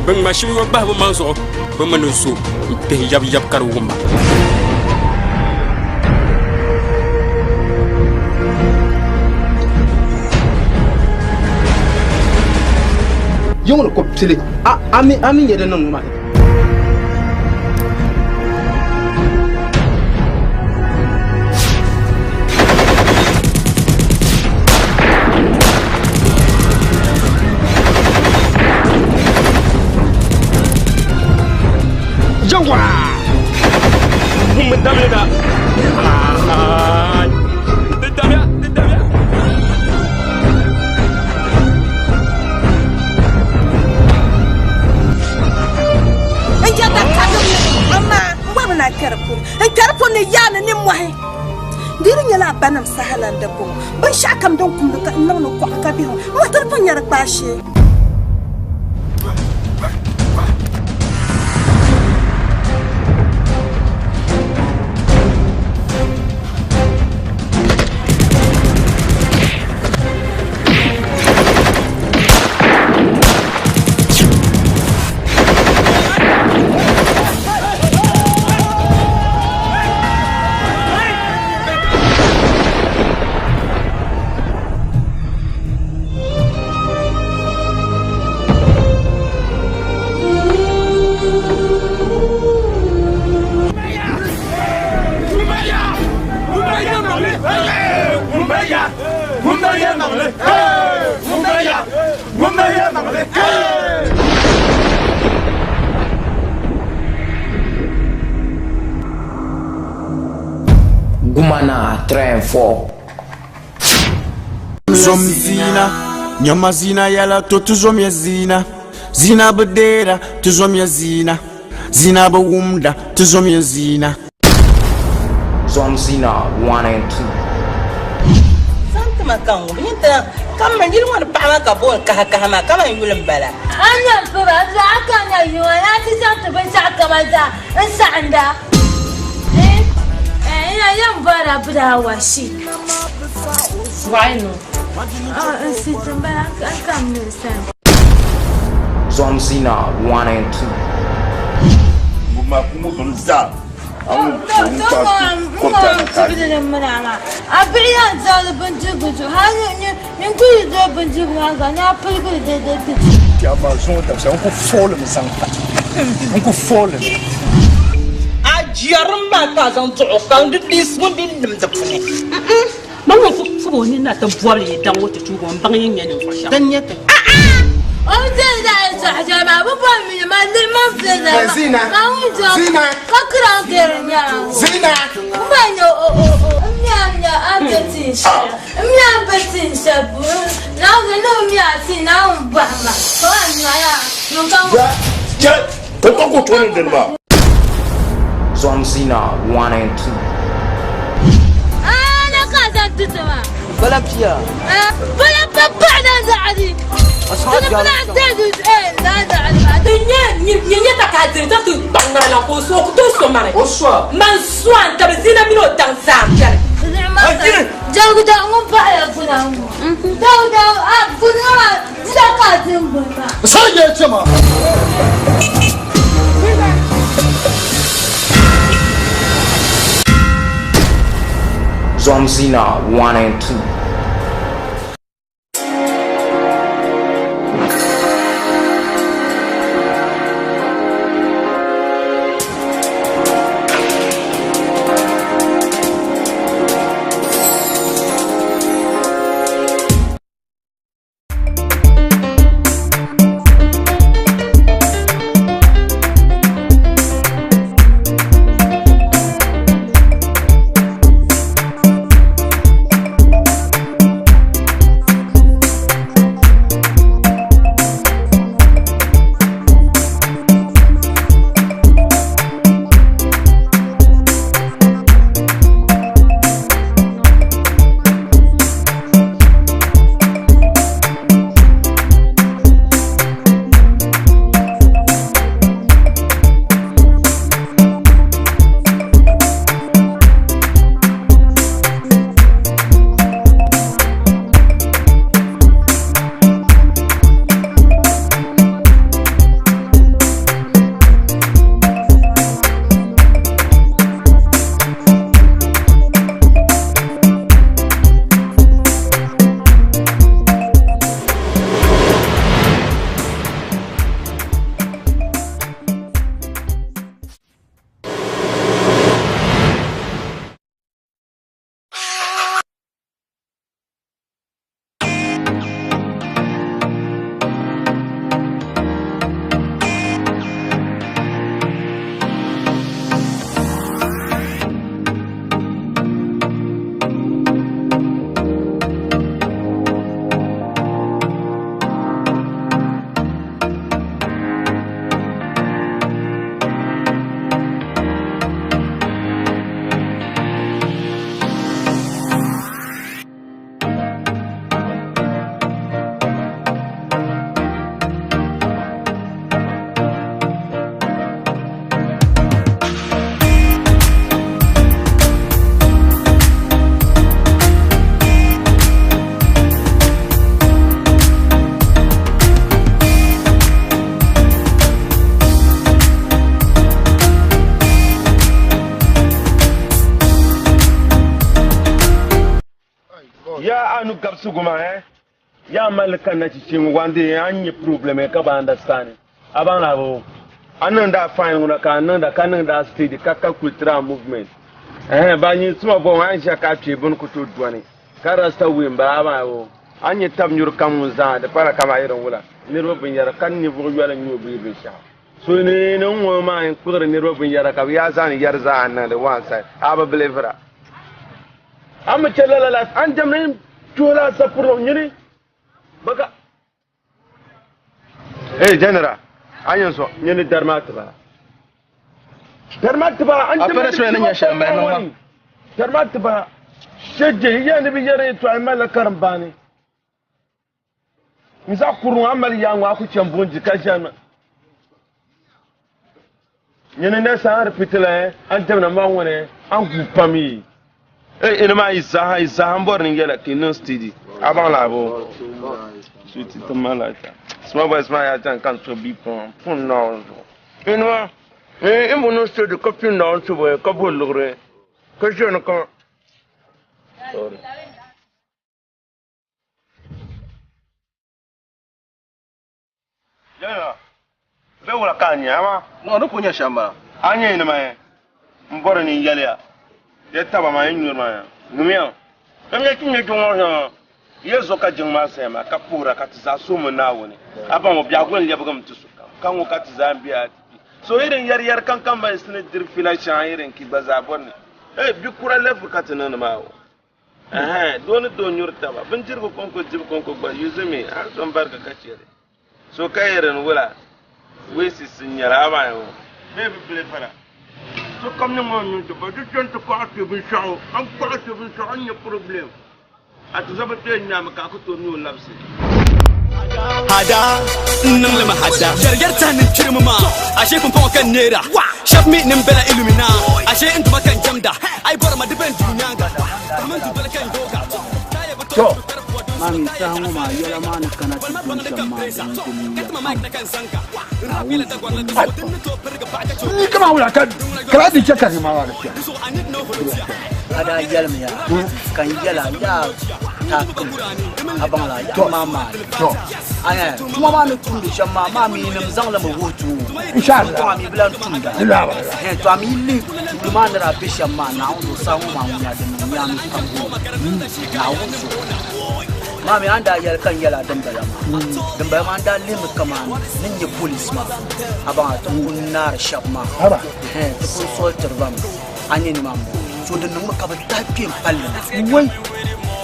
Bɛ ŋma shim yo bahi bɛ maŋ zuɣu, bɛ mi ni zo m-pihi yabiyab ka di wum ba. Yiŋ ni ko pili a a mi a mi nyɛ din niŋ ŋɔ maa. Yawa! Ŋun damya na. Di damya, di damya. N je da karim ni, amaa n gba bi na kpɛri puuni. N kpɛri puuni ni yaa ni nimmohi. Di di nyɛla a banim saha lan di bɔŋɔ. Binshɛɣu kam din kumdi ka n niŋdi kɔɣa ka bihi ŋɔ, n ŋɔ ti di pun nya di kpaashee. Gumana 3 and 4. Zom zina, nyama zina yɛla to ti zomya zina. Zina bi deera, ti zomya zina. Zina bi wumda, ti zomya zina. Zom zina 1 and 2. Zaŋ ti ma ka n wum. Nyin ti ka m yili ŋɔ ni paɣa maa ka booni kaha kaha maa kaman yuli m-bala. A nya m piba, a zuɣu a ka nya yuŋa ni a ti zaŋ ti binshɛɣu kama zaa n-saɣinda. Ina yɛn bɔrila budawa shi. Why no? N si ti m-bala n kam ni n sani. Zom zina 1 and 2. A bihi yɛn zaŋdi bindirigu du hal ni n kuli di bindirigu maa gba ni a pirigili dɛdɛ ti di. Amaa zuŋɔ dabisa n ku foolimi zaŋ pa, n ku foolimi. A jɛrim maa ka a zaŋ duɣ o ka di ŋun di nimdi puuni. Man ŋun ku pubi o nini na ti bɔbili yi daŋ o ti tuugi o m-baŋ yi ni nyɛ ninvuɣ shɛba. Din nyɛ ti. O ni diri daa yɛtɔɣa shɛli maa, bɛ bɔri mi ni man lihi man pili la ma ŋun zaŋ ka kiraŋ kiri nyɛla ŋɔ. M ba nya o o o m mi a nya a be tin shɛli m mi a be tin shɛli puuni Naawuni ni o mi a ti Naawuni bɔhi ma ka o nya yaa ŋun ka ŋun. Zom zina 1 and 2. Ah, na ka zaŋ ti ti ma. Bala pia. Ah, bala pa paɣa na zaɣadi. Tini bala tɛdu eh na zaɣadi ma. Ti nyɛ nyɛ nyɛ ta ka diri ta ti kpaŋ ŋara la ka o so o ku tooi so mani. O so. Man so a n tabi zina mini o daŋ zaa biɛni. Dawuda ŋun paɣaya guna ŋɔ. Dawuda a guna maa dila ka a din guni maa. Sa yɛ chɛma. Zom zina 1 and 2. labisigu maa eh yaa mali ka na chichi ŋɔ wandi a nyɛ problem ka ba understand a baŋ la bo a niŋda fine ŋuna ka a niŋda ka niŋda steady ka ka kuli tira movement eh ba nyɛ sima bo a ʒiya ka a kpee bini ku tooi dɔni ka rasta wei n bala a baŋ bo a nyɛ tab nyuri kam ŋun zaa di pala kama irin wula niriba binyɛra ka ninvuɣu yɔli n nyɛ o bee binshɛɣu so ni ni ŋɔ maa n kpuɣiri niriba binyɛra ka bi yaa zaŋ yɛri zaa n niŋdi one side a bi bilivira a mi chɛ lala la an diɛmdi tuhila sapuri nyini baka hey general a yɛn so nyini dari maa tiba dari maa tiba an diɛmdi dari maa tiba shɛje yɛn ni bi yɛri yɛltɔɣa malila karimbaani n zaɣ kuri ŋɔ a mali yaa ŋɔ a ku chɛn buŋji ka ʒɛmi nyini ne san ripitila an diɛmda maa ŋɔni an gu pam yi e ina maa yi zaaha yi zaaha n bɔri ni yɛla ka yi niŋ steady a baŋ la bo sweet ti ma la ta small boys maa yaa chɛn ka n so bi pɔn pun naawuni zuɣu ina maa in bi niŋ steady ka pin naawuni subu ka bo liɣiri ka ʒɛni ka sorry. Yɛla, bɛ wula ka a nya ama? No, ni ku nya shɛm bala. A nya yini maa m bɔri ni n yɛli ya, ya taba maa yi nyuri maa ya, ŋumiya. Ka nya ti nya jiŋ ŋɔ shɛŋa, ya zo ka jiŋ maa saya maa ka puhira ka ti zaa suhimi Naawuni. A baŋ o biɛhigu ni lɛbigimi ti sokam, ka ŋɔ ka ti zaa m-be a ti kpi. So yi din yɛri yɛri kankam ba yi ni diri fila shɛŋa yi din ki gba zaa bɔri ni, Hey, bi kura lɛvi ka ti niŋdi maa o. Ɛhɛn, doo ni doo nyuri taba, bindirigu kɔŋko dibu kɔŋko gba yuzimi hal so m-barigi ka chɛ li. So ka yi din wula, weesis n-nyɛli, amaa o bee bi bili fara. Sokam niŋ o nuu ti ba di chani ti kɔɣi ti binshɛɣu, a ni kɔɣi ti binshɛɣu a ni nya problem. A ti zabi kpee nyaami ka a ku tooi mi o labisi. Hada, n niŋ li mi hada. Yɛri yɛri tahi ni n kpirimi maa, ashe pumpɔŋɔ ka n neera. Shɛba mi ni m bela Illumina, ashe n duma ka n jɛmda. A yi bɔri ma di beni duu nyaaŋa, pahimi n dundoli ka n yooga. To, maa mi saha ŋɔ maa yɛla maa ni kana ti doli shɛm maa din di niŋya pam. Naawuni zuɣu Ni kama wula ka kala di chɛ ka ni maa di chɛ. A daa yɛlimi ya ka n yɛla yaa taakim a baŋ la yaɣa maa maani. Aya tuma maa ni tumdi shɛm maa maa mi nim zaŋ li mi wuhi ti o. Inshallah. To a mi bi lan tumda. Hɛn to a mi lihi tuuli maa ni daa be shɛm maa Naawuni zuɣu saha ŋɔ maa ŋun nya din niŋ yaa mi pam o Naawuni zuɣu. Maa mi a ni daa yɛli ka n yɛla dimbala maa dimbala maa n daa lihimi kaman ni nyɛ polis maa a baŋ a ti pun naari shɛba maa hɛn ti pun soli tiri ba mi a nyɛ nimaa m-bɔŋɔ so di niŋmi ka bɛ tahi kpeen palli na wai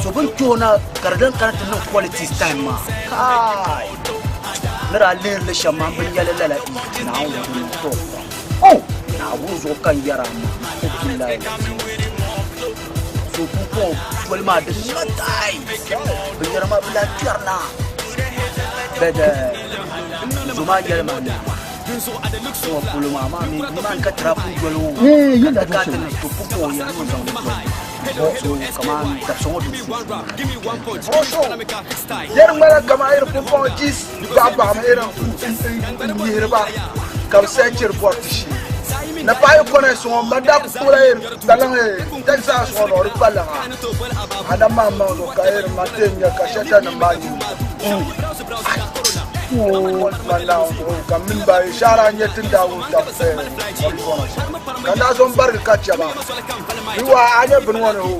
so bɛ ni kpe o na ka di lan kana ti niŋ politics time maa kai ni daa lihiri li shɛm maa m bi nyɛli lala Naawuni di niŋ tɔɔ pam Naawuni zuɣu ka n yɛri a maa o billahi so pumpɔŋɔ toli maa di niŋma taai binyɛra maa bi lahi kpɛri na bɛd zo maa yɛli maa ni ŋɔ polo maa maa mi nimaani ka tira pun doli o ka ti ka ti ni to pumpɔŋɔ yɛli ni o zaŋ li doli so kaman dabisa ŋɔ din Yɛri ŋmana kaman iri pumpɔŋɔ jis baɣibaɣimi iri n-yihiri ba ka bɛ sɛchiri bɔri ti shee. Na paɣa yi kɔna sɔŋɔ man daa ku kpuɣila iri kpalaŋ Texas ŋɔ nɔ di kpalaŋa a na maŋ maŋ zuɣu ka iri man ti nya ka shɛtanim maa yi man Naawuni zuɣu ka m mini ba shɛhira n-nyɛ ti ni daa wum tab kɔna shɛm ka n daa zo m-barigi ka chɛ ba yi waa a nya bini ŋɔ ni hoo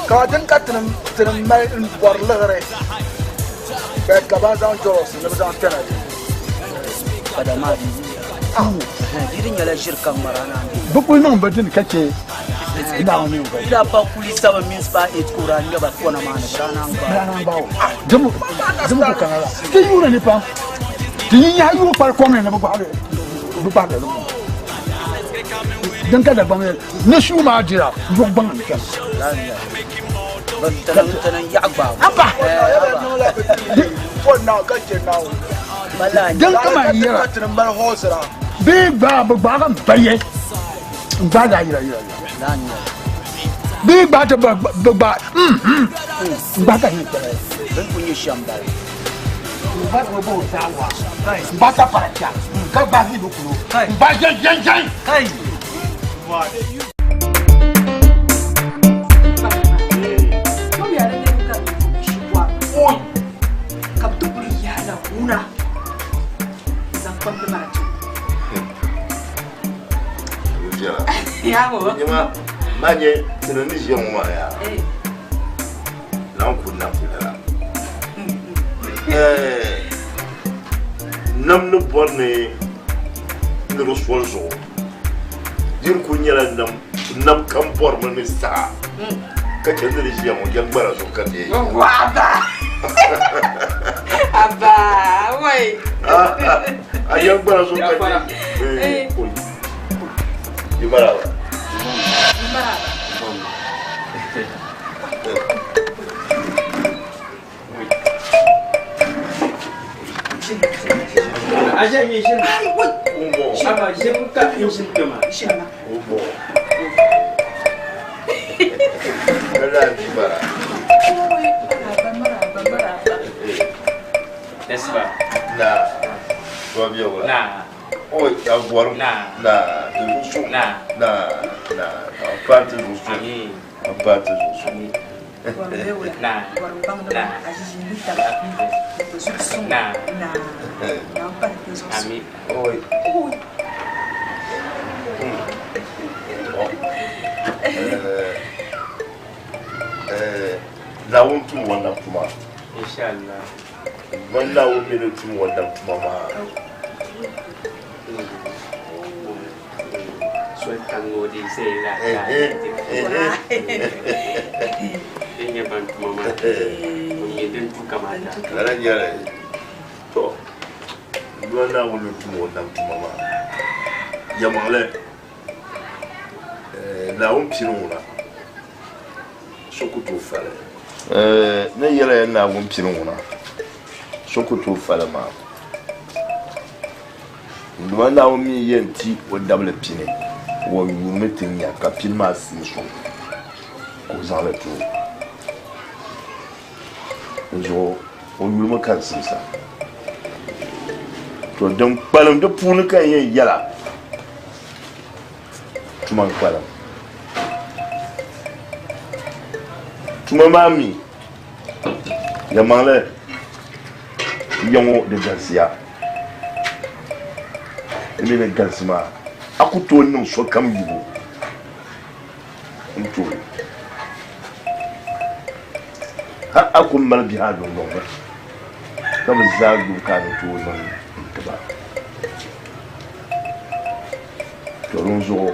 ka din ka tinim mali m-bɔri liɣiri ka ban zaŋ jɔlɔs ni bɛ zaŋ tana di Kada maa di di di nyɛla ʒiri ka ŋmara na Bɛ kuli niŋ bɛ dini ka chɛ Naawuni mini Di daa pa kuli 7 minutes past 8 ka o daa ŋmɛ ba kɔna maa ni bɛ daa naan gbaai. Bɛ daa naan gbaai o. Dimu ku kana la. Ti yuuni ni pam. Ti yi nyahi yuui kpali kom ni ni bɛ gbahi bɛ gbahi li Din ka Dagbaŋ yɛli ni shuu maa dira yuɣu gbaŋ n kpɛm. Abba! Din kama n yɛra bee gbaai bi gbaai n baye n gbaai daa yira yira yira bee gbaai ti bi gbaai n gbaai ka hin kpɛra Bin ku nyɛ shɛm bala. N gbaai ti bi zaa n gbaai ta para cha ka gbaai vi bi kulo n gbaai jɛn jɛn jɛn. kpamdi maa ti. Viɛla. Yaa ŋɔ. Nyɛma maa nyɛ tini ni ʒiya ŋɔ maa yaa. Naawuni ku nam ti lala. Nam ni bɔri ni ni di soli zuɣu di ni kuli nyɛla nam nam kam bɔrimi ni saha ka chɛ ni di ʒiya ŋɔ yɛn gbara zuɣu ka di yɛn ʒiya. Abba! Abba! Wai! A yɛn gbara zuɣu ka di yɛn Yi maraba. Yi maraba. Aje mi ʒini. Aba ʒini ka n ʒini kpɛ maa. Nasiba. Na. Wa. Na. Oi, agora. Na. Na. Ti zuɣu. Na. Na. Na. A pa ti zuɣu. A pa ti zuɣu. Na. Na. Na. Ami. Oi. Naawuni tum wannan tuma. Inshallah. Man Naawuni mi ni tum wannan tuma maa. Soli taŋ o di zay la. Din nyɛ ban tuma maa. O nyɛ din tu kamata. Lala nyɛla to man Naawuni ni tum wannan tuma maa. Yɛlimaŋli Naawuni pini ŋuna so ku tooi fali. Ni yɛla ya Naawuni pini ŋuna so ku tooi fali maa. Duma Naawuni mi yɛn ti o dabili pini o yuunimi ti nya ka pini maa sii suŋ ka o zaŋli ti o. Di zuɣu o yulimi ka di simsa. To din kpalim di puuni ka n yɛn yɛla tuma n kpalim. Tuma maa mi yɛlimaŋli ya ŋɔ di galisiya. Di mi ni galisi maa a ku tooi niŋ sokam yubu n tooi. Hal a ku mali bihi a dundɔŋ ni ka bɛ zaa yubu ka a ni tooi niŋ n-ti ba. To dinzuɣu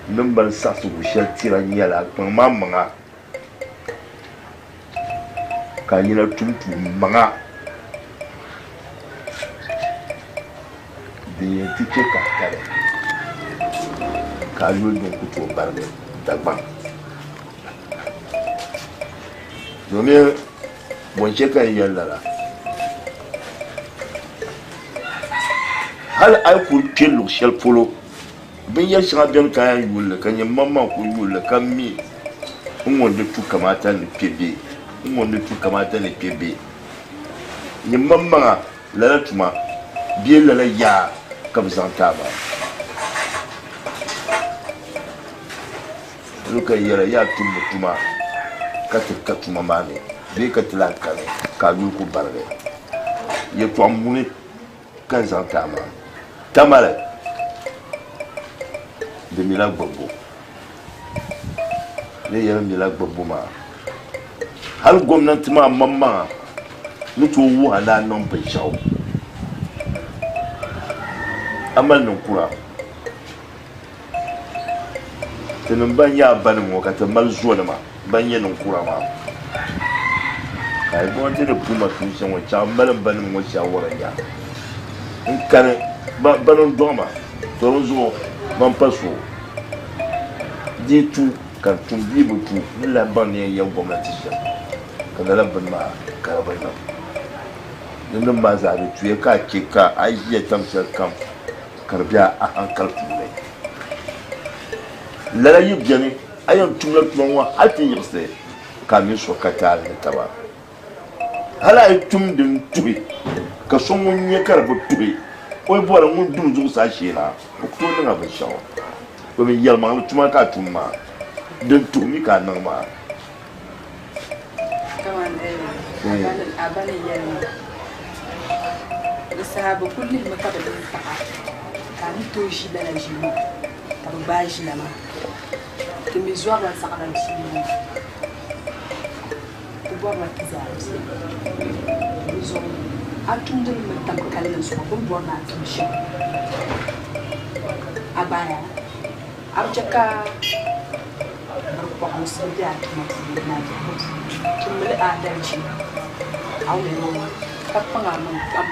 n ni mali saɣisigu shɛli tira nyɛla kpaŋ maa maŋa ka a yina tum tuun maŋa din yɛn ti chɛ ka a kali ka a yuli din ku tooi barigi Dagbaŋ. Domin bɔ n-chɛ ka n yɛli lala? Hal a yi kul kpe luɣ shɛli polo, binyɛr shɛŋa beni ka a yɛn yuli li, ka nyɛ maŋmaŋ kul yuli li ka mi n-ŋɔ di tu kamaata ni kpe bee n-ŋɔ di tu kamaata ni kpe bee. Nyɛ maŋmaŋa lala tuma bee lala yaa ka bɛ zaŋ ti a maa. Doli ka yɛla yaa tumbu tuma ka ti ka tuma maa ni bee ka ti lahi kani ka a yuli ku barigi. Yɛtɔɣ muni ka n zaŋ ti a maa. Tamale di mila gbubbu. Ni yɛli mila gbubbu maa, hali gomnanti maa maŋmaŋa ni tooi wuhi a ni a niŋ binshɛɣu a mali ninkura. Tinim ban nyɛ a banim ŋɔ ka ti mali zonima ban nyɛ ninkura maa. Ka a yi gomnanti ni puhi ma tuun shɛli ŋɔ chaŋ m mali m banim ŋɔ shaawara nya n kani bani n-dɔɣi ma, to dinzuɣu man pa so di tu ka n tum bee bi tu n ni lahi baŋ ni yɛn yɛli gomnanti shɛm ka lala bini maa ka di bi niŋ. Dinnim maa zaa di tuya ka a che ka a ʒiya tam shɛli kam ka di be a hankali puuni. Lala yi beni, a yɛn tumla tuma ŋɔ hal ti yiɣisi ka a mini so ka taali ni taba. Hal a yi tum din tuhi ka so ŋun nya ka di bi tuhi, o yi bɔri ŋun dum zuɣusaa shee na, o ku tooi niŋ a binshɛɣu. Domin yɛlimaŋli tuma ka a tum maa, din tuhi mi ka a niŋ maa. Kaman a ba ni yɛli maa. Di saha bɛ kul lihimi ka bɛ niŋ paɣa, ka a ni tooi ʒi lala ʒili maa, ka bɛ gbaai ʒila maa. Ti mi zɔrila saɣira bia maa. Ti bɔrila ti zaa bia. Di zuɣu a tumdi li mi tam kalinli zuɣu bɛ ni bɔri ni a tum shɛm. A gbaaya, a bi chɛ ka birikɔɣinsi be a tuma puuni ni a biɛhigu puuni. Tummi li aadalichi a ni yɛli ŋɔ ka kpaŋ a maŋ pam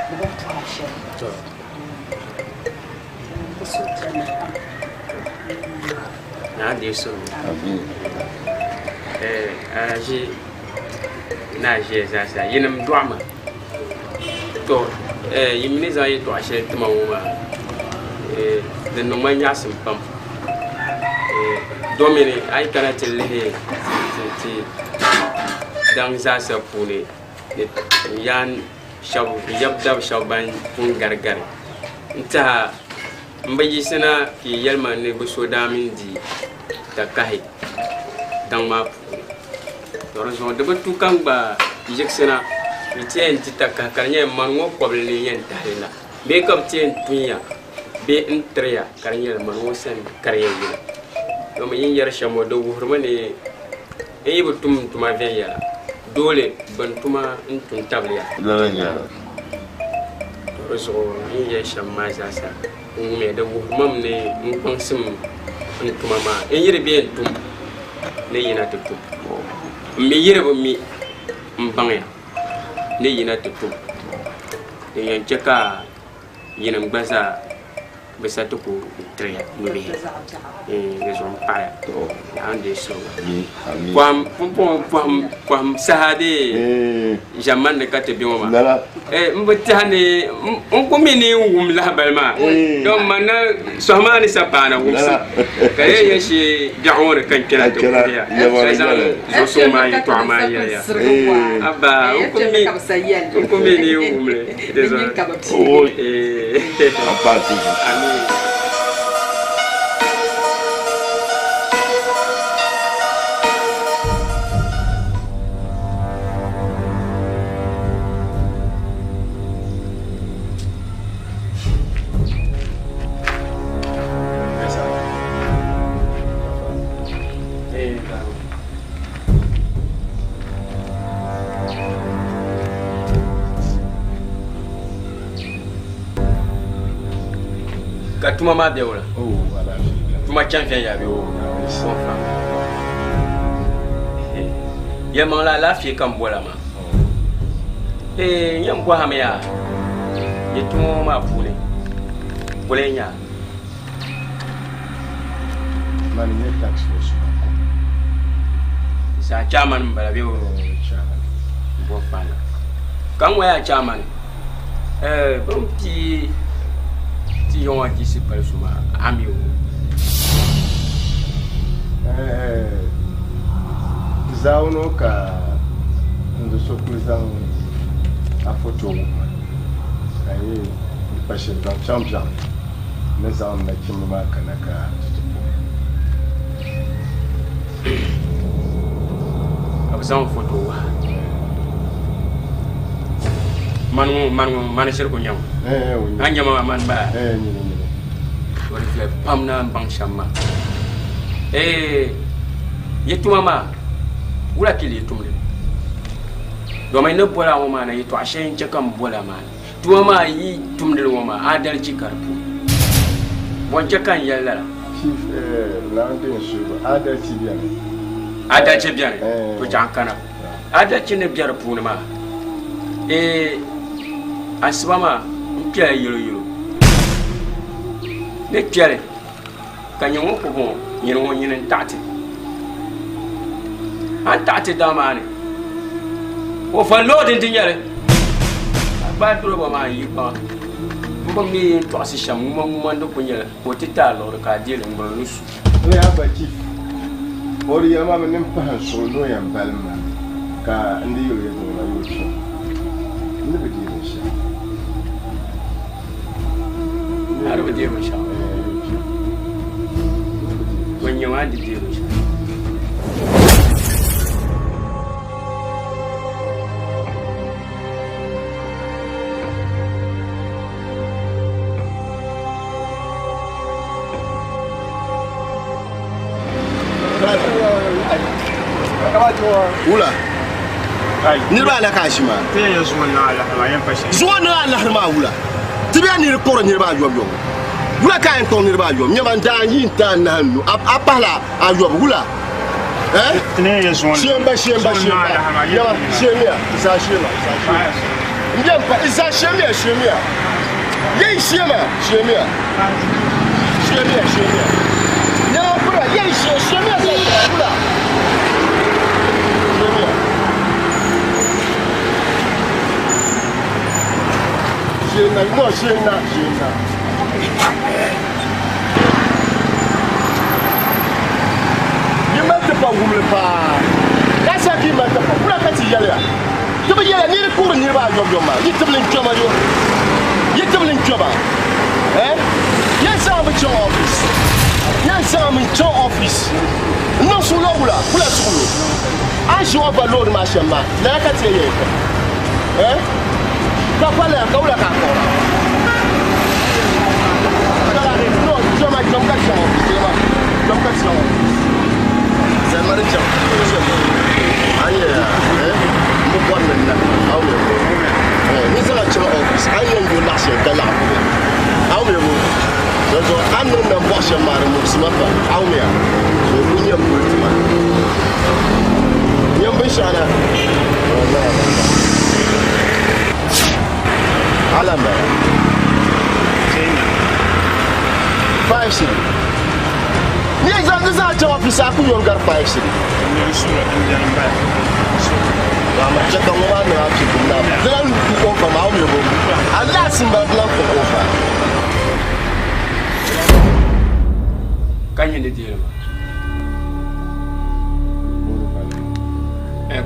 ni bɛ ni puhi a shɛli. Ti suhupiɛlli pam. Naa deei suhigu. A ʒi ni a ʒiya zaasa yinim dɔɣi ma. To yi mi ni zaŋ yɛtɔɣa shɛli ti ma ŋɔ maa di niŋ ma nyaɣisim pam domini a yi kana ti lihi ti daŋ zaasa puuni ni n yaan shɛba n yab dab shɛba ban pun garigari n tiɛha n bi yiɣisina ka yi yɛli ma ni bɛ so daa mini di takahi daŋ maa puuni. To di zuɣu di bi tu ka n gba yiɣisina n-ti yɛn ti takahi ka di nyɛla mani ŋɔ kɔbili ni yɛn tahi li na bee ka bɛ ti yɛn tun ya bee n-tiri ya ka di nyɛla mani ŋɔ sani ka di yɛn yina. Domi yi ni yɛri shɛm ŋɔ di wuhirimi ni n yi bi tum n tuma viɛnyɛla doole bɛn tuma n-tum tabili ya. Lala n-nyɛ li. To di zuɣu yi ni yɛli shɛm maa zaasa n wumiya di wuhirimi ni n kpaŋsim n tuma maa n yi di be yɛn tum ni yina ti tum. M mi yi di bi mi m baŋya ni yina ti tum din yɛn chɛ ka yinim gba zaa bɛ sa ti ku tiriya nubihi di zuɣu m paɣiya Naawuni deei suhigu. Pɔhim pumpɔŋɔ pɔhim pɔhim saha dee ʒɛmani ni ka ti be ŋɔ maa. N bi tɛha ni n ku mi ni n wum lahabali maa don man na sɔhi maa ni sa paana wumsi ka yɛn yɛn shee biɛɣu ŋɔ ni ka n kpɛna ti puhiya ka zaŋ zuɣusuŋ maa yɛtɔɣa maa yɛli ya abba n ku mi n ku mi ni n wum li di zuɣu amii. Ka tuma maa bɛ wula? Tuma chaŋ viɛnyɛla bɛ? Yɛlimaŋli alaafee ka n bola maa. Ee, n yɛn bɔhimi yaa yi tuma ŋɔ maa puuni kuli n nya. Mani nyɛ task force maa ko. Saa chairman n bala bɛ o chairman. Bɔ fana. Ka n ŋɔ yaa chairman. Eh, bɛ ni pii ti yɔŋɔ jisi pali so maa ami o. Eh, zaawuni o ka n do so kuli zaŋ a foto wuhi ma ka n yi di pa shɛli zaŋ chaŋ biɛɣu ni zaŋ nachimba maa kana ka ti ti puhi. Ka bɛ zaŋ foto wuhi a. Mani ŋɔ mani ŋɔ mani shiri ku nya ŋɔ. A nya ma mani baa. O di viɛli pam na n baŋ shɛm maa. Ee yi tuma maa wula ka yi lee tumdi li? Domi n ni boli a ŋɔ maa na yɛtɔɣa shɛli n-chɛ ka m boli a maa na. Tuma maa yi tumdi li ŋɔ maa adalichi ka di puuni. Bɔ n-chɛ ka n yɛli lala? Chief, Naawuni din suhigu, adalichi beni. Adalichi beni, to chaŋ kana. Adalichi ni be di puuni maa, ee, asiba maa n kpɛla yɛloyɛlo. Ni kpɛli ka nyɛ ŋun ku bɔŋɔ, nyini ŋɔ nyini n-taɣi ti. A ni taɣi ti daa maa ni, overloading di nyɛli. Ka gbaai diriba maa n-yi kpaŋa. M bi mi yi ni tɔɣisi shɛm, ŋuma ŋuma n-di ku nyɛli ka o ti ti a liɣiri ka a deei li ŋ-ŋmuri ni su. N yaa ba chief, o di yɛli ma mi ni m pahi n suɣili ni o yɛn balim ma ka n di yɛl o yɛltɔɣa maa yi o kpiɔŋ. N ni bi deei binshɛɣu. A di bi deei binshɛɣu. Ŋun nyɛ maa di deei binshɛɣu. Wula. Niriba ala ka a ʒi maa. Zuŋɔ niŋ alahiri maa wula. Ti bɛ niri kpuɣiri niriba ayɔbu yɔbu. Wula ka a yɛn kpuɣi niriba ayɔbu? Nyama n daa yi n-ti anahi n nu. A pahila ayɔbu wula? Eh? Shiɛmba, shiɛmba, shiɛmba. Nyama, shiɛmiya. Zaa shiɛma, zaa shiɛma. M bɛ m pa, zaa shiɛmiya, shiɛmiya. Yɛn shiɛma, shiɛmiya. Shiɛmiya, shiɛmiya. Nyama m pira, yɛn shiɛ, shiɛmiya zaa shiɛma wula? Shiɛmiya. Shiɛna, no, shiɛna, shiɛna. Yi mali ti pa wumli paa. Ka sa ka yi mali ti pa wula ka ti yɛliya? Ti bi yɛliya ni yi di kuhiri niriba ayɔbiyɔb maa, yi tibili n-kpɛma yo. Yi tibili n-kpɛma. Eh? Yɛn zaŋ mi chaŋ office. Yɛn zaŋ mi chaŋ office. N niŋ suɣulo wula? Wula suɣulo? A ni ʒi overload maa shɛm maa, lala ka ti yɛn yɛli kpɛma. Eh? Ka pa laya ka wula ka a kpuɣira? No, kpɛma, kpɛm ka chaŋ office, kpɛma, kpɛm ka chaŋ office. Zalima din chaŋ, kpɛma. A ni yɛli eh, m bi bɔri ni n nahi ma, a mi bo. Eh, ni zaŋ a chaŋ office, a ni yɛn yo laɣ shɛli ka laɣ bili. A mi bo. Dinzuɣu a ni niŋ nambɔɣu shɛm maa di muɣisi ma pam, a mi a. So ku nyɛ m puli ti ma. Nyam binshɛɣu na. Ala m-bala. 5 cedi. Ni yɛn zaŋ di zaa chaŋ ɔfisi a ku yom gari 5 cedi. Ama chɛ ka ŋɔ maa niŋ a piligu na. Di lan ku over maa o mi bo. A last m-bala di lan ku over. Ka nyɛ ni deeri ma.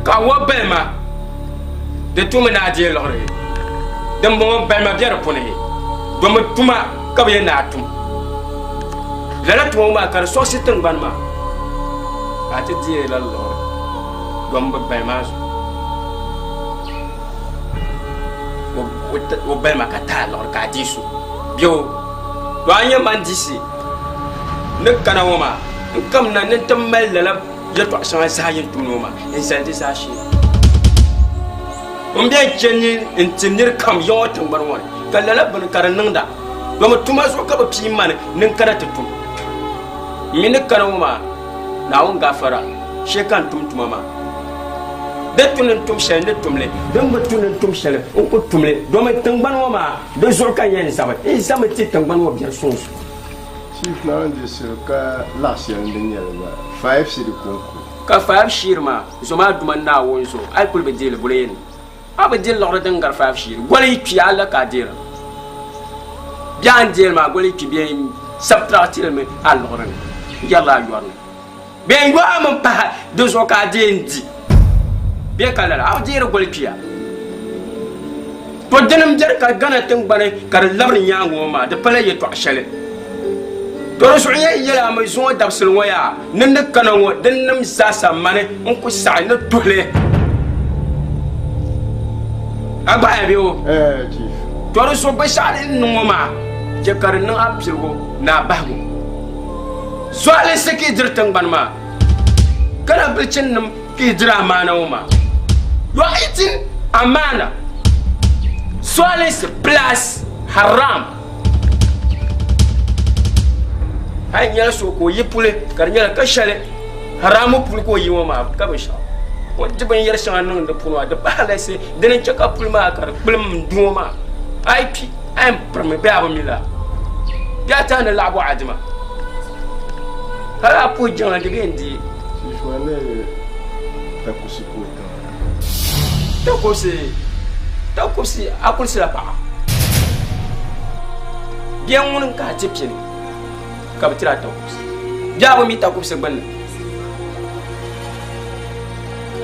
Ka wo balima di tumi ni a deei liɣiri dimbɔŋɔ balima be di puuni domi tuma ka bɛ yɛn ni a tum lala tuma ŋɔ maa ka di sɔɣisi tiŋgbani maa ka a ti deei lala liɣiri domi bɛ balima a zuɣu o balima ka ti a liɣiri ka a deei so bɛ o to a nyɛ man disi ni kana ŋɔ maa n kamina ni n ti mali lala yɛltɔɣa shɛŋa zaa yɛn tum ni o maa n zali di zaa shee n bɛn chɛ ni n ti niri kam ya ŋɔ tiŋgbani ŋɔ ni ka lala bini ka di niŋda domi tuma zuɣu ka bi pii mani ni n kana ti tum n mi ni kana ŋɔ maa Naawuni gaafara shee ka n tum tuma maa di tu ni n tum shɛli ni tumli din bi tu ni n tum shɛli n ku tumli domi tiŋgbani ŋɔ maa di zuɣu ka n yɛn zabi n zami ti tiŋgbani ŋɔ biɛri suŋ zuɣu. Chief Naawuni diɣisili ka laɣ shɛli n di nyɛli gba five cedi konko. Ka five shiri maa zom a duma Naawuni zuɣu a yi kuli bi deeli boli yɛn a bi diri liɣiri din gari five shiri goli yi kpi a la ka a deera bɛ a ni deeli maa goli yi kpi bɛ subtract li mi a liɣiri ni n yɛrila a yɔri ni bɛ n yɔ a mi pahi di zuɣu ka a deei n di bɛ ka lala a bi deeri goli kpiya to dini n biɛri ka Ghana tingbani ka di labiri nyaangi ŋɔ maa di pala yɛltɔɣa shɛli to di zuɣu yɛn yɛli a mi zuŋɔ dabisili ŋɔ yaa ni ni kana ŋɔ din nim zaasa mani n ku saɣi ni tuhili a gbahaya bɛ o to di zuɣu binshɛɣu din niŋ ŋɔ maa chɛ ka di niŋ a piligu ni a bahigu zualinsi ka yi diri tingbani maa ka na bilchinim ka yi diri amaana ŋɔ maa you are eating amaana zualinsi plus haram a yi nyɛla so ka o yi puli ka di nyɛla ka shɛli haramu puli ka o yi ŋɔ maa ka binshɛɣu o di binyɛri shɛŋa niŋ di puuni maa di bahalisi dini n chɛ ka puli maa ka di kpulim n du ŋɔ maa a yi kpi a yɛn pirimi bee a bi mi laa bee a tahi ni laɣa bɔɣa dima hali a puhi jiŋli di bee n di takusi takusi a kulisila paɣa bia ŋuni ka a ti pini ka bi tiri a takusi bia a bi mi takusi gbunni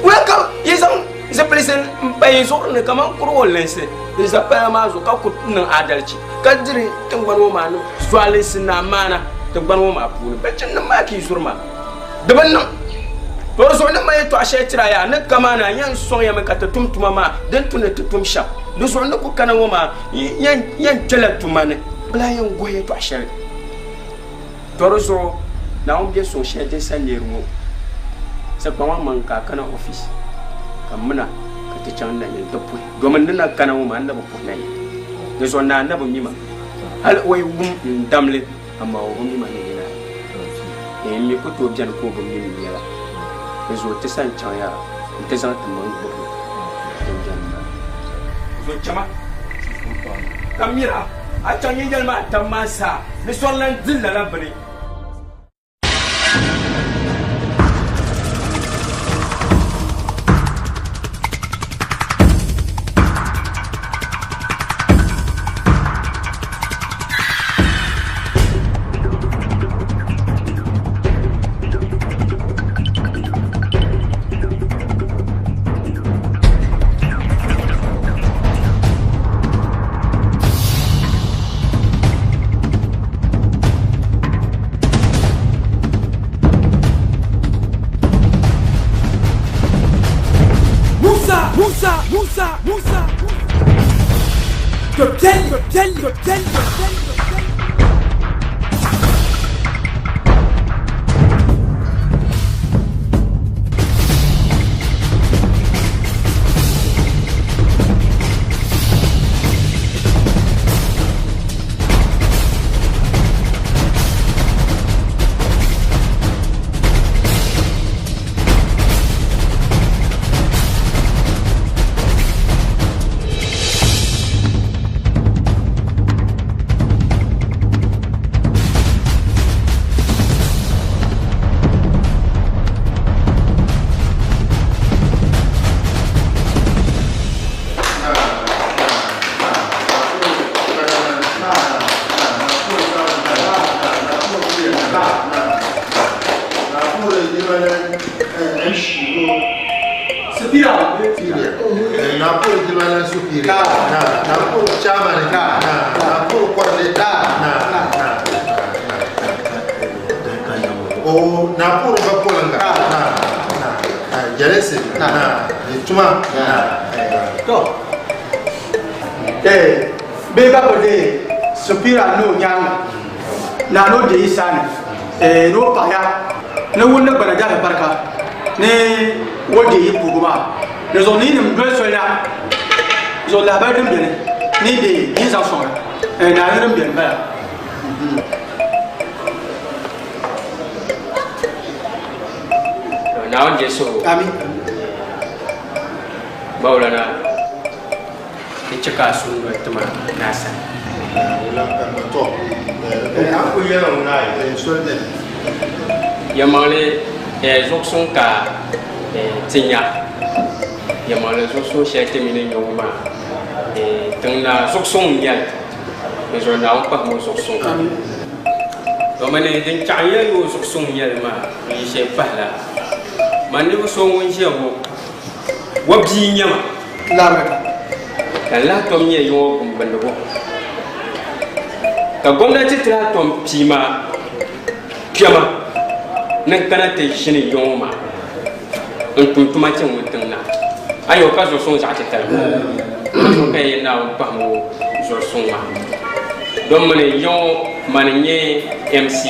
wula ka yi zaŋ zipilisi n pa yi zuɣuri ni kamani kurigu linsi n za pala maa zuɣu ka ku niŋ adalichi ka diri tingbani ŋɔ maa ni zualinsi ni amaana tingbani ŋɔ maa puuni bilchinim maa ka yi zuri maa di bi niŋ to di zuɣu ni mali yɛltɔɣa shɛli tira yaa ni kamani a yɛn sɔŋ ya mi ka ti tum tuma maa din tu ni ti tum shɛm di zuɣu ni ku kana ŋɔ maa yɛn kpɛla tuma ni bi lahi yɛn gohi yɛltɔɣa shɛli to di zuɣu Naawuni bɛ suŋ shɛli din sa neeri ŋɔ. Sa kpaŋ a maŋ ka a kana office ka m mina ka ti chaŋ nanyini ti puhi domin ni na kana ŋɔ maa n na bi puhi nanyini. Di zuɣu naa na bi mi ma. Hali o yi wum n damli amaa o bi mi ma ni yina. N mi ku tooi beni ka o bi mi m yɛla. Di zuɣu ti sa n-chaŋ ya nti zaŋ ti maŋ gbubi din beni maa. Zo chama ka mira a chaŋ yi yɛli ma a tam maa saa ni sɔri lan di lala bini. Musa, Musa, Musa, Musa. Piɛlli, piɛlli, piɛlli, piɛlli. Supira ni o nyaaŋa naa ni o deei saani ni o paɣiya ni wun ni gbana dahi barika ni o deei puhigu maa ni zuɣu ni yi nim doli soli na zuɣu lahabali din beni ni yi deei yi zaŋ sɔŋ li naa ni din beni bala. Naawuni je suhu. Amin. Maulana di chɛ ka a suhu noli ti ma ni a sani. Yɛlimaŋli zuɣusuŋ ka ti nya. Yɛlimaŋli zuɣusuŋ shɛli ti mi ni nya ŋɔ maa, tiŋ naa zuɣusuŋ n-nyɛ li. Di zuɣu Naawuni kpahim o zuɣusuŋ. Domini din chaɣ n yɛli ni o zuɣusuŋ n-nyɛ li maa, n yi shɛli pahila, man ninvuɣ so ŋun ʒiya ŋɔ, o bia n-nyɛ ma. Ka n lahi tom nyɛ yiŋɔ gumbindigu. Ka gomnanti ti lahi tom pii ma kpɛma ni n kana ti ʒini yiŋɔ maa n tum tuma ti ŋun tiŋ na. Ayo ka zuɣusuŋ zaɣ titali maa ka yɛn Naawuni pahim o zuɣusuŋ maa. Don mini yiŋɔ mani n-nyɛ MC,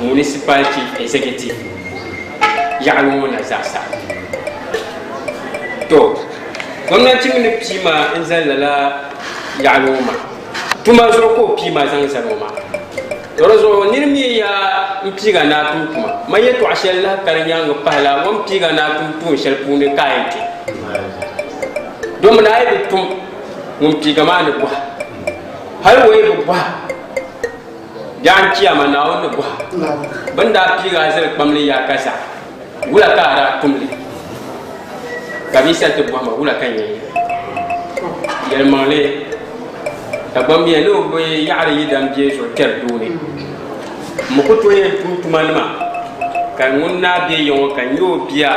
Municipal Chief Executive, yaɣili ŋɔ na zaasa. To, gomnanti mi ni pii ma n-zali lala yaɣili ŋɔ maa. Tuma zuɣu ka o pii ma zaŋ zali o maa. To di zuɣu niri mi ya m-piiga ni a tum tuma. Man yɛtɔɣ shɛli lahi ka di nyaaŋa pahila o ni piiga ni a tum tuun shɛli puuni ka a yɛn kpe. Domin a yi bi tum, ŋun piiga maa ni bɔhi. Hal o yi bi bɔhi, biɛɣu n-chiya ma Naawuni ni bɔhi. Bɛ ni daa piiga a zali kpamli yaaka zaa, wula ka a daa tum li? Ka bɛ yi sa ti bɔhi ma, wula ka n yɛn yɛli? Yɛlimaŋli, Dagbaŋ bia ni o bi yaɣiri yi dan bia zuɣu kpɛri doo ni. M mi ku tooi yɛn tum tumanima ka ŋun naa be ya ŋɔ ka n nyɛ o bia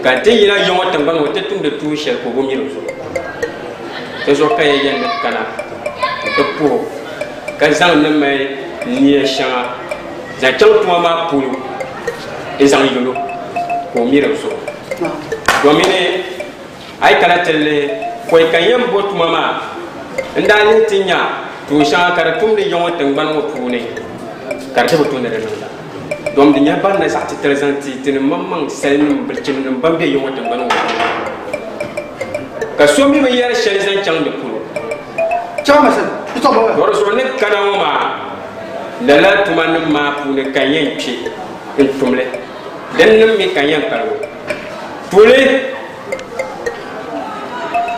ka n ti yina ya ŋɔ tiŋgbani ŋɔ ti tumdi tuun shɛli ka o bi mi di zuɣu. Di zuɣu ka ya yɛn ni kana nti puhi o ka zaŋ ni mali nia shɛŋa zaŋ chaŋ tuma maa polo n-zaŋ yɛl o ka o mi di zuɣu. Domini a yi kana ti lihi pɔi ka n yɛn bo tuma maa, n daa lihi ti nya tuun shɛŋa ka di tumdi ya ŋɔ tiŋgbani ŋɔ puuni ka di ti bi tu ni di niŋda. Dom di nyɛla barina zaɣ titali zaŋ ti tinim maŋmaŋ salinim bilichininim ban be yiŋɔ tiŋgbani ŋɔ puuni. Ka so mi bi yɛri shɛli zaŋ chaŋ di polo. Di zuɣu ni kana ŋɔ maa, lala tumanim maa puuni ka n yɛn kpe n-tum li. Dinnim mi ka n yɛn kpalim o. Tuuli,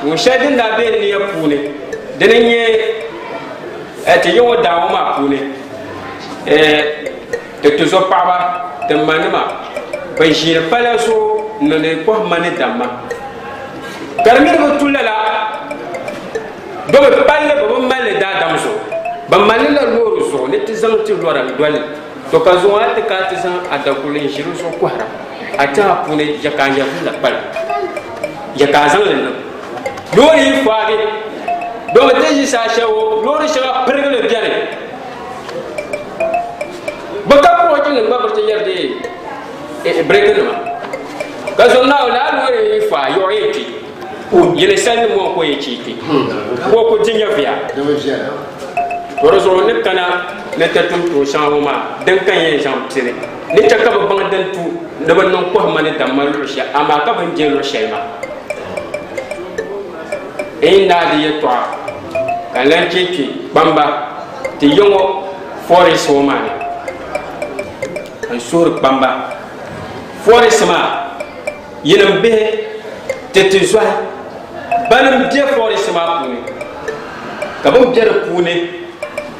tuun shɛli din daa be n nia puuni, dini n-nyɛ ti yiŋɔ daa ŋɔ maa puuni, ti tizɔpaɣiba, ti manima, bɛn ʒiini pala zuɣu n-niŋdi kɔhimma ni damma. Ka di mi di bi tu lala, bɛ bi palli bɛ bi mali li daadam zuɣu, bɛ mali li la loori zuɣu ni ti zaŋ ti lɔra n-doli li. To ka zuŋɔ a ti ka a ti zaŋ a daguli n-ʒi di zuɣu kɔhira, a tɛha puuni ya ka a nyɛvili la kpalim, ya ka a zaŋ li niŋ. Loori yi faagi, domi ti ʒi saha shɛli ŋɔ loori shɛŋa pirigili beni. Bɛ ka kɔɔji nim gba bɛ ti yɛri di bireki nima. Ka zuŋ na laa loori yi faai yɔɣu yɛn kpi. Yili sali nim ŋɔ ko yɛn chi kpi. Ko ku di nyɛvuya. To di zuɣu ni kana ni ti tum tuun shɛŋa ŋɔ maa din ka yɛn zaŋ pili ni chɛ ka bɛ baŋ din tu ni bɛ niŋ kɔhimma ni damma luɣ shɛli amaa ka bɛ ni je luɣ shɛli maa. N yi naai di yɛtɔɣa ka n lan chɛ kpe kpamba ti ya ŋɔ fɔrisi ŋɔ maa ni n suhiri kpamba fɔrisi maa yinim bihi ti ti zɔhi banim be fɔrisi maa puuni ka bɛ ni be di puuni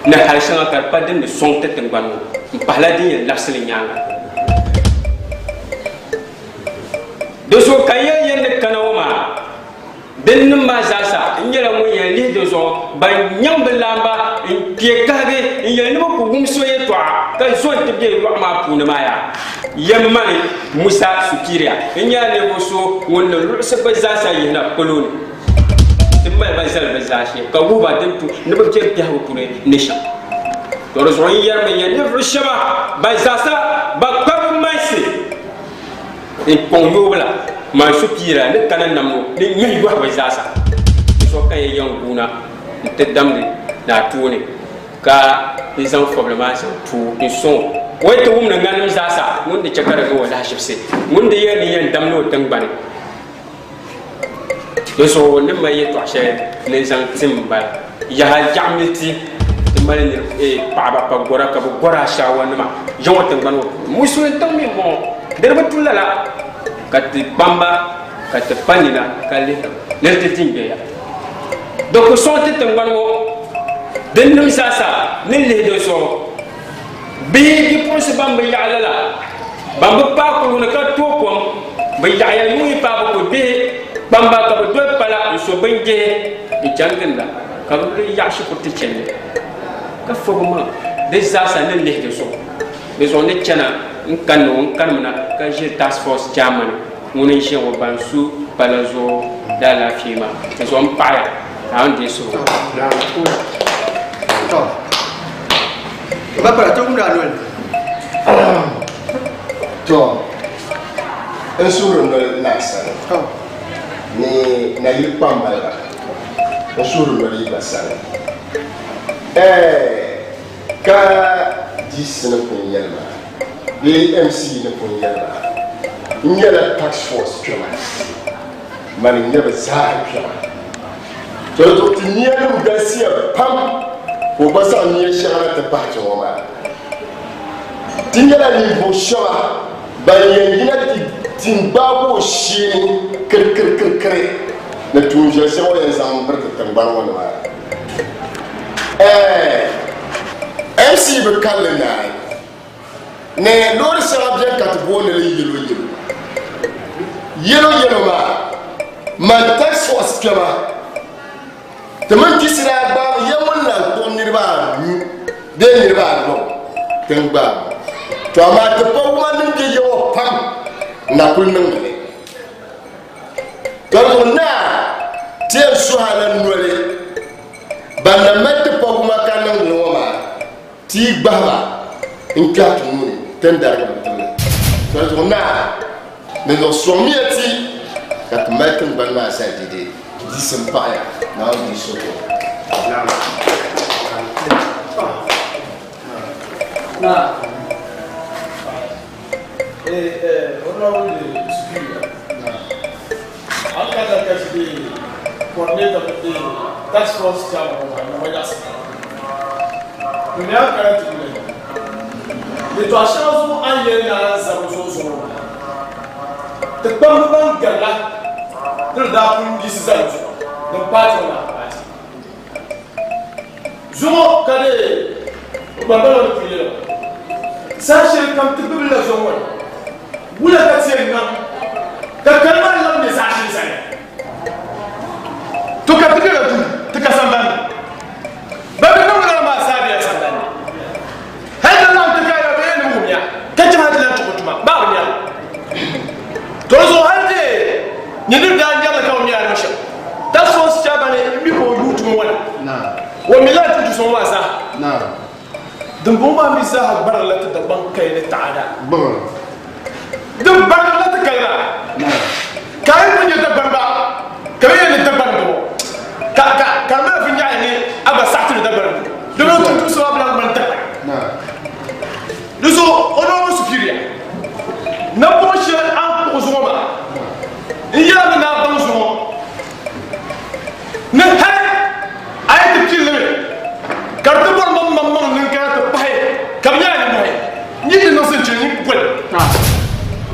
ni hali shɛŋa ka di pa din ni sɔŋ ti tiŋgbani ŋɔ m-pahila din yɛn labisi li nyaaŋa. Di zuɣu ka n yɛn yɛli ni kana ŋɔ maa din niŋ maa zaasa n nyɛla ŋun yɛn lihi di zuɣu ban nyaŋ bɛ laamba n-kpe kahigi n-yɛli ni bɛ ku wum so yɛtɔɣa ka zo nti be yɔɣu maa puuni maa yaa. Yɛm mani Musa Supiria n-nyɛla ninvuɣ so ŋun ni luɣisi bɛ zaasa yihina polo ni nti mali ba zali bɛ zaashee ka wuhi ba din tu ni bɛ be biɛhigu puuni ni shɛm. To di zuɣu n yɛrimi nyɛ ninvuɣ shɛba ban zaasa ban kpa bɛ mansi n kɔŋ yoobu la, man supiira ni kana nam ŋɔ ni ŋmahi yɔhi bɛ zaasa. Di zuɣu ka n yɛn guuna nti damdi naa tooni ka n zaŋ fɔbili maa zaŋ ti o n-sɔŋ o. O yi ti wum ni ŋanim zaasa ŋun di chɛ ka di niŋ o lahiʒibisi, ŋun di yɛli ni yɛn dam ni o tiŋgbani. Di zuɣu ni mali yɛtɔɣ shɛli ni n zaŋ tim m-bala. Yaha, yaɣimi ti ti mali paɣiba pa gɔra ka bɛ gɔri ashaawanima ya ŋɔ tiŋgbani ŋɔ puuni. Musulin tiŋ mi m-bɔŋɔ, di di bi tu lala ka ti kpamba ka ti pa nina ka lihiri ba ni ti di n-gbɛya. Di ku sɔŋ ti tiŋgbani ŋɔ dinnim zaasa ni lihi di zuɣu. Bihi bipuɣinsi ban bi yaɣi lala, ban bi paai kuligu ni ka tooi kom, bɛ yaɣiya yuŋ yi paai bɛ ku bihi kpamba ka bɛ doli pala n-so binjihi n-chani ginda ka bɛ bi yaɣi shikuruti chandi ka fo bɛ maŋa di zaasa ni lihi di zuɣu. Di zuɣu ni chana n-kanni o n-kanimina ka ʒiri task force chairman ŋuni n-ʒiya ŋɔ ban su pala zuɣu daalaafee maa. Di zuɣu m-paɣiya Naawuni deei suhigu. Ba pala ti wumdi a noli. To, n suhuri noli naa sani ni nayili kpambaliba, n suhuri noli yi gba sani. Ɛɛ, ka DC ni pun yɛli ma bee MC ni pun yɛli ma, n nyɛla task force kpɛma, mani n-nyɛ bɛ zaa kpɛma. To di zuɣu ti nianim galisiya pam ka o gba zaŋ nia shɛŋa na ti pahi ti ŋɔ maa. Ti nyɛla ninvuɣ shɛba ban yɛn yina ti ti n-gbaagi o shee ni kirikirikirikiri ni tuun viɛl shɛŋa o yɛn zaŋ m-biri ti tiŋgbani ŋɔ ni maa. Ɛɛ, MC bi kalli naai. Ni loori shɛŋa beni ka ti booni li yelo yelo. Yelo yelo maa, man task force kpɛma ti mini ti daa gbaami ya ŋun lan kpuɣi niriba anu bee niriba ayɔbu ti ni gbaami. To amaa ti pa wuma ni bɛ ya ŋɔ pam na kuli niŋdi li. Tɔzuɣu naa ti yɛn suhi a la noli ban na mali ti pa wuma ka niŋdi li ŋɔ maa. Ti yi gbahi ba n-kpɛhi ti nuu ni, ti ni darigi bɛ tibili. Soli zuɣu naa, ni zuɣu sɔŋmiya ti ka ti mali tiŋgbani maa zali dɛde. Di sim paɣiya, Naawuni di so ko. Naa. Honorable Superior, an ka da kashi the coordinator of the task force chairman wa na wanya sa. Domin an karanta ne. Yɛtɔɣa shɛŋa zuɣu a ni yɛli ni a zabi zuɣu zuɣu maa, ti kpamba ban garila ti ni daa pun yiɣisi zali zuɣu din paati ŋɔ maa paati. Zuŋɔ ka di kpamba la ni pun yɛli ba, saha shɛli kam ti gbibila zuŋɔ ŋɔ ni, wula ka ti yɛn niŋ ka kali maa labi nyɛ zaɣ shɛli zali? To ka ti bela duu, ti ka sambani ni. Ba bi niŋ lala maa zaa bela sambani ni. Hal di laɣim ti kaaya bee ni wumya ka chɛ hal ti lan tuhi tuma maa bi nyari. To di zuɣu hal ti nyɛ ni daa nyarili ka bi mi a niŋ shɛm. Task force chairman m-mi ka o yuui tuma ŋɔ na. O mi lala tuhi tusa ŋɔ maa zaa. Dimbɔŋɔ maa mi zaaha gbarigila ti Dagbaŋ kaya ni taɣada. Din barigila ti kaya maa, ka a yi kuli nya Dagbamba ka bɛ yɛli ni Dagbani m-bɔŋɔ, ka ka ka di mali vinnyaɣili ni a gba saɣi ti ni Dagbani m-bɔŋɔ. Domi o tumtumsi maa bi lahi ŋmani Dagbani. Di zuɣu Honourable Superior, napɔŋ shɛli a ni kpuɣi zuŋɔ maa, n yɛlimi ni a baŋ zuŋɔ ni hali a yi ti pili li mi ka di ti bɔri man maŋmaŋ ni n kana ti pahi ka bɛ nyɛla nimmɔhi n yi ti niŋ sinchini n boli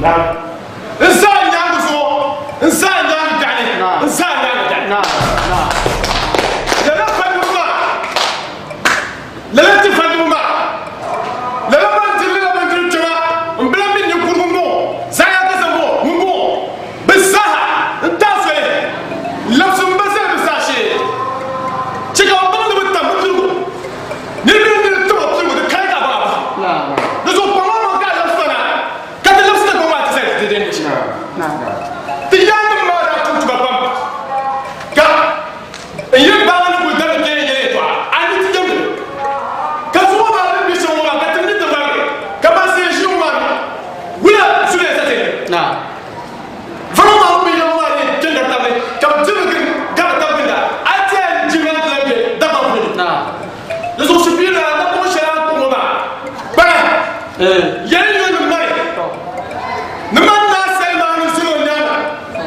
n zaa nyaangi zuɣu n zaa nyaangi biɛɣuni n zaa nyaangi biɛɣuni lala falibu maa Lala ti falibu maa, lala ban diri lala bindiri kpɛma m-bila mini ninkurigu m-bɔŋɔ, zaɣiyaɣisa m-bɔŋɔ, ŋun bɔŋɔ, bɛ zaaha n-taai soli labisi m ba zali bɛ zaashee. Chɛ ka bɛ baŋ ni bɛ tam bɛ piligu. Niriba ni niri tim o piligu di kali ka a baŋ a bahi. Di zuɣu kpaŋ maŋmaŋ ka a labisi ba na, ka ti labisi Dagbaŋ maa ti zali ti dɛdɛ ni shɛm. Ti yaannim maa daa tum tuma pam ka. N yi baŋ ni kul dami kpee nyɛ yɛtɔɣa, a ni ti yɛm li. Ka zuɣu maa ni be shɛm ŋɔ maa, ka ti ni ti ŋmarigi ka ban sayi ʒii ŋɔ maa mi, wula zuliya sa ti ni? Vara maa ŋun be yɛm maa ni kpe gari tab ni, ka bɛ diri gari tab ginda, a ti yɛn jiri a ni ti lan be Dagbaŋ puuni. Di zuɣu shikuru lana napɔŋ shɛli a ni kpuɣi ŋɔ maa, kpana, yɛli ni o ni mali ni man naa Salimani ni zali o nyaaŋa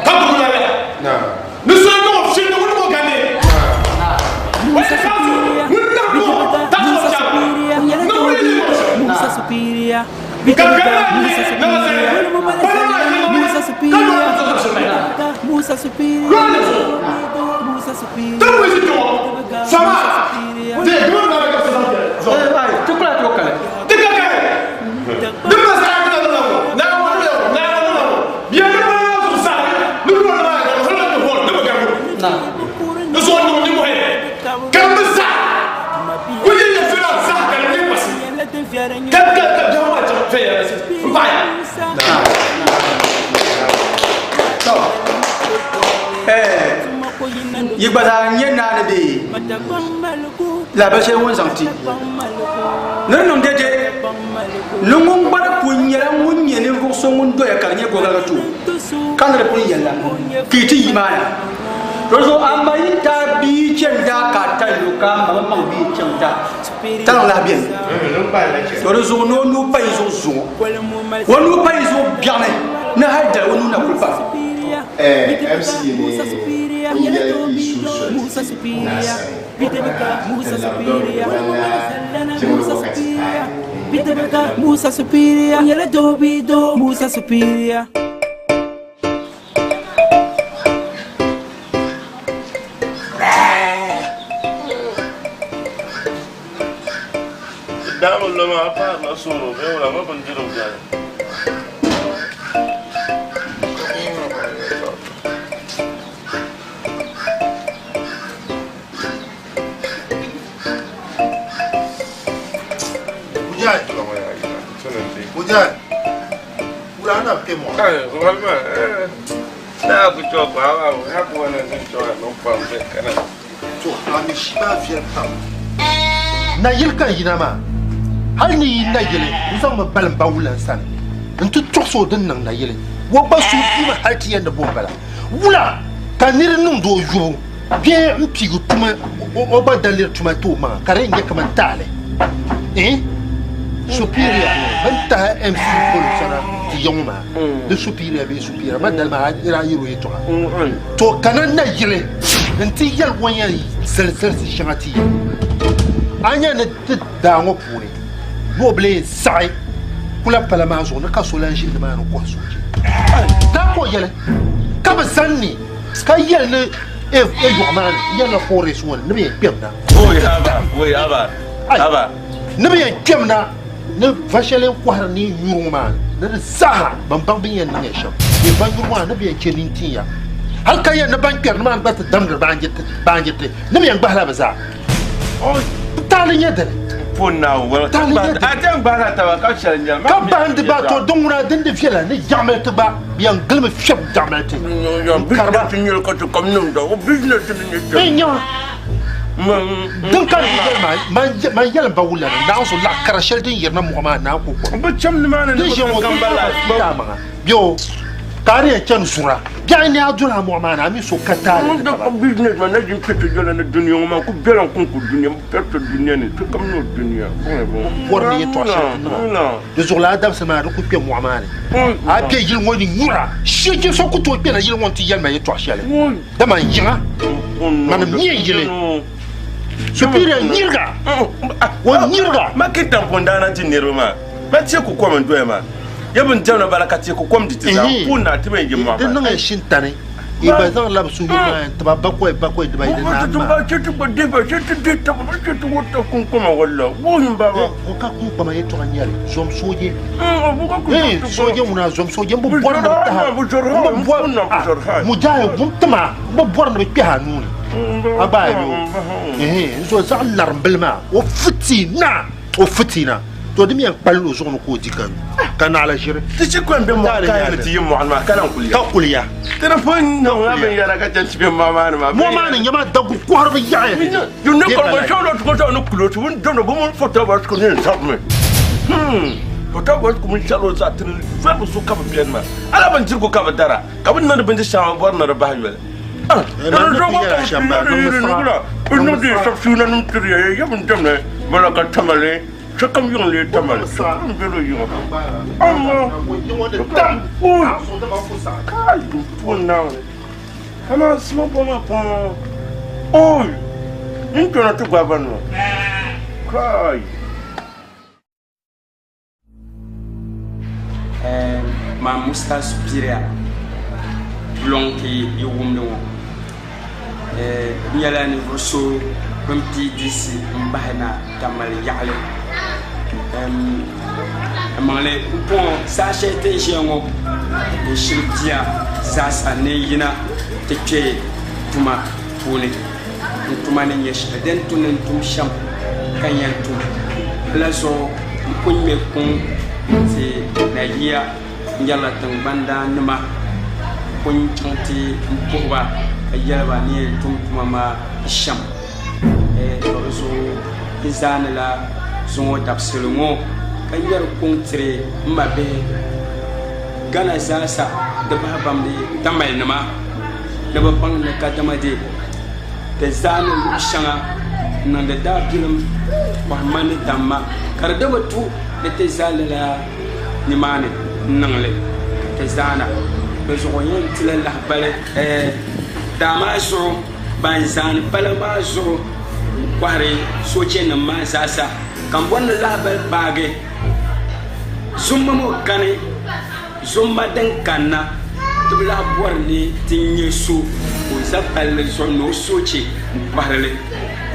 ka gbubi la la. Ni so niŋ o shiri ni ŋun niŋ o gandi. O yi ka so ŋun niŋ o ta so chaŋ. Niŋ o yi niŋ o shiri. Ka gari maa nyɛ nama zali. Kpana maa nyɛ nama ka lɔri ni so shiri maa. Lɔri ni so. Ti ni zi kpɛŋɔ sɔma de gama maa ka so zaŋ kpɛli zuɣu. Ti kula ti kali. Ti ka kali. Di ma saa ti na niŋ ŋɔ. Naawuni niŋ ŋɔ. Naawuni niŋ ŋɔ. Bia ni ŋɔ zuɣusaa ni lɔri maa ka hali ni hɔn ni bi gabi di zuɣu niŋ nimmohi ka di bi zaa ku yi ya fira zaa ka di nyɛ pasi ka ka ka biɛɣu maa chaŋ viɛnyɛla n paɣaya. Yi gba zaa n-nyɛ naa ni bee lahabali shɛli ŋun zaŋ ti ni di niŋ dɛdɛ ni ŋun gba di pun nyɛla ŋun nyɛ ninvuɣ so ŋun doya ka di nyɛ gɔgaligi ti o, ka ni di pun yɛlila ka yi ti yi maa na. Dinzuɣu a ma yi ti a bia chani daa ka a tali o ka a ma bi maŋ bia chaŋ daa, taliŋ lahi beni. To di zuɣu ni o nuu pa yi zuɣu zuŋɔ, o nuu pa yi zuɣu biɛɣuni ni hal dali o nuu na kuli pami. MC ni o yɛli yi suui soli ti naa sani ka ti labi dɔri ŋmanila jiŋli wakati paai. Musa Superior, nyɛla doo bee doo Musa Superior. Daami loma a paɣirila sooro bee wula ma bindirigu beni. Ujai. Ujai. Wula na pe mo. Daa ku chɔ pa wa ya ku wana zin chɔ no pam be kana. To a mi shi maa viɛli pam. Nayili ka n yina maa. Hali ni yi nayili n zaŋmi balim ba wula n sani n ti tɔɣisi o din niŋ nayili. O gba suhu piimi hali ti yɛn ni bo m-bala. Wula ka nir niŋdi o yubu bee m-piigi tuma o gba daliri tuma ti o maŋa ka di yɛn nyɛ kaman taali? Ɛɛn! Superior bin tahi MC polo sana ti yiŋ maa di superior bee superior ma dali maa a daa yɛl o yɛltɔɣa to kana na yili n ti yɛli o ni yɛn zali zalisi shɛŋa ti ya a nya ni ti daa ŋɔ puuni ni o bi lee saɣi kula pala maa zuɣu ni ka so lan ʒi nimaani kɔhi sooje daa ka o yɛli ka bi zani ni ka yɛli ni e yɔɣu maa ni n yɛlila forest ŋɔ ni ni bɛ yɛn kpɛm na ni bɛ yɛn kpɛm na ni va shɛli n kɔhiri ni nyuri ŋɔ maa ni di zaaha ban baŋ bɛ ni yɛn niŋ ya shɛm ni ban nyuri maa ni bɛ yɛn chɛ nintin ya hali ka yɛn ni ban kpɛri nimaani gba ti damdiri baanjiriti ni bɛ yɛn gbahila bɛ zaa taali nyɛ dini taali nyɛ dini ka bahindi ba to din ŋuna din di viɛla ni jaɣamali gba bɛ yɛn gilimi fiɛbi jaɣamali n kariba Din ka di yɛli maa, man yɛli m ba wula ni naanzu laɣ kara shɛli din yirina mɔɣu maa naan ku kɔŋ. Din ʒiya ŋɔ din daa maŋa bɛ o ka a di yɛn chani zura biɛɣu ni a doli a mɔɣu maa ni a mi so ka taali ni taba. Bɔri ni yɛtɔɣ shɛli ti niŋ a di zuɣu lala dabisili maa di ku kpe mɔɣu maa ni a be yili ŋɔ ni nyura shee so ku tooi kpɛna yili ŋɔ nti yɛli ma yɛtɔɣ shɛli. Dama n yiŋa, mani m-mi n yili. Superior nyiriga, o nyiriga. Ma ki tampon daana ti niriba maa, ma teeku kom n-doya maa. Ya bin diɛmdi bala ka teeku kom di ti zaa puuni na ti bɛn yi mɔɣu Di maa. niŋ ya shintani, yi gba zaŋ labi suhuyubu maa n-ti ba bakɔi bakɔi dibayi di naani maa. O ka kuŋkpama yɛtɔɣa n-nyɛ li, zom sooje. Ee, sooje ŋuna zom sooje m-bi bɔri ni bɛ tahi a, m-bi bɔri, a, mujahid ŋun tim a, m-bi bɔri ni bɛ kpɛhi a nuu ni. A gba a yi o, ehe, n zo zaɣ larimbili maa, o fiti na, o fiti na. To di mi yɛn kpali o zuɣu ni ka o di ka nyu, ka naɣila ʒiri. Ti chɛ ka n be mɔɣu ka yɛli ti yi mɔɣu ni maa ka lan kuli ya. Ka kuli ya. Ti di pun niŋla binyɛra ka chɛ ti be mɔɣu maa ni maa. Mɔɣu maa ni nyɛma dagu kɔhiriba yaɣiya ti di. Ala bindirigu ka bɛ dara, ka bɛ niŋdi bindiri shɛŋa bɛ bɔri ni di bahi yoli. Maa Musa Superior lɔŋ ti yi wumdi ŋɔ n nyɛla ninvuɣu so bin pii diisi n bahi na Tamale yaɣali n maŋli n puŋɔ saha shɛli ti ni ʒiya ŋɔ n shiri bia zaasa ni yina ti kpɛ tuma puuni n tuma ni nyɛ shɛli din tu ni n tum shɛm ka n yɛn tum lala zuɣu n ku ŋmɛ kuŋ ti Nayiya n yɛrila tingbani daa nima pun chaŋ ti n puhiba ka yɛli ba ni yɛn tum tuma maa shɛm to di zuɣu n zaanila zuŋɔ dabisili ŋɔ ka ŋmɛri kuŋ tiri m ma bihi Ghana zaasa di bahi bamdi Tamale nima ni bi baŋ ni kadama de ti zaani luɣ shɛŋa n-niŋdi daabilim kɔhimma ni damma ka di di bi tu ni ti za lala nimaani n-niŋ li ka ti zaana. Di zuɣu yɛn tila lahibali daa maa zuɣu ban zaani pala maa zuɣu n-kɔhiri soojenima maa zaasa ka m bɔri ni lahibali paagi zumma ŋɔ kani. Zomma din kanna, ti bi lahi bɔri ni ti nya so ka o za palli zuɣu ni o soochi n-kɔhiri li.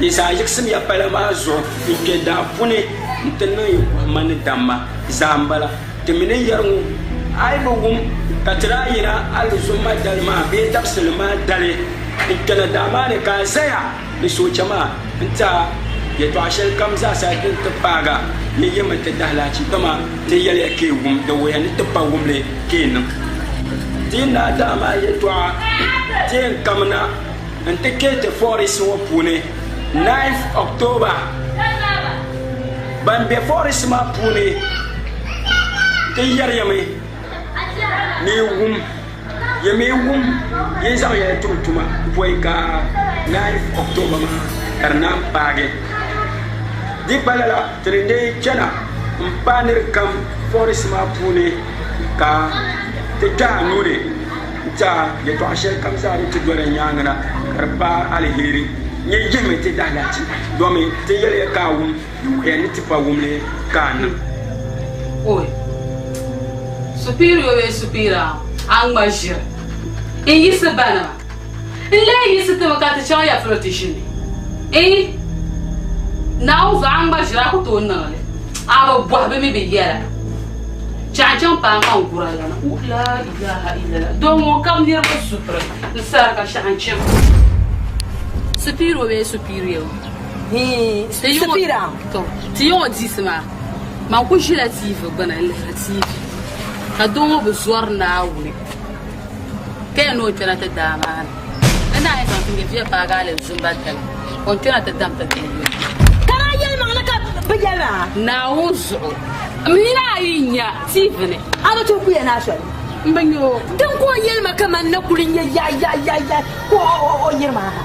Yi zaa yiɣisimiya pala maa zuɣu n-kpe daa puuni nti niŋ yi kɔhimma ni damma zaa m-bala. Ti mi ni yɛri ŋɔ, a yi bi wum ka ti daa yina alizumma dali maa bee dabisili maa dali n-kpɛna daa maa ni ka a zaya ni soochɛ maa n-ti a yɛtɔɣa shɛli kam zaasa din ti paag a ni yɛmi ti dahilahachi, dama ti yɛliya ka yi wum, di wuhiya ni ti pa wum li ka yi niŋ. Ti yi naai daa maa yɛtɔɣa, ti yɛn kamina nti kpe ti forest ŋɔ puuni 9th October. Ban be forest maa puuni ti yɛriyami ni yi wum. Yi mi wum yi zaŋ yɛli tum tuma pɔi ka 9th October maa ka di naan paagi. Di pa lala ti ni dee chana. M paai nir kam forest maa puuni ka ti kpɛh a nuu ni n-ti a yɛtɔɣ shɛlikam zaa din ti doli di nyaaŋa na ka di paai aliheri. Nyɛ yihimi ti dahilahichi, domi ti yɛliya ka a wum, di wuhiya ni ti pa wum li ka a niŋ. Oi! Superior bee superior a ŋma ʒiri n yiɣisi banima n lee yiɣisi timi ka ti chaŋ ya polo ti ʒini ii Naawuni zuɣu a ŋma ʒiri a ku tooi niŋ li a bi bɔhi bɛ mi bɛ yɛla chaŋ chaŋ paai ŋma n gura lana uh laa ilaha illallah doo ŋɔ kam niriba supiri n sarika shɛhi n chim Superior bee superior Superior ti yiŋɔ diisi maa man ku ʒila TV gbuni n lihiri TV ka doo ŋɔ bi zɔri Naawuni ka yɛn ni o kpɛna ti daa maa ni di naan yi zaŋ ti nyɛ viɛ paagi a lizumba dali o ni kpɛna ti dam ti bihi yuli. Ka daa yɛlimaŋli ka bɛ yɛli maa. Naawuni zuɣu m nina ayi nya TV ni. A bi tooi kuya ni a soli. M bi nya o. Din ka o yɛli ma kaman na kuli nyɛ yaɣiyaɣiyaɣi ka o yiri maa ha.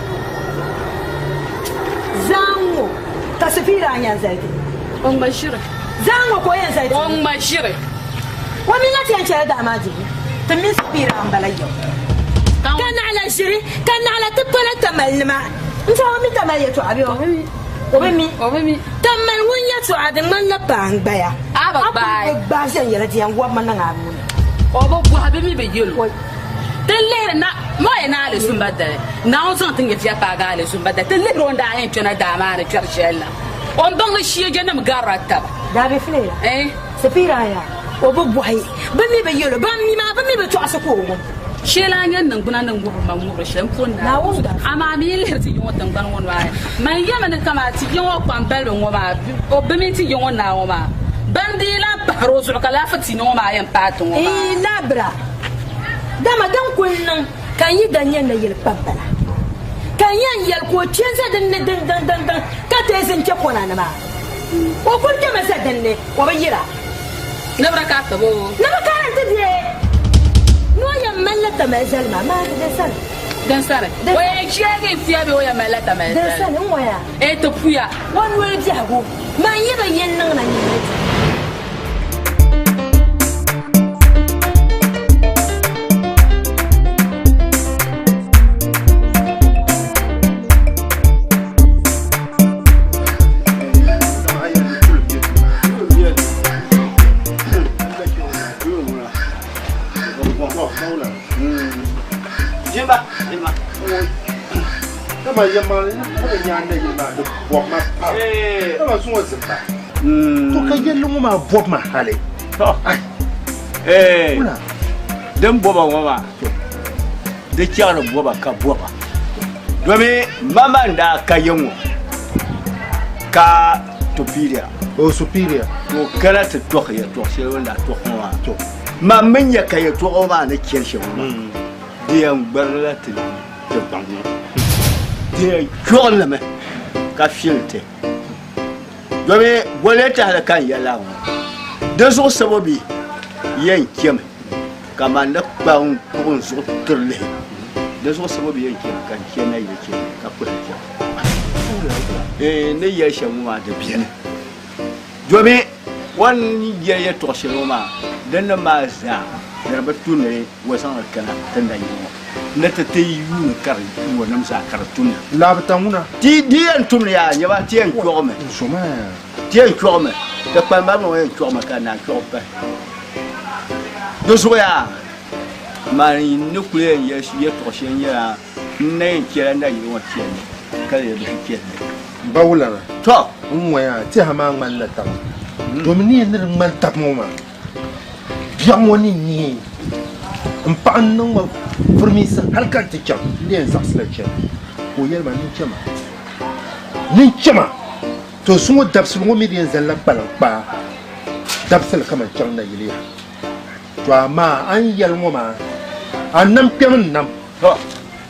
Zaŋ ŋɔ ka sipiira a yɛn zali ti. O ŋma ʒiri. Zaŋ ŋɔ ka o yɛn zali ti. O ŋma ʒiri. O mi na ti yɛn chɛla daa maa dibu. Ti mini sipiira m-bala yɛm. Ka naɣila ʒiri, ka naɣila ti pala Tamalinima. N tɛha o mi Tamali yɛtɔɣa bee o bi mi? O bi mi. Tamali ŋun yɛtɔɣa di ŋmanila paa n-gbaya. A bi gbaai. A kuli bi gbaai viɛnyɛla di yɛn wɔbimi niŋ a nuu ni. O bi bɔhi bɛ mi bɛ yɛl o. Ti lihiri na ma o yɛn naai li zumba dali. Naawuni zaŋ ti nyɛ bia paagi a li zumba dali. Ti lihiri o ni daa yɛn kpɛna daa maa ni kpɛri shɛli la. O ni baŋ ni shiɛjɛnim garila taba. Daa bi fileya. Eh. Sipiira yaa, o bi bɔhi. Bɛ mi bi yɛl o. Ban mi maa, bɛ mi bi tɔɣisi ka o wum. Shɛli a nyɛ niŋgbuna ni ŋubiri ma ŋubiri shɛli m pun Naawuni naai. Amaa a mi yi lihiri ti yiŋɔ tiŋgbani ŋɔ ni maa, man yɛmi ni kaman ti yiŋɔ kpambaliba ŋɔ maa, o bi mini ti yiŋɔ naa ŋɔ maa, ban dii lan pahir o zuɣu ka laafi ti ŋɔ maa yɛn paai ti ŋɔ maa. N labira, dama din kul niŋ ka n yi da nyɛ nayili kpambala, ka n yɛn yɛli ka o kpe n-za din ni diŋdiŋdiŋdiŋ ka teei zini kpe kɔna ni maa, o kul kpɛmi za din ni, o bi yira. Nabira ka a tib o. Ni bɛ kana nti deei ni o yɛn malila tamali zali maa, maa din sani. Din sani. O yɛn cheegi n-puya bee o yɛn malila tamali zali? Din sani, n ŋɔya. Ee, ti puya. O noli biɛhigu, man yi bi yɛn niŋ na nyini ti. Jimba, Jimba. Dama yɛlimaŋli ni puhiri nyaanda yili maa di bɔbi ma pam. Dama zuŋɔ zimba. To ka yɛlli ŋɔ maa bɔbi ma hali. Din bɔba ŋɔ maa di chɛɣiri bɔba ka bɔba domi ma maa n-daa ka ya ŋɔ ka superior. O superior. Ka o kana ti tɔhi yɛtɔɣ shɛli o ni daa tɔhi ŋɔ maa. Man mi nya ka yɛtɔɣa ŋɔ maa ni chani shɛm ŋɔ maa, di yɛn gbarila ti ti baŋ ŋɔ. Di yɛn chɔɣi li mi ka fili ti. Domi boli tahili ka n yɛli a ŋɔ. Di zuɣu sabo bi yɛn chɛmi ka man ni kpa n kpuɣi n zuɣu tiri lihi. Di zuɣu sabo bi yɛn chɛmi ka n chɛ nayili chɛni ka kpuɣi chaŋ. N ni yɛli shɛm ŋɔ maa di beni. Domi o ni yɛli yɛtɔɣ shɛli ŋɔ maa din ni maa zaa di di bi tu ni o zaŋ li kana ti nayili ŋɔ ni ti ti yuuni ka di ŋɔnim zaa ka di tumda. Laabita ŋuna. Ti di yɛn tumdi yaa nyɛba ti yɛn chɔɣimi. Ti yɛn chɔɣimi. Ti kpamba ŋɔ yɛn chɔɣimi ka naan chɔɣi pahi. Di zuɣu yaa mani ni kuli yɛn yɛtɔɣ shɛli nyɛla N na yɛn chɛla nayili ŋɔ chɛli ka leei bihi chɛli. M ba wulana, Tɔ! N ŋɔya, tɛha maa ŋmanila taba. Domin ni yɛn ni di ŋmani taba ŋɔ maa, biɛɣu ŋɔ ni neei m paɣa n-niŋ ma firimiinsi hali ka n ti chaŋ, n di yɛn zaɣisila chɛli. Ka o yɛli ma, Niŋ chɛma, niŋ chɛma! To zuŋɔ dabisili ŋɔ mi di yɛn zalila kpalaŋ kpaa dabisili kaman chaŋ nayili yaha. To amaa a ni yɛli ŋɔ maa, a nam kpɛm n nam.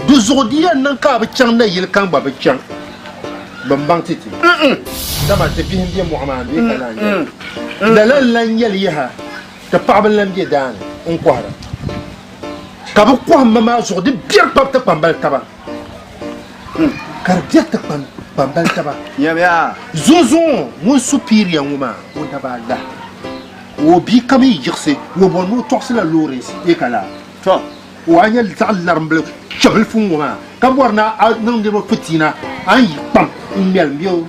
Di zuɣu di yɛn niŋ ka a bi chaŋ nayili kam gba bi chaŋ. Bɛ m-baŋ ti ti. Dama ti bihi m-be mɔɣu maa ni bee ka naan yɛli. Lala n-lan nyɛli yaha, ti paɣiba n-lan be daa ni n-kɔhira. Ka bɛ kɔhimma maa zuɣu di biɛri kpabi ti kpambali taba. Ka di biɛri ti kpani. Kpambali taba. Nyamiya. Zuŋzuŋ ŋun superior ŋɔ maa o daba lahi. O bia kam yi yiɣisi o bɔri ni o tɔɣisila Lawrence e ka laa. Tɔ. O a nyɛ zaɣ larimbili chɛbilifu ŋɔ maa ka bɔri ni a niŋ niriba fitiina a ni yi kpam n-ŋmɛlim bɛ o.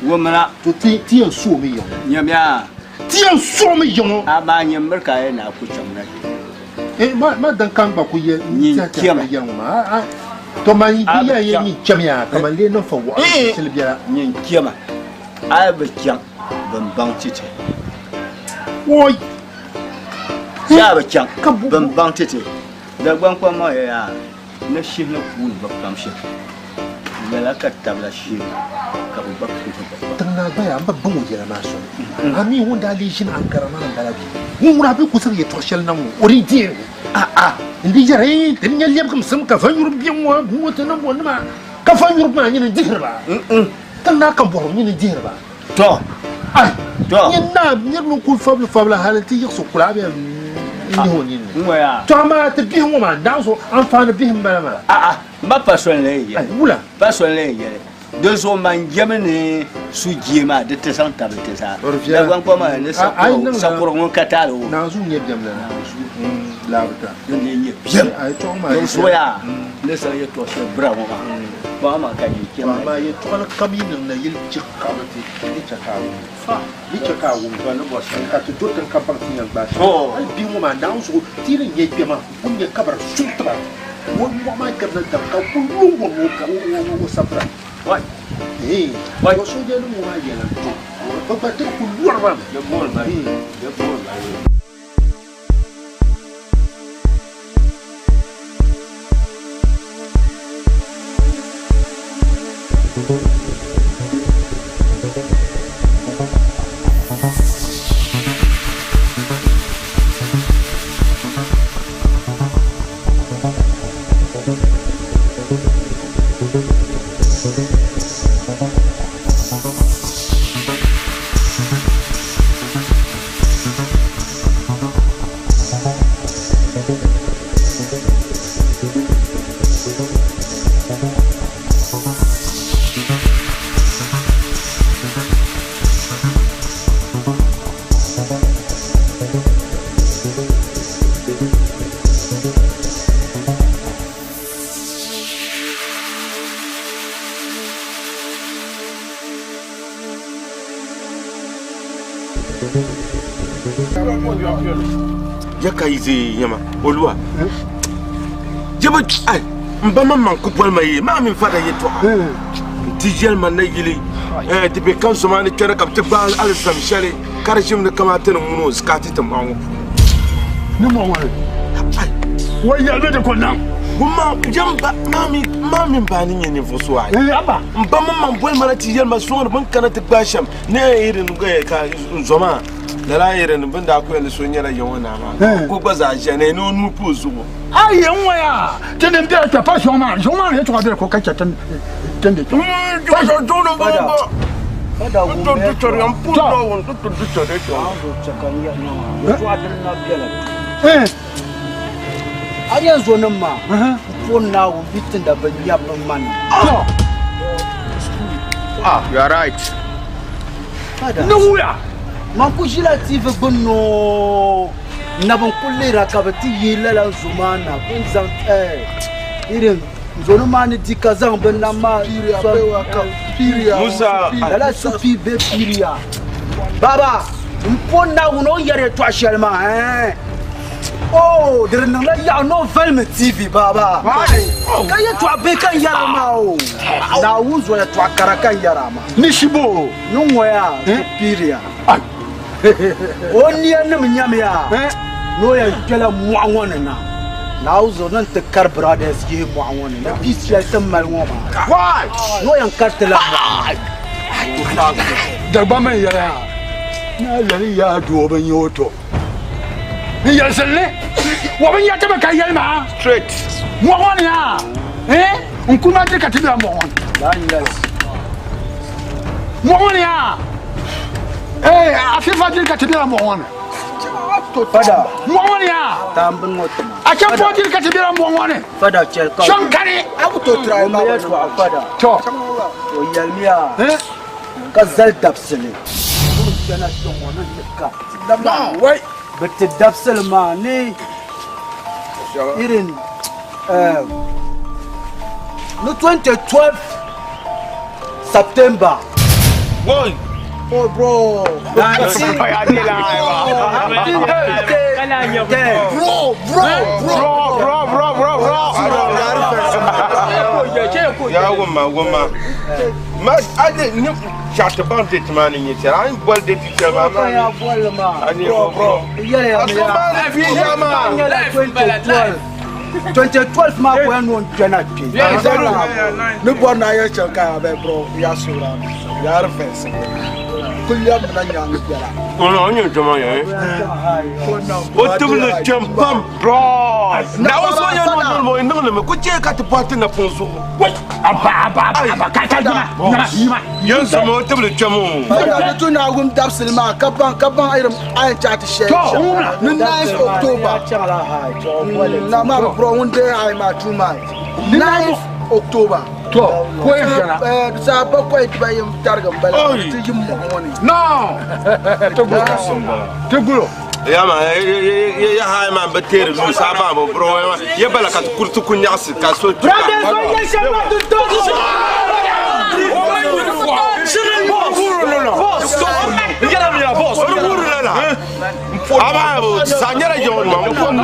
Wumla. To ti yɛn soomi ya ŋɔ. Nyamiya. Ti yɛn soomi ya ŋɔ. Amaa nyɛ miri ka a yɛn na ku chaŋ na Eh, ma ma dan kan gba ku yɛ Nyin tiɛhi tiɛhi chɛmi. ka yɛli ŋɔ maa. A, a, to man yi A bi yɛn yɛ chaŋ. nyin chɛmiya ka man lee niŋ fa wɔɣili shili biɛla. Nyin chɛma. A yi bi chaŋ bɛn baŋ ti ti. Oi. Yaa bi chaŋ bɛn baŋ ti ti. Dagbaŋ kpam maa yɛya ni shihi ni kuuni bi pam shɛm. Lala ka tabila shihi ka bɛ gba kuhi bi pam. Tiŋ naa gbaya m bi baŋ o yɛla maa soli. A mi ŋun daa lee ʒini Ankara maa m-bala bee? Ŋun ŋuna bɛ ku zaŋ yɛtɔɣ shɛli na ŋɔ o di deeri li. A'a, n di yɛra ee ti ni nya lɛbigimsim ka vanyuriba be ŋɔ ŋɔ ti niŋ bɔ nima ka vanyuriba maa nyini dihiri ba. Tiŋ naa ka bɔhiri nyini dihiri ba. Tɔ! Ai! Tɔ! Nyin naa nir ni kul fabili fabila hali nti yiɣisi kuli a bɛ n-nyih o nini ni. Tɔ amaa ti bihi ŋɔ maa naɣ zuɣu anfaani bihi m-bala maa. A'a, m ba pa soli n-lee yɛli. Ai, wula? Pa soli n-lee yɛli. Di zuɣu man jɛmi ni sujee maa di ti zaŋ tabili ti zaa. Dagbaŋ kpɔŋ maa ni sakurugu ŋun ka taali o. Naanzuu nyɛ biɛm lana. Laabita. Din lee nyɛ biɛm. Din soya ni zaŋ yɛtɔɣ shɛli bira ŋɔ maa. Kpaŋ maa ka yi chɛ Amaa yɛtɔɣili kam yi niŋ nayili chiɣ ka bi ti ni chɛ ka a wum li. Ni chɛ ka a wum li ka ti do tiŋ ka baŋ ti yɛn gbaai shɛm. Hal bia ŋɔ maa Naawuni zuɣu ti yi ni nya kpɛma ŋun nyɛ kabiri suŋ tiba o mɔɣu maa kpɛrila dam ka kul luŋ o sapira. Ɛɛn, o soojanim ŋɔ maa yɛla n-to bɛ gba ti kul lɔri ba mi. Ya ka yi ʒe yɛma oluwa jɛba ai n ba maŋ maŋ ku boli ma ye maa mini fada yɛtɔɣa n ti yɛli ma nayili di be ka zoma ni kpɛra ka bi ti gbaai alizam shɛli ka di ʒimi ni kamani ti ni ŋuni o zikaati ti mɔɣu ŋɔ puuni. Ni mɔɣu ŋɔ ni o yɛli mi di ku niŋ. Maa mini ba ni nyɛ ninvuɣ so ayi. N ba maŋ maŋ boli ma na ti yɛli ma suŋ ni bɛ ni kana ti gbaai shɛm ni irin ka n zo maa lala irin bɛ ni daa ku yɛli ni so nyɛla ya ŋɔ naa maa ka o gba zaa ʒiya ni o nuu pa o zuɣu. A yi n ŋɔya ti ni bɛla kpɛ pa zuɣu maa zuɣu maa ni yɛtɔɣa bɛla ko ka chɛ tin di kpɛ. A yɛn zo nim maa puuni Naawuni bi tinda bi nya bi manim. Ah, you are right. Ni wuya man ku ʒila TV gbuni noo na bin ku lihira ka bi ti yihi lala zo maa na bin zaŋ irin zoni maa ni di ka zaŋ bin nam maa Musa lala supi be piriya baba n po Naawuni o ni yɛri yɛltɔɣa shɛli maa Oh, di di niŋla yaɣu ni o valimi TV baaba. Ka yɛtɔɣa bɛ ka n yɛra maa o. Naawuni zuɣu yɛtɔɣa kara ka n yɛra maa. Ni shibo. Ni ŋɔya superior. O nia nim nyamiya ni o yɛn kpɛla mɔɣu ŋɔ ni na. Naawuni zuɣu ni n ti kari brothers yihi mɔɣu ŋɔ ni ni peace shɛli ti mali ŋɔ maa. Ni o yɛn kari ti la mɔɣu ni. Dagbamba n yɛla ni a yɛli yaa doo bi nya o to. N yɛlisili ni wa bi nya ti mi ka yɛli maa. Straight. Mɔɣu ŋɔ ni yaa eh n kuli ma diri ka ti bela mɔɣu ŋɔ ni. Mɔɣu ŋɔ ni yaa eh afifa diri ka ti bela mɔɣu ŋɔ ni. Fada. Mɔɣu ŋɔ ni yaa. Taambini ŋɔ tuma. A chɛ pɔ diri ka ti bela mɔɣu ŋɔ ni. Fada chɛli ka. Shɔŋ kani. A ku tooi try maa. Fada. To. O yɛlimiya ka zali dabisili kpɛna kpɛŋɔ ni ti ka bɛ ti dabisili maa ni irin ni 2012 September. One. Oh, bro. Bro, bro, bro, bro, bro, bro, bro. Ya wumma, wumma. Ma ade ni chata ban de tmani ni tera. An bol de ti tera ma. Ya bol ma. Ani bro, bro. Yɛlɛ ya Aso ma fi ya ma. 2012 maa ko yan kpɛna kpe. Ni bɔri na yɛ shɛli ka ya bɛ bro ya suura ya rifɛnsi kuli ya mina nyaangi biɛla. Ono onye jama ya. O tibili jem pam bro. Na o so ya no no no no no ko che ka ti party na pon so. Aba aba aba ka ka jima jima jima. Yen so mo tibili jem o. Ni tu na wum dabisili maa ka ban ka ban irin a yɛn chaɣa ti shɛli ni 9 October na maa bro ŋun deei ayi maa two months 9 October. To ko yin kana. Saa bakwai dibayi tarigi n bala ti yim mɔɣu ŋɔ ni. No. Tegulo. Tegulo. Ya ma ya ha ma be tere lu sa ba bo bro ya bala ka kurtu ku nyaasi ka so. Brothers, on yɛ shɛli ma dun to. Aba sa nyɛla jɔn ma n ko n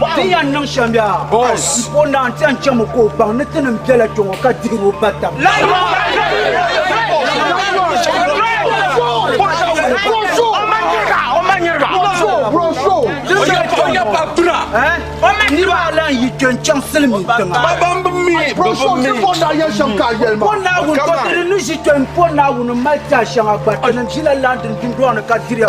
Ti yɛn niŋ shɛm yaa n po naa n ti yɛn chɛmi ka o baŋ ni ti nim biɛla kpɛ ŋɔ ka dihiri o ba tab. Niriba ala n yi kpɛ n chaŋ silimiin tiŋa. Po Naawuni to ti di ni ʒi kpɛ n po Naawuni n mali tia shɛŋa gba ti nim ʒila London dundɔŋ ni ka diriya.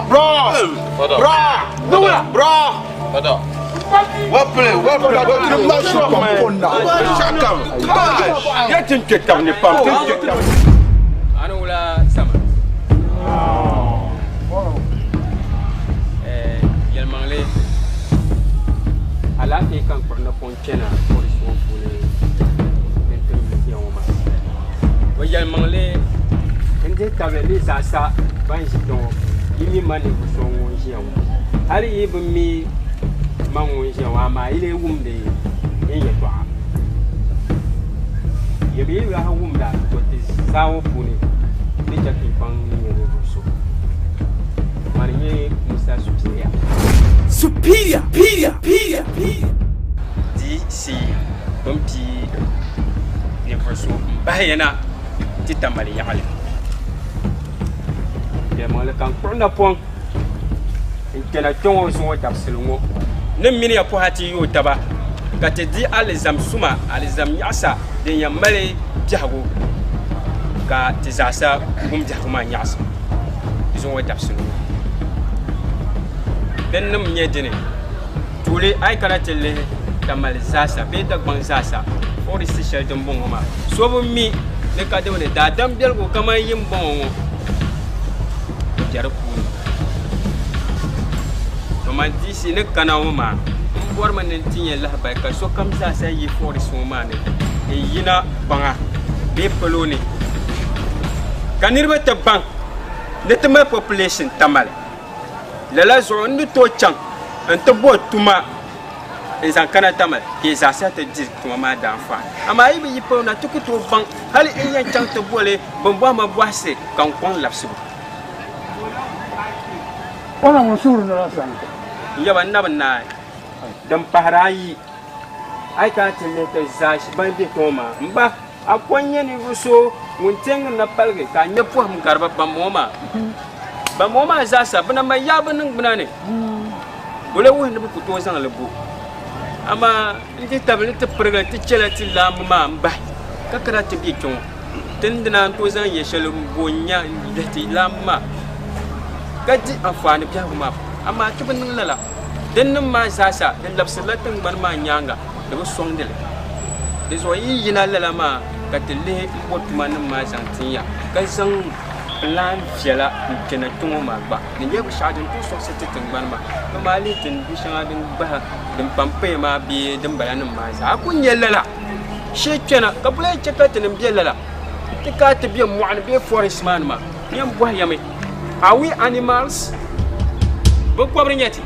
Bro, bro. Well played, well played. Shakam. Ya tin ketam ni pam tin ketam. Ana wula sama. Yɛlimaŋli alaafee ka n kpuɣi napɔŋ chana polisi ŋɔ puuni din ti yuli ŋɔ maa. O yɛlimaŋli n dihi tabili ni zaasa ban ʒi kpɛ ŋɔ yi mi ma ninvuɣu so ŋun ʒiya ŋɔ hali yi bi mi ma ŋun ʒiya ŋɔ amaa yi lee wumdi n yɛltɔɣa yi bi lahi wumda to ti zaa ŋɔ puuni ni chɛ kpinkpaŋ ni nyɛ ninvuɣu so mani nyɛ Musa Superior. Superior, Superior, Superior. DC bin pii ninvuɣu so n bahi ya na ti Tamale yaɣali yɛlimaŋli ka n kpuɣi napɔŋ n kpɛna kpɛ ŋɔ zuŋɔ dabisili ŋɔ ni n mini ya pɔha ti yooi taba ka ti di alizam suma alizam nyaɣasa din yɛn mali biɛhigu ka ti zaasa wum biɛhigu maa nyaɣasa zuŋɔ dabisili ŋɔ din nim nyɛ dini tuuli a yi kana ti lihi Tamale zaasa bee Dagbaŋ zaasa foresti shɛli din bɔŋɔ maa so bi mi ni ka dibini daadam biɛligu kamani yim bɔŋɔ ŋɔ bɛ di puuni to man DC ni kana ŋɔ maa n bɔrimi ni n ti nyɛ lahabali ka sokam zaasa yi foresti ŋɔ maa ni n yina kpaŋa bee polo ni ka niriba ti baŋ ni ti mali population Tamale lala zuɣu n ni tooi chaŋ n ti bo tuma n zaŋ kana Tamale ka yi zaasa ti di tuma maa daanfaani amaa yi bi yi polo na ti ku tooi baŋ hali n yɛn chaŋ ti boli bin bɔhima bɔhisi ka n kɔŋ labisibu. N yaba n na bi naai din pahari ayi a yi kana ti lihi ti zaa ban bɛ kpɛ ŋɔ maa n ba a ko n nyɛ ninvuɣu so ŋun teŋ na paligi ka a nyɛ pɔhim gariba ban bɔŋɔ maa Ban bɔŋɔ maa zaasa bɛ na mali yaa bɛ niŋgbuna ni. O lee wuhi ni bɛ ku tooi zaŋ li bo. Amaa n dihi tabili ni ti pirigili ti chɛla ti laamba maa m-bahi ka kana ti be kpe ŋɔ. Ti ni di naan tooi zaŋ yɛ shɛli m-bo n-nya n-lihi ti laamba maa ka di anfaani biɛhigu maa. Amaa ti bi niŋ lala. Din niŋ maa zaasa di labisirila tiŋgbani maa nyaaŋa di bi sɔŋdi li. Di zuɣu yi yina lala maa ka ti lihi m-bo tumanima maa zaŋ tin ya ka zaŋ plan viɛla n-kpɛna kpe ŋɔ maa gba ni nyɛ binshɛɣu din tooi sɔŋsi ti tiŋgbani maa. Ti maa lihi tin du shɛŋa din gbahi din pam paya maa bee din bala nim maa zaa. A ku nya lala shee kpɛna ka bɛ lahi chɛ ka tinim be lala nti ka ti be mɔɣuni bee forest maa ni maa. N yɛn bɔhi ya mi, are we animals? Binkɔbiri n-nyɛ ti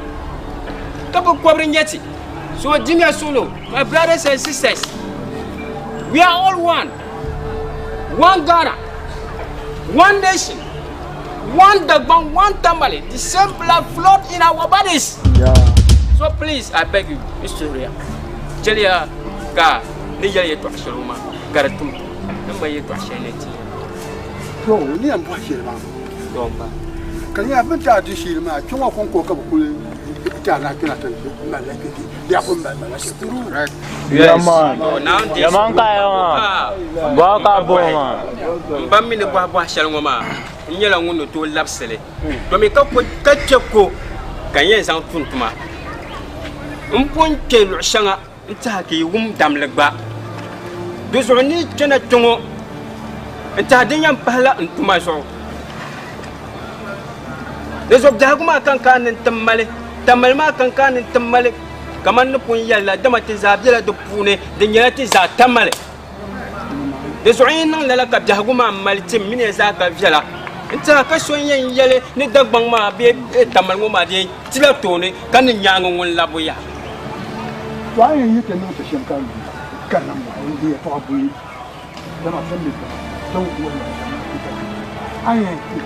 ka binkɔbiri n-nyɛ ti. So dimiya suɣilo, my brothers and sisters, we are all one. One Ghana, one nation, one Dagbang, one Tamale, the same blood flood in our bodies. Yeah. So please, I beg you, Mr. Ria, chɛliya ka ni yɛli yɛtɔɣa shɛli ŋɔ maa ka di tum ni mali yɛtɔɣa shɛli ni ti. To, ni yɛn bɔhi shɛli maa Dɔmba. Ka di nyɛla bɛ ni ti a di shili maa, kpe ŋɔ kɔŋko ka bɛ kuli ti a na kpɛna ti malila kpe ti bɛ a kuli mali malila kpe. Yaman ka maa ka bo maa. N ba mi ni bɔhi bɔhi shɛli ŋɔ maa n nyɛla ŋun ni tooi labisi li domi ka kpe ko ka n yɛn zaŋ tum tuma. N pun kpe luɣ shɛŋa n tɛha ka yi wum damli gba. Di zuɣu ni yi kpɛna kpe ŋɔ n tɛha din yɛn pahila n tuma zuɣu. Di zuɣu biɛhigu maa ka n kana ni n ti mali, Tamale maa ka n kana ni n ti mali. Kamani ni pun yɛli la, dama ti zaa bela di puuni, di nyɛla ti zaa tamali. Di zuɣu yi niŋ lala ka biɛhigu maa mali ti mini ya zaa ka viɛla. N tɛha ka so n-yɛn yɛli ni Dagbaŋ maa bee Tamali ŋɔ maa di yɛn tila tooni ka ni nyaaŋa ŋun labbu yaha. To a yɛn yi ti niŋ ti shɛm ka lu ka niŋ ba di yɛtɔɣa buyi, dama ti mi ba ti wuhi ba shɛm n-ti a yɛn yi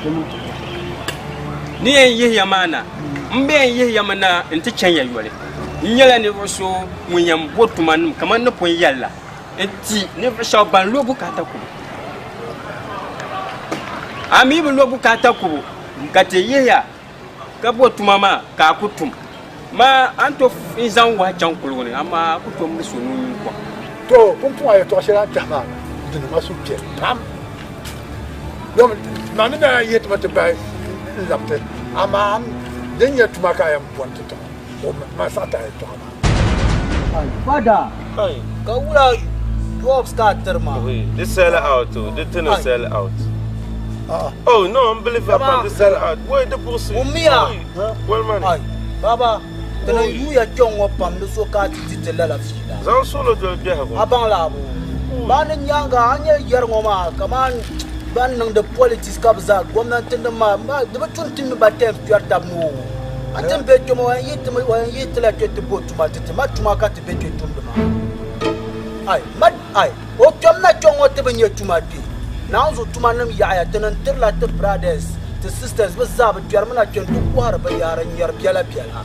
ti niŋ ti shɛm. Ni yɛn yihi ya maa na, m bi yɛn yihi ya mi na nti chɛn ya yoli. N nyɛla ninvuɣ so ŋun yɛn bo tumanim kaman ni pun yɛli la n-ti ninvuɣ shɛba ban lo bukaata kubu. A mi bi lo bukaata kubu ka ti yihi ya ka bo tuma maa ka a ku tum maa, a ni tooi n-zaŋ wahu chaŋ kuligu ni, amaa a ku tooi miri so ni o nyu kom. To, pumpɔŋɔ a yɛtɔɣ shɛli a ni tɛhi maa di niŋ ma suhupiɛlli pam. Domin ma ni daa yihi ti ma ti bahi n-lab ti, amaa din nyɛ tuma ka a yɛn bɔni ti tiŋa, o ma saɣi ti a yɛtɔɣa maa. Fada, ka wula jobs ka a tiri ma? Di sell out o, di ti ni sell out. Oh no, n believe pam di sell out. Wait, di puɣisi. Wumiya. Well money. Baba, ti ni yuya kpɛŋ ŋɔ pam ni so ka a ti di ti lala fiila. Zaŋ suɣulo doli biɛhigu. A baŋ laabu. Baa ni nyaaŋa a nyɛ yɛri ŋɔ maa kaman ban niŋdi politics ka bɛ zaa gomnanti nim maa di bi tuni ti mi ba terms kpɛri tab ni o. A ti ni be kpɛ maa o yɛn yihi ti la kpɛ ti bo tuma ti ti ma tuma ka ti be kpɛ tumdi maa. Ai ma ai o kpɛm na kpɛ ŋɔ ti bi nyɛ tuma kpɛ. Naawuni zuɣu tuma nim yaɣaya ti ni tirila ti brothers ti sisters bɛ zaa bɛ kpɛrimi na kpɛ n-ti kɔhiri binyahari n-nyari biɛla biɛla.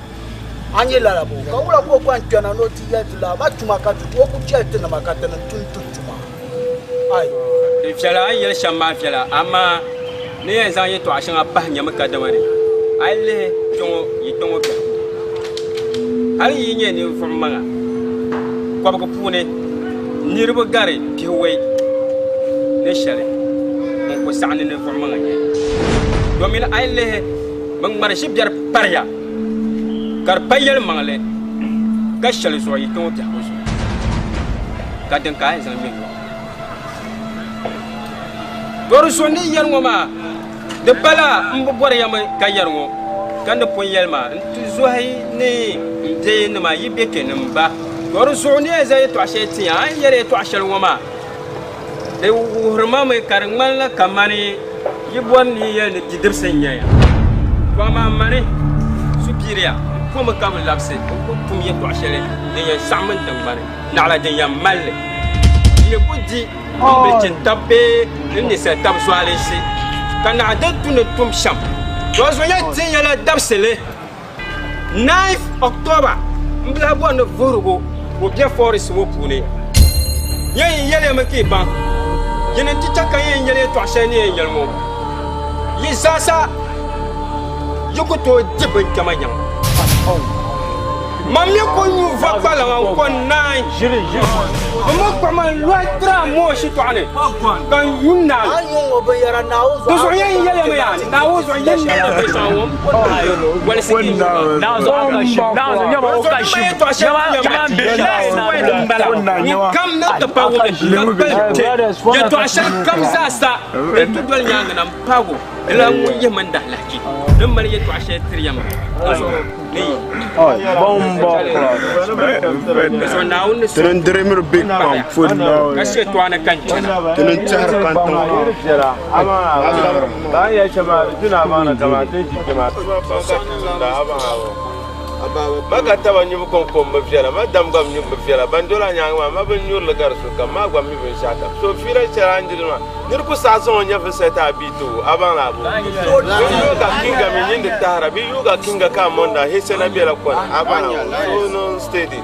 A nya lala bɔ? Ka wula ka o gba n-kpɛna ni o ti yɛli ti laa ma tuma ka ti o ku chɛli tinima ka ti ni tum ti tuma? Ai! Di viɛla, a ni yɛli shɛm maa viɛla, amaa ni yɛn zaŋ yɛtɔɣa shɛŋa pahi nyami kadama ni a yi lihi kpe ŋɔ yi kpe ŋɔ biɛhigu. Hal yi nyɛ ninvuɣ maŋa kɔbigu puuni niriba gari pihiwɔi ni shɛli n-ku saɣi ni ninvuɣ maŋa nyɛ. Domin a yi lihi bɛ ŋmari ʒi biɛri pariya ka di pa yɛlimaŋli ka shɛli zuɣu yi kpe ŋɔ biɛhigu zuɣu ka din ka a yɛn zaŋ ŋme nyɔɣu. To di zuɣu ni yɛri ŋɔ maa di pala m bi bɔri ya mi ka yɛri ŋɔ ka ni pun yɛli maa n ti zohi ni m biɛyinima yi be kpe ni m ba. To di zuɣu ni yɛn zaŋ yɛtɔɣ shɛli ti ya, a ni yɛri yɛtɔɣ shɛli ŋɔ maa di wuhiri ma mi ka di ŋmanila kamani yi bɔri ni yi yɛli ni bidibisi n-nyɛ ya. To amaa mani supiiriya m pomi ka bi labisi n ku tum yɛtɔɣ shɛli din yɛn saɣim n tiŋgbani naɣila din yɛn mali li. M mi ku di m bilichin tab bee n ninsal tab zualinsi, ka naɣ di tu ni tum shɛm. To zuɣu yɛn tin ya la dabisili 9th October m bi lahi bɔri ni vuhirigu ka o be forest ŋɔ puuni. Yɛn yɛliya mi ka yi baŋ, yini n-ti chɛ ka n yɛn yɛli yɛtɔɣ shɛli ni yɛn yɛli ŋɔ. Yi zaasa yi ku tooi di binkɛma nyaŋ. Man mi ku nyu va kpalaŋa n-ko n-naai. Bɛ mi kpuɣi ma n-lɔhi tiri a mooi shitɔɣu ni ka n yu n-naai. Di zuɣu yɛn yɛliya mi yaa, Naawuni zuɣu yɛn niŋdi binshɛŋa ŋɔ m-wolisi di nyuba. Ŋunkam niŋ ti pa wumli ka kpalim kpe yɛtɔɣ shɛli kam zaasa din ti doli nyaaŋa na m-paag o, dilan ŋun yihi mini dahilahichi ni mali yɛtɔɣ shɛli tiri ya maa. Dinzuɣu ni yi Dinzuɣu Naawuni ni so m-paɣiya ka she tɔɣa ni ka n chana. Ma ka taba nyubu kɔŋko m-bi viɛla, ma dam gba mi nyubu bi viɛla. Ban doli a nyaaŋa maa, ma bi nyuri li gari sokam, maa gba mi binshɛɣu kam. So fiila shɛli a ni diri maa, nir ku saɣi zaŋ o nyɛvili shɛli ti a bia ti o, a baŋ la a bo. Bɛ yuuga kinga mi nyindi tahira, bɛ yuuga kinga ka a monda, hesena bela kɔna, a baŋ la a bo. So niŋ steady.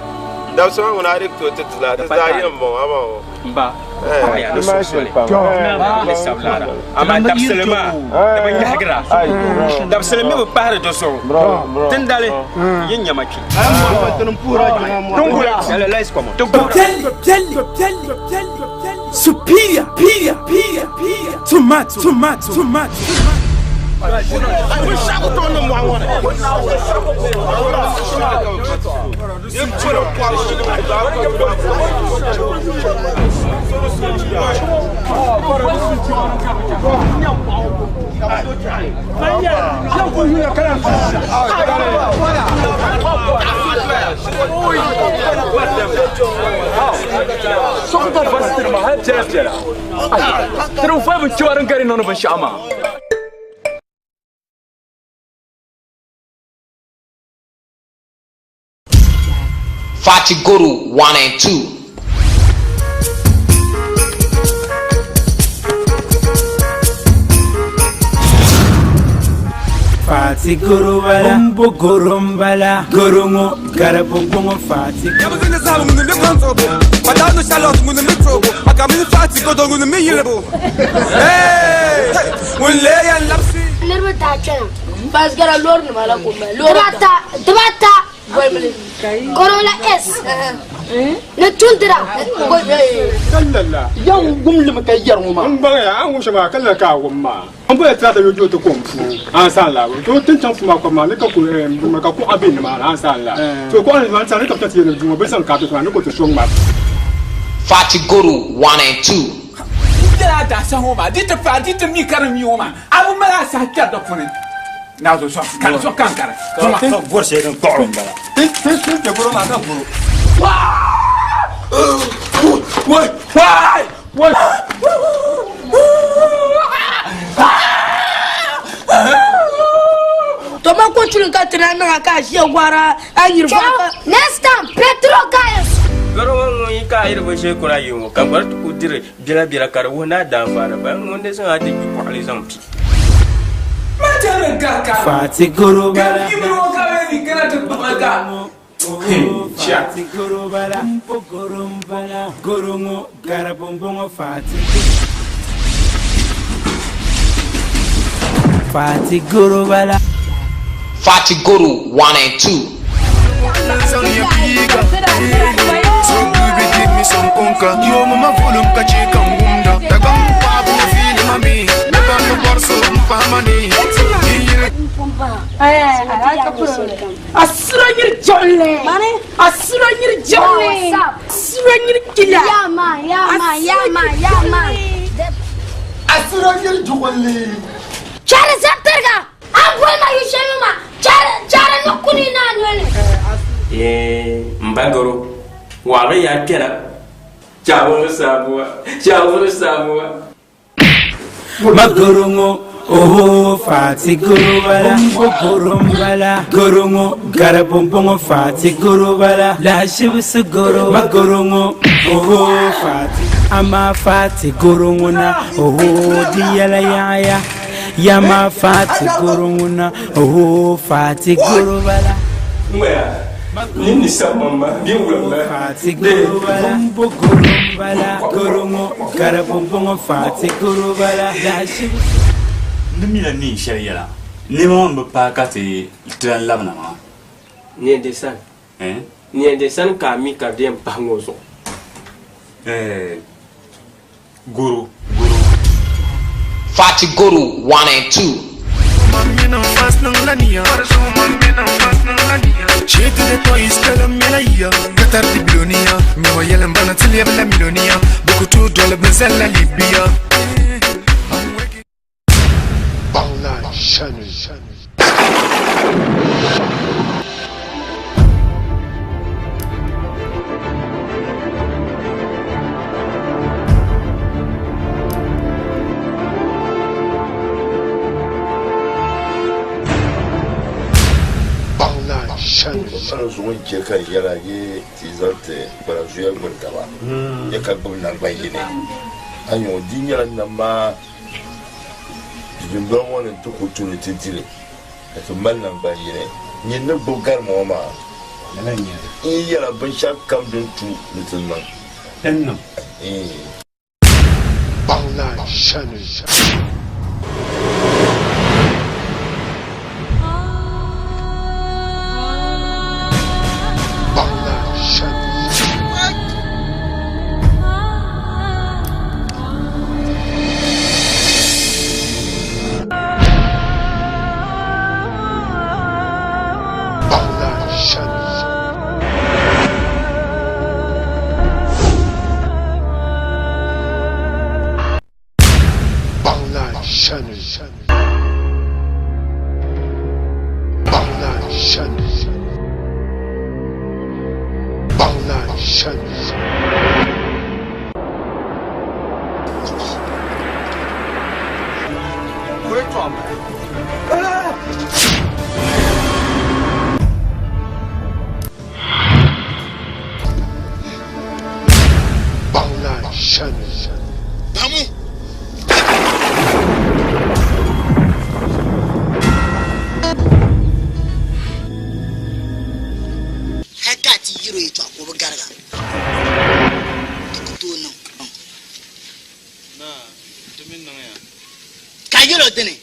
Dabisa maa ŋuni a di tooi ti ti la, ti zaa yɛn bɔŋɔ, a baŋ o. M ba, paɣiya ni suhusoli ni sabilaara, amaa dabisili maa di bi nyahigira. Dabisili mi bi pahiri di zuɣu. Dindali yi nya ma kpi. Superior, superior, superior, tomato, tomato, tomato. Fati Guru 1 and 2. Fati goro bala, mbo goro mbala, goro ŋɔ garibu gboŋɔ fati. Yamuzini sabu ŋuni mi kɔntobo, Madanu Charlotte ŋuni mi tobo, Makamini Fati Godo ŋuni mi yilibo. Hey! Ŋun lee yɛn labisi. Niriba daa chana Pasgara loori nima la ka o mali loori dibaata golimli Corolla S ni Tundra. Kallala. Yan wumlimi ka yɛri ŋɔ maa. N baŋya a ni wum shɛm maa ka lala ka a wum maa. N bɔla tirata yo jo ti kom puu an san la to tin chaŋ fuma kom maa ni ka ku ka kuɣa be nimaani an san la to kuɣa ni maa ni ka bi ti yɛli duu ŋɔ bɛ zaŋ kaapɛti maa ni ka o ti sɔŋ ma. Fati Guru 1 and 2. N yɛla a daasa ŋɔ maa di ti paai di ti mi ka di mi ŋɔ maa a bi mali a saha kpɛri di puuni. Naa zo sɔŋ ka di so kan kari. Ka bɔri shɛli din kpuɣiri m-bala. Tin kpɛ goro maa ka goro. Wai! Wai! Wai! To ma ko chuli ka tira niŋa ka a ʒiya gɔra a yiri bɔra ka. Next time, petrol guys. Garo ŋɔ ŋun yi ka a yiri binshɛli kuna yi ŋɔ ka gbari ti ku diri biɛla biɛla ka di wuhi ni a daanfaani ba ŋun di zaŋ a ti gbi bɔɣili zaŋ pi. Fati goro bala. Fati goro bala, mbo goro mbala, goro ŋɔ garibu gboŋɔ fati. Fati goro bala. Fati Guru 1 and 2. So baby give me some conca. Yo mama volume ka chika ngumda. Dagang pabu feel mami. Dagang borso mpamani. Asura nyiri jolli. Asura nyiri jolli. Asura nyiri kila. Yeah man, yeah man, yeah man, yeah man. Asura nyiri jolli. Chari zapirga. An boli ma yu shɛli maa chari chari ni kuni na noli. Ee, n ba garo waɣiri yaa kpɛra chaawuri saabuwa chaawuri saabuwa. Ma goro ŋɔ oho fati goro bala mbo goro mbala goro ŋɔ garibu gboŋɔ fati goro bala lahashibisi goro ma goro ŋɔ oho fati amaa fati goro ŋɔ na oho di yɛla yaɣaya yama fati goro ŋɔ na oho fati goro bala. Ŋmɛya ni ni sabimma ni wulimma Fati goro bala mbo goro mbala goro ŋɔ garibu gboŋɔ fati goro bala lahashibisi. N bi mila neen shɛli yɛla. Nɛma maa m-bi paai ka ti lan labina maa. Neen di sani. Eh? Neen di sani ka a mi ka di yɛn pahi ŋɔ zuɣu. Eh, goro, goro. Fati Goro 1 and 2. Ana zuɣu n chɛ ka n yɛla yi ti zaŋ ti gbana zuya gbuni taba ya ka gbubi nangban yini a nyɛ o di nyɛla nam maa dundɔŋ ŋɔ ni ti ku tu ni ti dili ka ti mali nangban yini nyin ni gbubi garima ŋɔ maa n yɛla binshɛɣu kam din tu ni ti niŋ. Hali ka a ti yir o yɛtɔɣa ka o bi garig a, di ku tooi niŋ. Ka a yɛl o dini.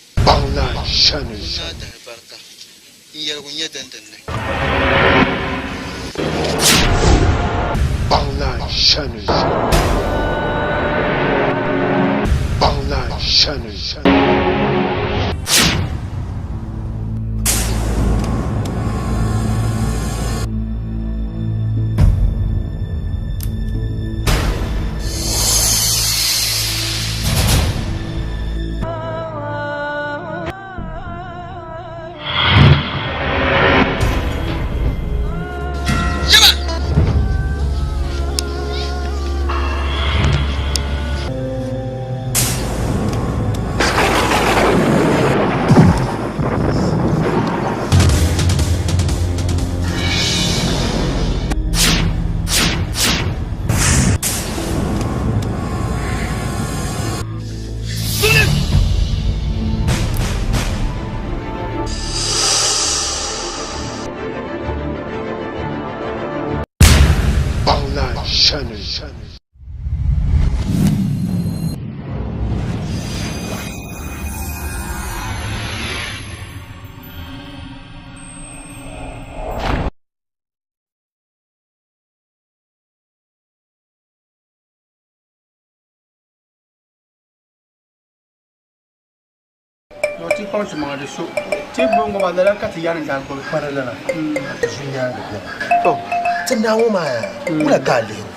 Ti kpaŋ ti maŋa di so ti gbubi ŋɔ maa lala ka ti yani daa gbubi kpara lala ka ti zu nyaanga biɛni to ti naa ŋɔ maa wula ka a lihiri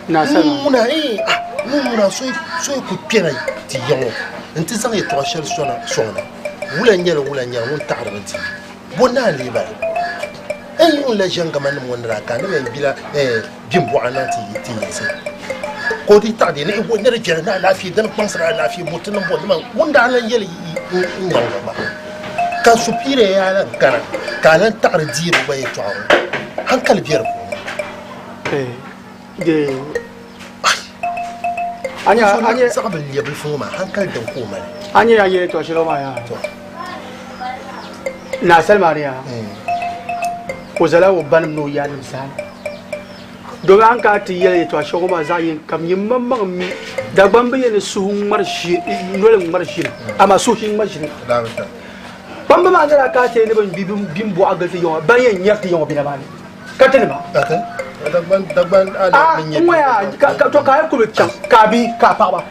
Naa Salima. ŋuna ee ah ŋun ŋuna so so ku kpɛna ti ya ŋɔ n ti zaŋ yɛltɔɣa shɛli sɔna sɔŋna wula n nyɛli wula n nyɛli ŋun taɣari bi ti bo naa n lee bala n yuun la ʒɛngama nim ŋɔ ni daa ka ni yɛn gbila bimbɔɣa niŋ ti ti yinsi ka o di taɣadi ni ni di jɛli ni alaafee dini kpaŋsiri alaafee bo ti niŋ bo nima ŋun daa lan yɛli n nyaŋ gba ka supiira yaa lan kana ka a lan taɣari deeri gba yɛltɔɣa ŋɔ hankali bɛ di puuni zaɣ bi lɛbilifu ŋɔ maa hankali din ka o mali a nyɛ ya yɛli tɔ shɛli maa yaa naa salima ni yaa o zala o banim ni o yaannim sani. Domi a ni kana ti yɛli yɛtɔɣ shɛŋa ŋɔ maa zaɣ yini kam, nyin maŋmaŋ mi Dagbaŋ bi yɛn ni suhu ŋmari ʒi, noli ŋ-ŋmari ʒiri, amaa suhu shi ŋ-ŋma ʒiri. Kpamba maa ni daa kana ti yɛli ni bɛ ni gbi bimbuɣa gili ti yiŋa, ban yɛn nyari ti yiŋa bina maa ni ka ti nima. A n-ŋɔya, to ka a yi kuli bi chaŋ, ka a bihi, ka a paɣiba.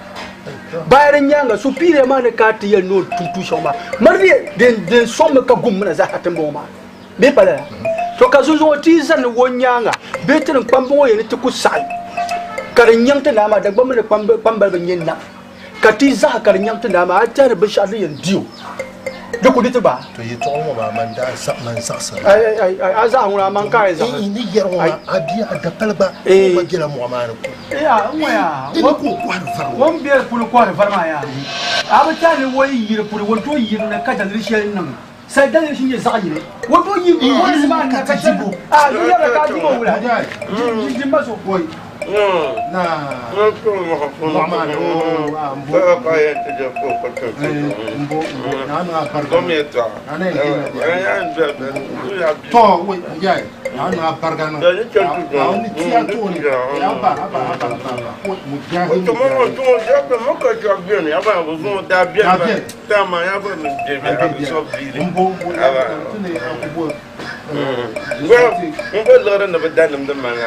Baya din nyaaŋa, supiiriya maa ni kana ti yɛli ni o tum tuun shɛŋa maa, mali din sɔŋmi ka gum mina zaa ha tiŋgbɔŋ maa. Bee pa lala? To ka zuzuŋɔ ti yi zani o nyaaŋa bee ti ni kpamba ŋɔ yɛn ni ti ku saɣi ka di nyaŋ ti naa maa, Dagbamba ni kpambaliba n-nyɛ nam, ka ti yi zaɣi ka di nyaŋ ti naa maa, a tɛhi ni binshɛɣu din yɛn di o, di ku di ti gba? To yɛtɔɣili ŋɔ maa man daa man zaɣisiri. Ai ai ai ai a zaɣi ŋuna man ka a yi zaɣisi. N ni yɛri ŋɔ maa, a bia a dapali gba o gba bela mɔɣu maa ni ku. Ya n ŋɔ yaa. Di ni ka o kɔhiri vari ŋɔ. O ni be di puuni kɔhiri vari maa yaa. A bi tɛhi ni o yi yi di puuni, o ni tooi yirina ka daliri shɛli niŋ. Sali daliri shi nyɛ zaɣ yini. O tooi yi polisi maa ni na ka shɛli a di yɛra ka a dim o wula di ma so. N bo liɣiri ni bi da nimdi mali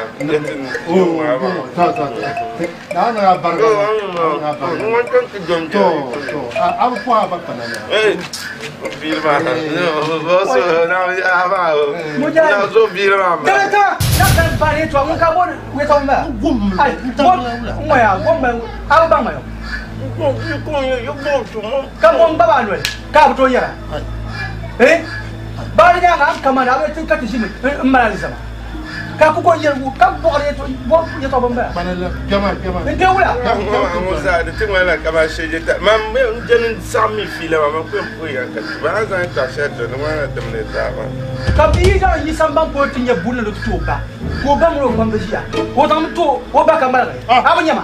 Ka ŋun gba maa noli ka a bi tooi yɛra eh Baa di nyaaŋa a ni kamani a bi ti ka ti ʒimi m-mali alizama ka a ku ko yɛligu ka bɔɣiri yɛtɔɣ bin bala n-deei wula. Ka bia yi zaŋ yi samban polo ti nya buri ni di ti ti o ba ka o ba mini o kpamba ʒiya ka o zaŋmi ti o ba ka ŋmaligi a bi nya ma.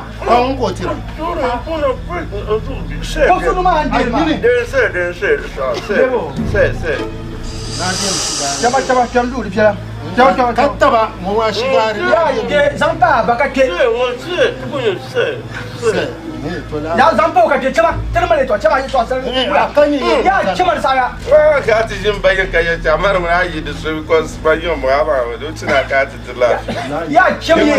Ya chem ye.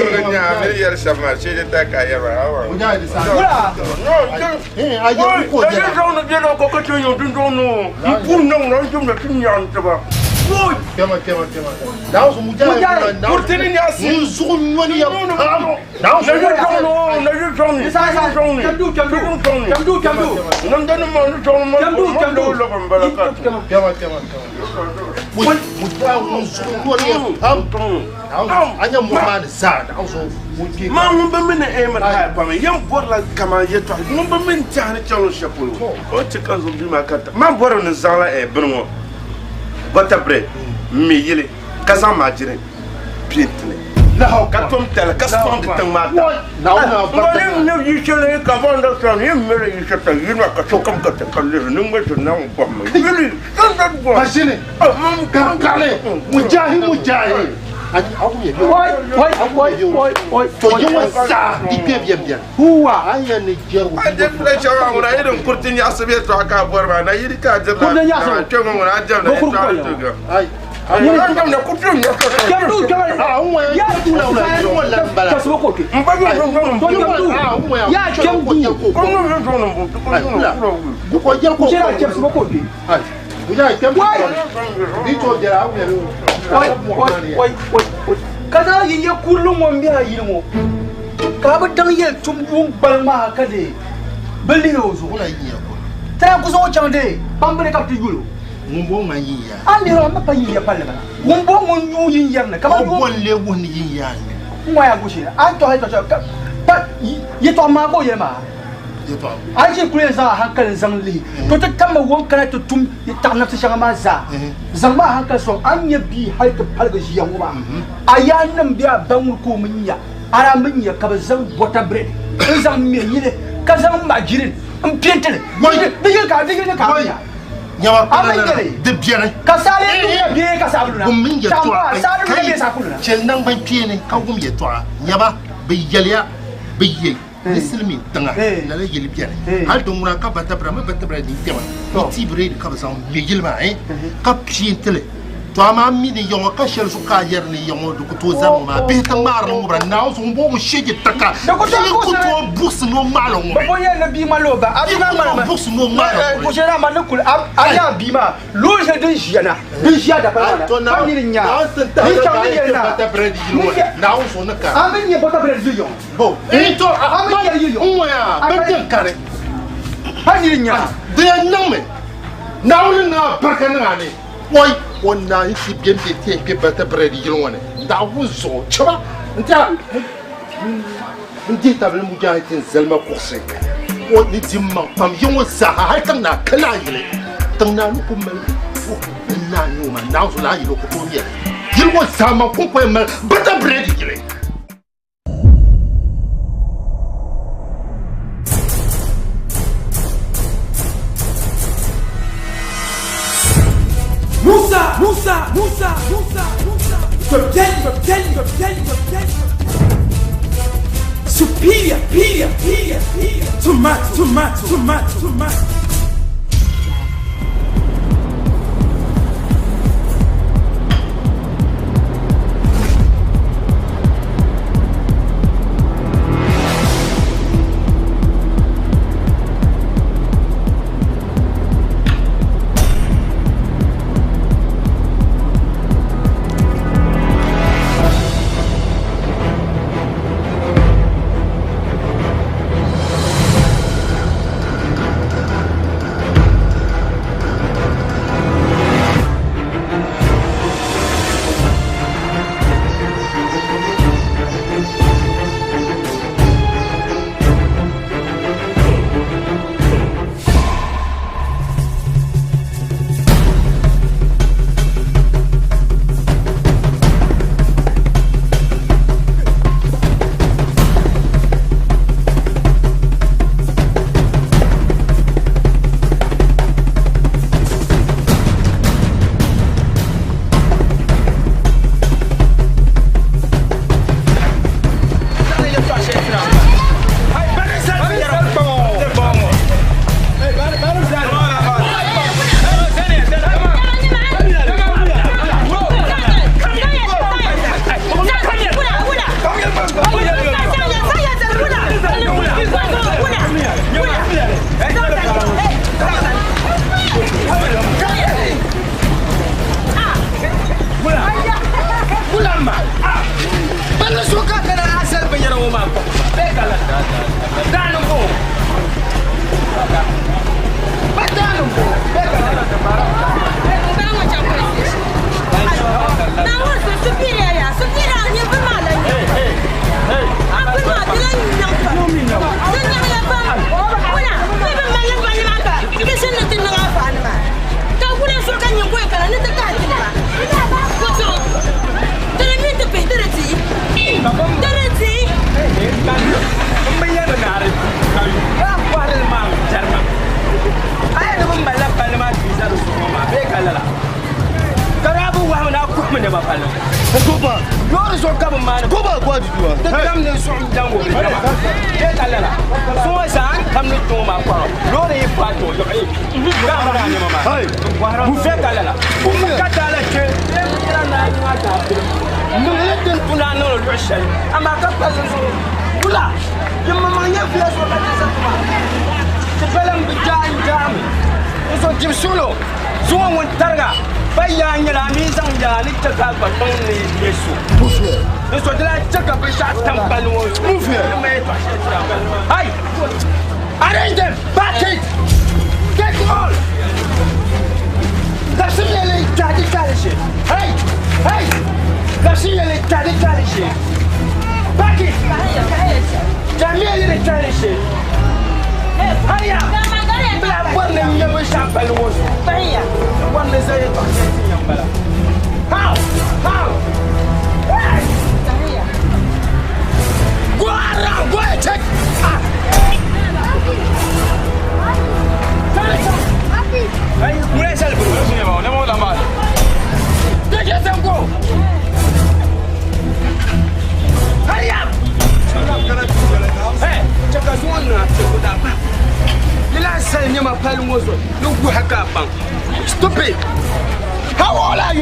Maa ŋun bi mi ni Ahmed haya pam yɛn bɔrila kaman yɛtɔɣa ŋun bi mi n tɛha ni chaŋ luɣ shɛli polo o ni chɛ ka n zaŋ bia maa karita man bɔri ni zaŋla bini ŋɔ butter bread m-me yili ka zaŋ maajiri peenti li ka tom tali ka sɔŋ di tiŋ maa ta. N ni yi shɛli ka bɔŋ da sani yi miri yi shɛta yi na ka sokam ka ti ka lihiri ni ŋmɛ ziri Naawuni bɔhimi yili standard bɔhim. Mashini kankali mujahi mujahi to yi ŋɔ zaa di kpe biɛn biɛn huwa an yɛn ni jɛrigu A je filɛ shɛŋa ŋuna yi din kuriti nyaɣisi bɛ tɔɣa ka a bɔri maa na yiri ka a dirila kpɛ ŋɔ ŋuna a jɛmda yɛtɔɣa ni tuga. Ka zaŋ yi nyɛ kurili ŋɔ m-be a yili ŋɔ ka a bi daŋ yɛli tum yuun gbaliŋ maa ka dee bi lihi o zuɣu. Ti daa ku zaŋ o chaŋ dee kpamba ni ka bɛ ti yul o. Ŋun bo ŋman yin yaa. A lihiri o mi pa yin ya palli bala. Ŋun bo ŋun yuui yin yɛri ni kaman O bo n-lee wuhi ni yin yaa n-nyɛ. N ŋɔ yaa gushee a ni tɔhi yɛtɔɣ shɛli ka pa yɛtɔɣ maa ka o yɛli maa. A yi kuli yɛn zaŋ a hankali n-zaŋ lihi to ti tammi o ni kana ti tum taɣi nabisi shɛŋa maa zaa. Zaŋmi a hankali sɔŋ a ni nya bia hali ti paligi ʒiya ŋɔ maa. A yaannim bee a ba ŋuni ka o mi nya a daa mi nya ka bɛ zaŋ butter bread n-zaŋ me yili ka zaŋ majirin m-peenti li. Di yili ka di yili ka a mi nya. Nyama A mi nya li. Di biɛni. Ka saa lee duhi ya bee ka saɣi luna. Wum min yɛltɔɣa Saɣi luna bee saɣi luna. Chɛli naŋgban kpeeni ka wum yɛltɔɣa nyaba bɛ yɛliya bɛ ye ni silimiin tiŋa lala yili bɛni hali din ŋuna ka batabira mi batabira din kpɛma ni tii bireedi ka bɛ zaŋ me yili maa ka peentili to amaa mi ni yaŋɔ ka shɛli zuɣu ka a yɛri ni yaŋɔ di ku tooi zani ŋɔ maa bihi ti ŋmaari li ŋubira Naawuni zuɣu ŋun bɔŋɔ ŋun sheegi taka bia ku tooi buɣisi ni o ŋmaali ŋubi Bɛ yɛli ni bia ŋmanila o ba a bia maa ŋmanimi bia ku tooi buɣisi ni o ŋmaali ŋubi Kushɛli amaa ni kuli a nya a bia maa loori shɛli din ʒiya na din ʒiya dapala maa na pa nini nya ni chaŋ ni yɛli na Naawuni zuɣu ni ka a mi nyɛ butter bread yili yaŋɔ Bo n to a mi nyɛ yili yaŋɔ n ŋɔya bɛ din kani pa nini nya di yɛn niŋmi Naawuni niŋ a barika niŋ a ni oi o naa n ti bɛ bɛ ti yɛn kpɛ butter bread yili ŋɔ ni Naawuni zuɣu chɛba n tiɛha n dihi tabili mujahidin zalima kuɣusi o ni di maŋ pam ya ŋɔ zaaha hali tiŋ naa ka laa yili tiŋ naa ni ku mali n naa nyɛ o maa Naawuni zuɣu laa yili o ku tooi nyɛli yili ŋɔ zaa maŋ kuŋ yɛn mali butter bread yili. Musa, Musa, Musa, Musa, Musa. Rebellion, rebellion, rebellion, rebellion. Superior, superior, superior, superior. Tomato, tomato, tomato, tomato.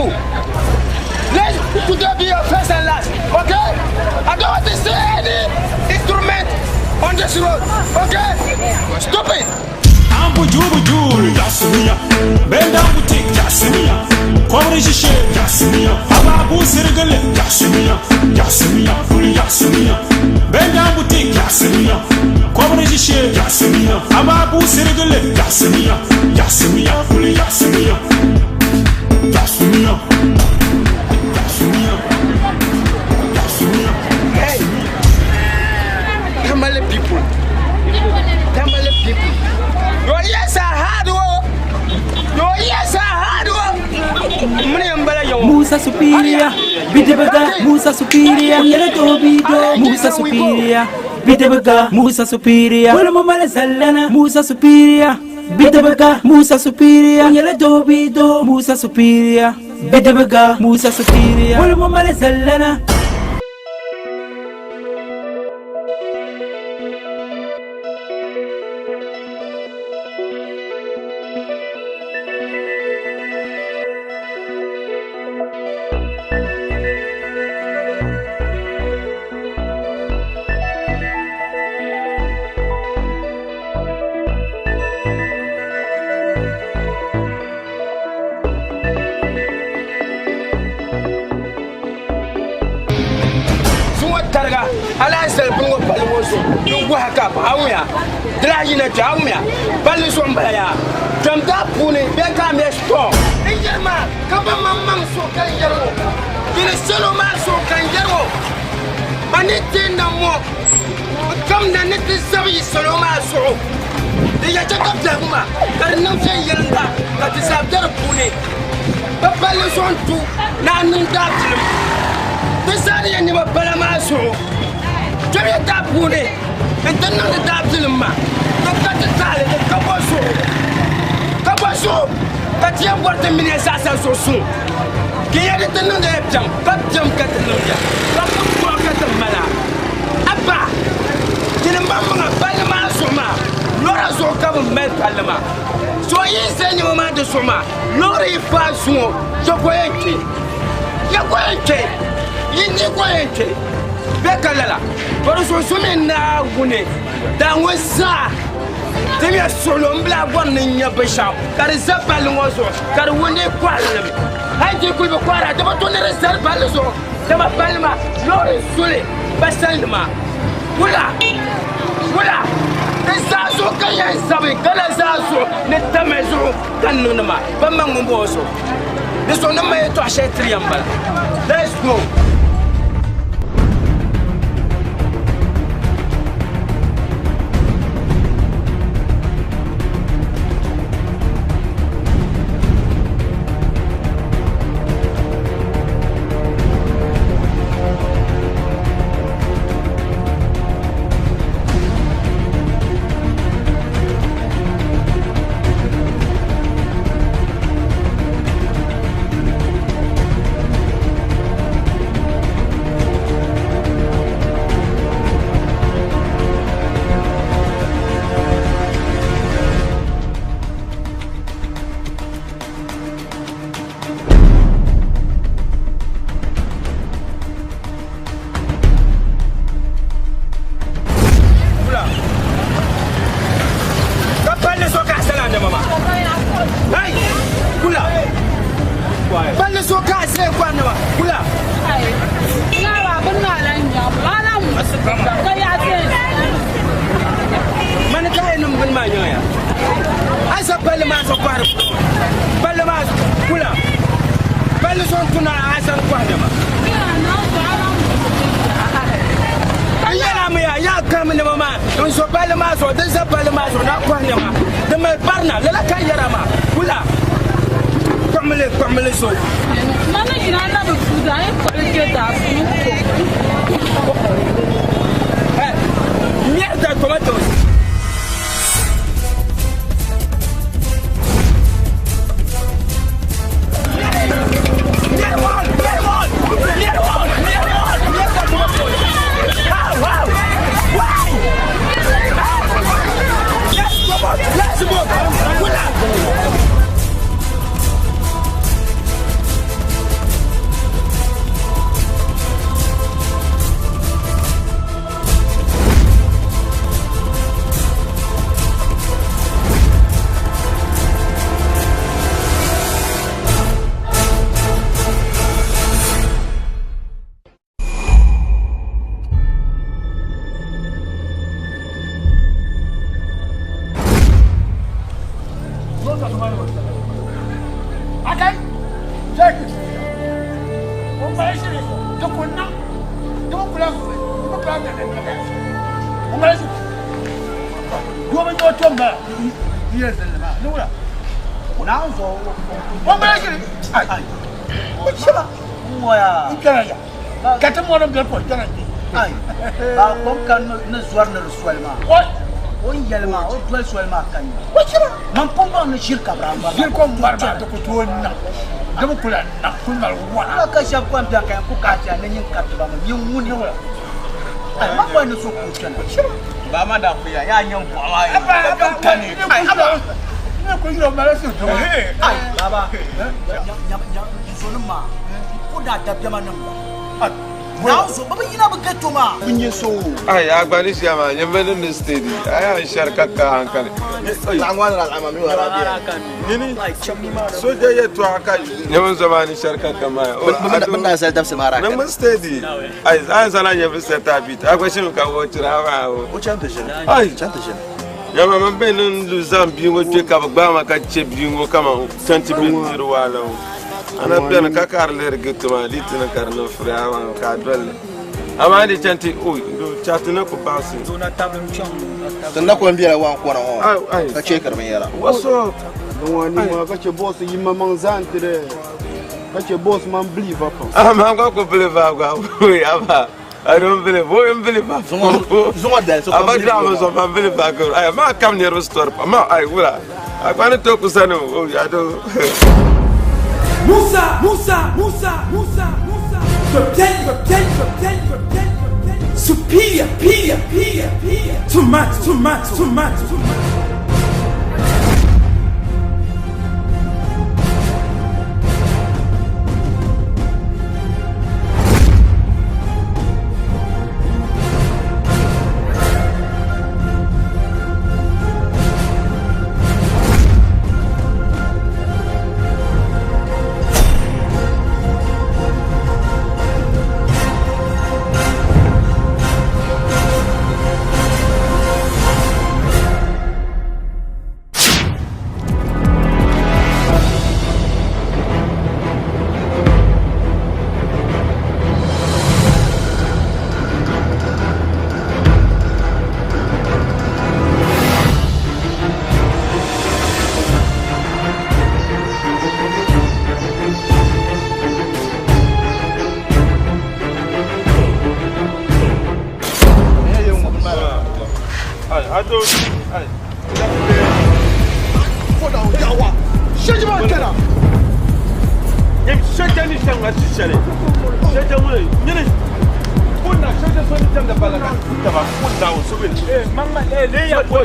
you. Let today be your first and last, okay? I don't want to see any instrument on this road, okay? Stop it! Ambujubuju Yasmiya Benda butik Yasmiya Kobri shishe Yasmiya Ababu sirgale Yasmiya Yasmiya Yasmiya Benda butik Yasmiya Kobri shishe Yasmiya Ababu sirgale Yasmiya Yasmiya Yasmiya Yasmiya Yasmiya Yasmiya Hey! Tamale people. Tamale people. Your ears are hard, oh. Your ears are hard, oh. Musa Superior, Bidebaga, Musa Superior, Yellow Tobido, Musa Superior, Bidebaga, Musa Superior, Wala Mamala Zalana, Musa Superior, Bidebaga, Musa Superior, Yellow Tobido, Musa Superior, Bidebaga, Musa Superior, Wala Mamala Zalana. Zuŋɔ tariga ala n zali bini ŋɔ palli ŋɔ zuɣu din goha ka a wuya di lahi yina kpɛ a wuya palli zuɣu n bala yaa kpɛm daa puuni bee ka a mɛ store n yɛri maa ka ba maŋmaŋ zuɣu ka n yɛri ŋɔ yini salo maa zuɣu ka n yɛri ŋɔ ba ni ti na ŋɔ n kam na ni ti zabi yi salo maa zuɣu di ya chɛ ka biɛhigu maa ka di niŋ viɛnyɛlinga ka ti zaa bɛ di puuni bi palli zuɣu n tu ni a niŋ daabilim di zaa ni yɛn nyɛ bi bala maa zuɣu kpɛmiya daa puuni n ti niŋdi daabilim maa di ka ti taali di ka bɔ zuɣu ka bɔ zuɣu ka ti yɛn bɔri ti mini ya zaɣasa zuɣu suŋ ka yɛn di ti niŋdi ya biɛm ka biɛm ka ti niŋdiya ka pumpɔɣu ka ti mala abba tini maŋmaŋa palli maa zuɣu maa lɔra zuɣu ka bi mali palli maa so yi ʒɛ nima maa di zuɣu maa loori yi faai zuŋɔ ya ko yɛn kpɛ ya ko yɛn kpɛ yi ni ko yɛn kpɛ bɛ ka lala to di zuɣu so mi naawuni daa ŋɔ zaa ti mi suɣulo n bila bɔri ni n nyɛ binshaɣu ka di za palli ŋɔ zuɣu ka di wundi kɔhiri hali di kuli bi kɔhira di bi to ni di zali palli zuɣu dama palli maa loori suli ba salinima wula wula di zaa zuɣu ka yɛn zabi ka la zaa zuɣu ni tamali zuɣu ka n niŋdi maa ba maŋ ŋun bɔŋɔ zuɣu di zuɣu ni ma yɛltɔɣa shɛli tiri ya m-bala let's go. Ka palli so ka asala ne mama. Hey, kula. Palli so ka asala kwa ne ma. Kula. Mani ka yi niŋ bini maa nyaŋ ya. A sa palli maa so kɔhiri palli maa kula. Palli so n tuna a san kɔhi ne ma. N yɛla mi ya yaa kam nima maa n zo palli maa zuɣu di za palli maa zuɣu na kɔhi nima di mali barina lala ka n yɛra maa kula kpuɣimili kpuɣimili so. Mɛri da tomatoes. Jackie. O mali shiri di ku niŋ di bi kula di bi kula o mali shiri doo bi nyɛ o tom maa yɛli zilli maa ni wula Naawuni zuɣu o mali shiri ai o chɛba n kpɛra ya ka ti mɔri bɛ ko kpɛra kpɛ Ai ba kom ka ni zɔri ni di soli maa o ni yɛli maa o doli soli maa ka nya o chɛba man pun baŋ ni ʒiri ka bɛ daa ʒiri ko mɔri maa di ku tooi niŋ di bi kula niŋ kuli mali wɔna la ka shɛba kom bɛni ka yɛn ku kahi chana ni nyin kariti ba mi nyin ŋuni ai man bɔri ni so ku kpɛna Ba ma daa kuya yaa nyɛ buɣa maa yi ka bɛ kani. Ai aba ne ko yiro mali si dɔŋ ai baba zonim maa ko daa dabiɛma niŋ ba Naawuni zuɣu bɛ bi yina bɛ ghetto maa. N-nyɛ so. Ai agbani siya ma nyɛ mani ni steady ai an shar ka ka hankali. Nini soja yɛ tɔɣa ka nyɛ min zoma ni shar ka ka ma. Bin daa zali dabisi maa daa Niŋ min steady. Ai an zana nyɛ bi seta bit. Agba shimi ka wo chira ma o. O chan ti ʒini. Ai chan ti ʒini. Yamma man bɛ ni lu zaŋ bia ŋɔ kpe ka bi gbaai ma ka che bia ŋɔ kaman 20 minutes diri wahala ŋɔ. Ana bɛni ka ka di lihiri giti maa di ti ni ka di niŋ firi amaa ka a dolli. Amaa di chan ti oi do chati na ku baɣisi. Ti na kuli bela waan kɔna ŋɔ ka cheekiri binyɛra. What's up? Ni ka che boss yi maŋ zaa n-ti di ka che boss man believe pam. Amaa gba ku believe a gba oi aba. I don't believe. Wo n believe a. Zuŋɔ dali so Aba dira mi so man believe a ko. Ai ma kam niriba story pa. Ma ai wula. Agba ni to kusani o ya do. Musa, Musa, Musa, Musa, Musa. The play, the play, the play, the play, the play. Superior, superior, superior, superior. Too much, too much, too much, too much. Ai ado ai. Shɛja ni shɛŋa ti shɛli shɛja ŋuni nyini kunna shɛja so ni jamda bala ka taba kunna o so bin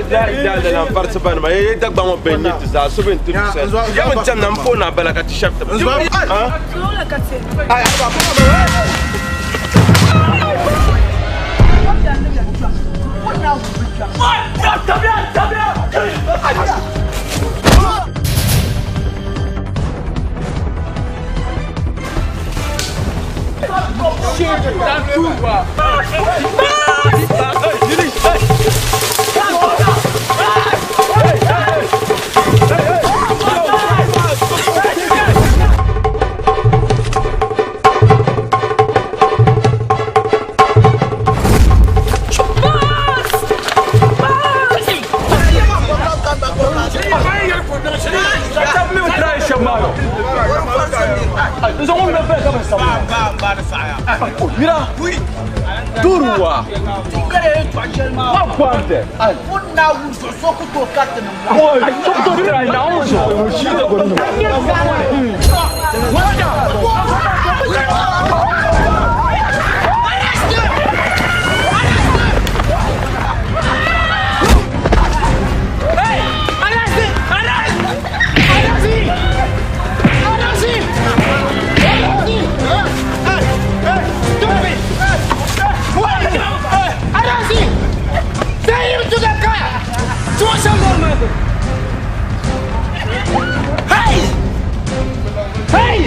da la farsi ban ma ye dagba ŋɔ bɛn nyɛ ti zaa so bin ti sɛ ya bin jamda n fo na bala ka ti shɛbi taba Zola ka ti. Ai aba Durwa. Wa kwante. Naawuni zuɣu so ku tooi kariti nim Oi, so ku tooi try Naawuni zuɣu. Hey! Hey!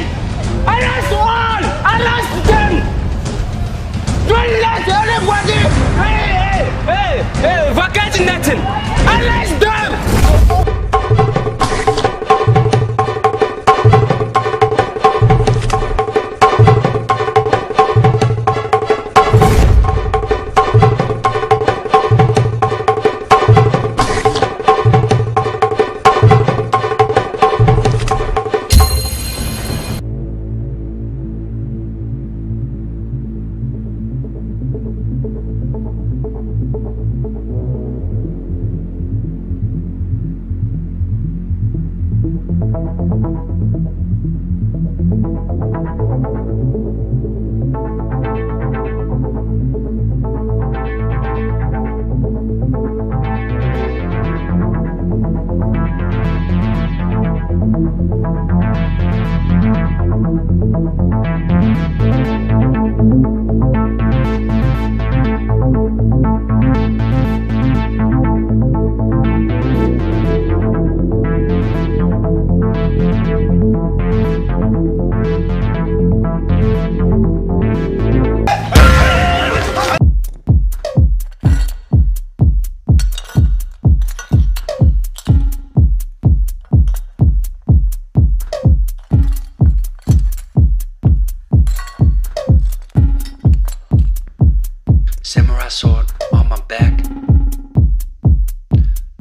sword on my back.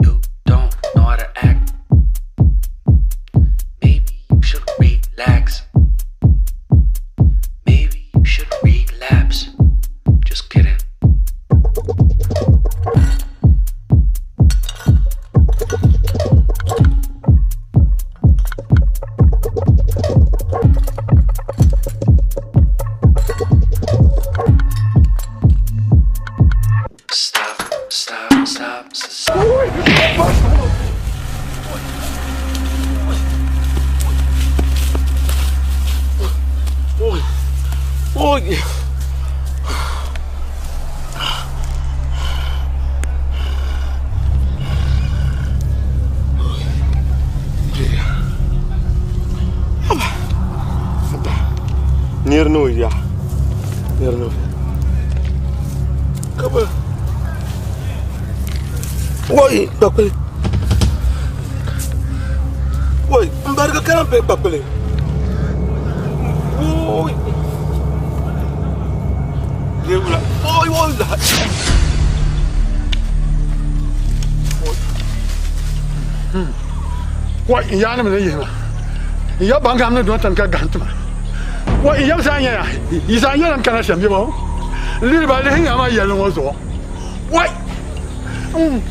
You don't know how to act. Maybe you should relax. Maybe you should relapse. Just kidding. Stop, stop, stop, stop. Oi. Nir ni o ya. Nir ni o Ka bi Woi, kpakpili. Woi, n barigi kana be kpakpili. Woi. Leewula. Woi, woi la. Wai n yaanima ni yihi ma n ya baŋgam ni duŋ tani ka gahim ti ma. Wai n yab zaa nyɛla yi zaa nyɛla n kana shɛm bɛ ŋɔ n lihiri ba lihi nya ma yɛlli ŋɔ zuɣu. Wai n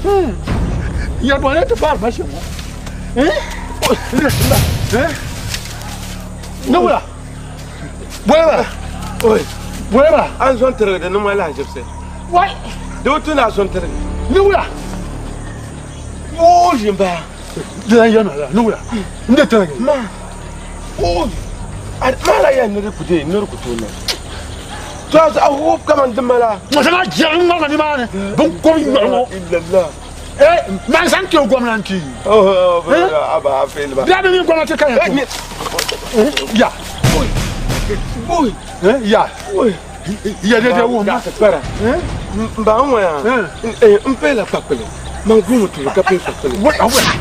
yɛri bɔni ti faari ma shɛm ŋɔ. Ni wula bɔli bala bɔli bala. A ni zɔn tirigi di niŋ ma lahaʒibisi. Wai di bi tu ni a zɔn tirigi. Ni wula. O ʒin baa. Di lan yɛli ma lala ni wula n de tirigi. Ma o ma la yɛn ni di ku deei ni di ku tooi niŋ. To a a hope kaman di mala. Ŋɔ shɛŋa jɛri n ŋmarima nimaani binkom yɔɣu ŋɔ. Eh, man zaŋ ti o gomnanti. Bia bi mini gomnanti ka yɛn tum. Ya. Ya. Ya de de wuhim ma. N ba n ŋɔ ya. N payla kpakpili. Man guumi tuli ka pay kpakpili. Man bala,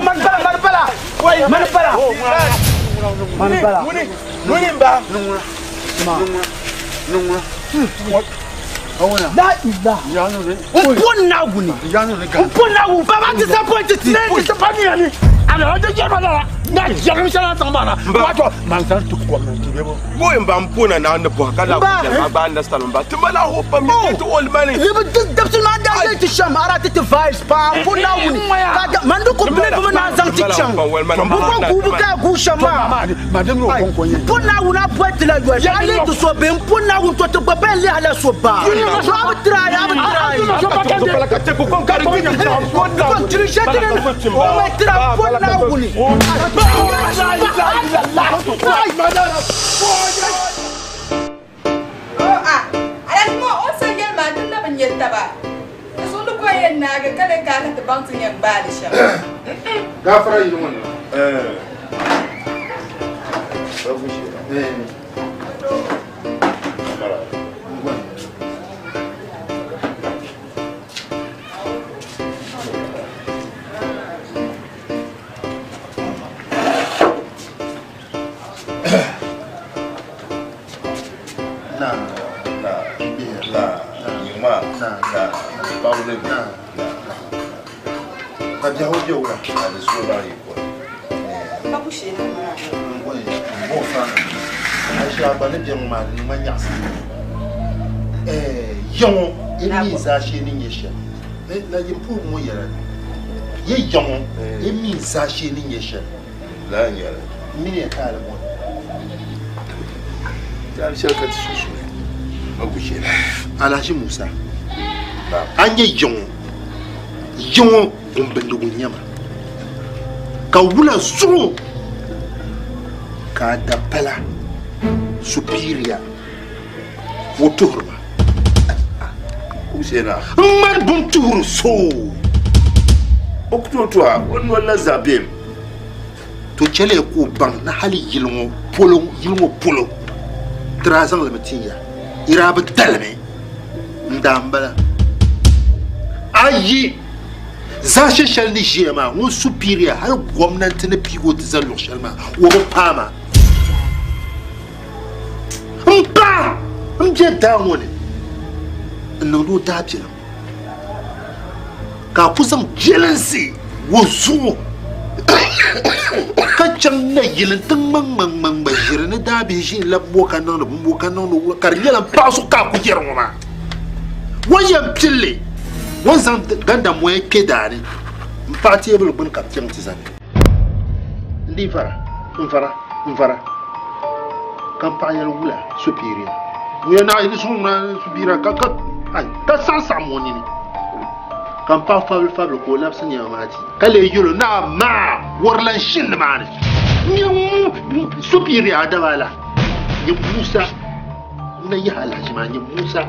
man bala. Man bala. Man bala. Ŋuni n ba. La ilaha. N po Naawuni. N po Naawuni. Baba disappoint ti. Ne disappoint ya ni. Ala de jɛma la na jɛgim shɛli tiŋ maa na wato man san ti gomnanti bɛ bo. Boy n ba n po na Naawuni bɔhi ka la ku jɛli ma gba understand n ba ti mali a hope pam ni ti old money. Ni bi dabisili maa daa yɛli ti shɛm a daa ti ti vibes paa n po Naawuni ka da man di ku believe mi na zaŋ ti chaŋ bi ko guubu ka a guui shɛm maa n po Naawuni a boli ti la yoli a lihi ti so bee n po Naawuni to ti gba bɛn lihi la so baa to a bi try a bi try o ma try n po Naawuni. Alhaji ŋɔ o ni sa yɛli maa ti na bi nya taba. Di zuɣu ni ka o yɛn naagi ka lee kaai ka ti baŋ ti ni yɛn gbaai li shɛm. Gaafara yili ŋɔ ni. Yaŋɔ e mi zaashee ni nyɛ shɛm la yin puhi ŋɔ yɛla ye yaŋɔ e mi zaashee ni nyɛ shɛm Lala n-nyɛ li. M mini ya taali ŋɔ ni. Taali shɛli ka ti sunsuuni ma gu shee la. Alhaji Musa, a nyɛ yiŋɔ, yiŋɔ ŋun bindigu n-nyɛ ma, ka wula zuɣu ka a da pala superior o tuhiri ma. Kuseena. N ŋmani bini tuhiri so. O ku tooi tuhi a, o noli la zaa bemi. To chɛliya ka o baŋ ni hali yili ŋɔ polo, yili ŋɔ polo ti daa zaŋ li mi tin ya, yi daa bi dalimi n daa m-bala. A yi zaashe shɛli ni ʒiya maa, ŋun superior hali gomnanti ni piigi o ti zali luɣ shɛli maa, o bi paai ma. M ba, m be daa ŋɔ ni. N niŋdi o daabilim ka a ku zaŋ jɛlinsi o zuɣu ka chaŋ nayili nti ŋmaŋmaŋmaŋma ʒiri ni daabihi ʒi n-labi bo ka niŋdi bimbo ka niŋdi wula ka di nyɛla m paɣa zuɣu ka a ku yɛri ŋɔ maa. O ni yɛn pili li, o ni zaŋ gandamoya kpe daa ni m-paɣi teebuli gbuni ka bɛ chaŋ ti zani. N dii vara, n vara, n vara, ka m paɣa yɛli wula superior. Ŋun naɣ yili suŋ ŋuna superior ka ka ai ka saɣisaɣim o nini. Ka m paɣa fabili fabili ka o labisi nɛma maa ti ka lee yɛl o ni amaa wɔrilan shini nimaani. Nyɛ ŋun superior a daba la nyɛ Musa n na yahi alahichi maa nyɛ Musa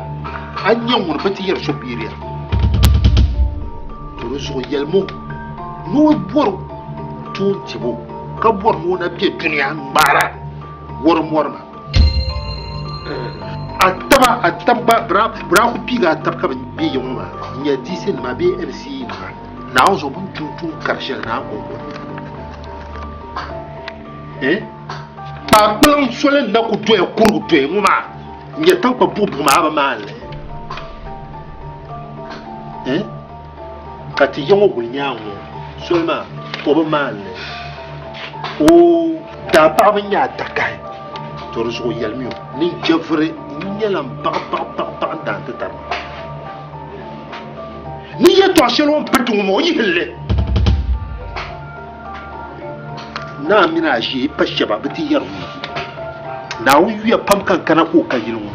a nyɛ ŋuni bi ti yɛri superior. To di zuɣu yɛlimi o ni o bɔri tuun tibo ka bɔri ni o na be dunia n-ŋmaara wɔrimɔrima. A taba, a tab gba, bɛ daa ku piigi a tab ka bɛ be ya ŋɔ maa n-nyɛ DC nima bee MCA nima. Naawuni zuɣu bɛ ni tum tuun kar shɛli Naa kɔŋko ni. Eh? Kpaakpuliŋ soli n-na ku doya kurigi doya ŋɔ maa n-nyɛ taŋkpa buɣibuɣi maa a bi maan li. Eh? Ka ti ya ŋɔ guli nyaŋ ŋɔ soli maa o bi maan li. O daa paɣaba n-nyɛ a takahi, to di zuɣu yɛlimi o ni jɛviri nyɛla m baɣa baɣa baɣa baɣa n-daan ti tari ma. Ni yɛtɔɣ shɛli o ni piriti ŋɔ maa o yihili li. Naa mini a ʒiɛhi pa shɛba bɛ ti yɛri ŋɔ. Naawuni yuya pam ka n kana ka o ka yili ŋɔ.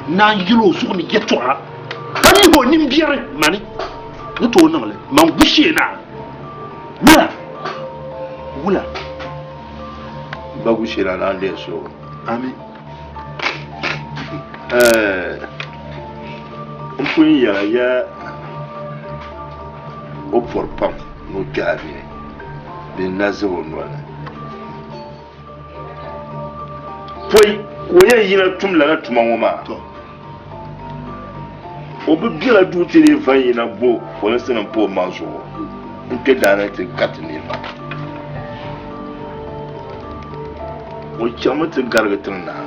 Naa n-yɛl o zuɣu ni yɛtɔɣa ka lihi o nimbiɛri mani ni tooi niŋ li. Man gu shee naa. Wula? Wula? Ba gu shee naa naan deei suhigu. Ami. N pun yɛla ya o pɔri pam ni o kpɛhi a bini bee n na zib o noli ni. Pɔi ka o yɛn yina tum lala tuma ŋɔ maa, o bi bela duu ti dii va yina bo polinsi nim pa o maŋ zuɣu n-kpe daa ni ti gariti niriba. O chaŋmi ti garigi tiŋ naa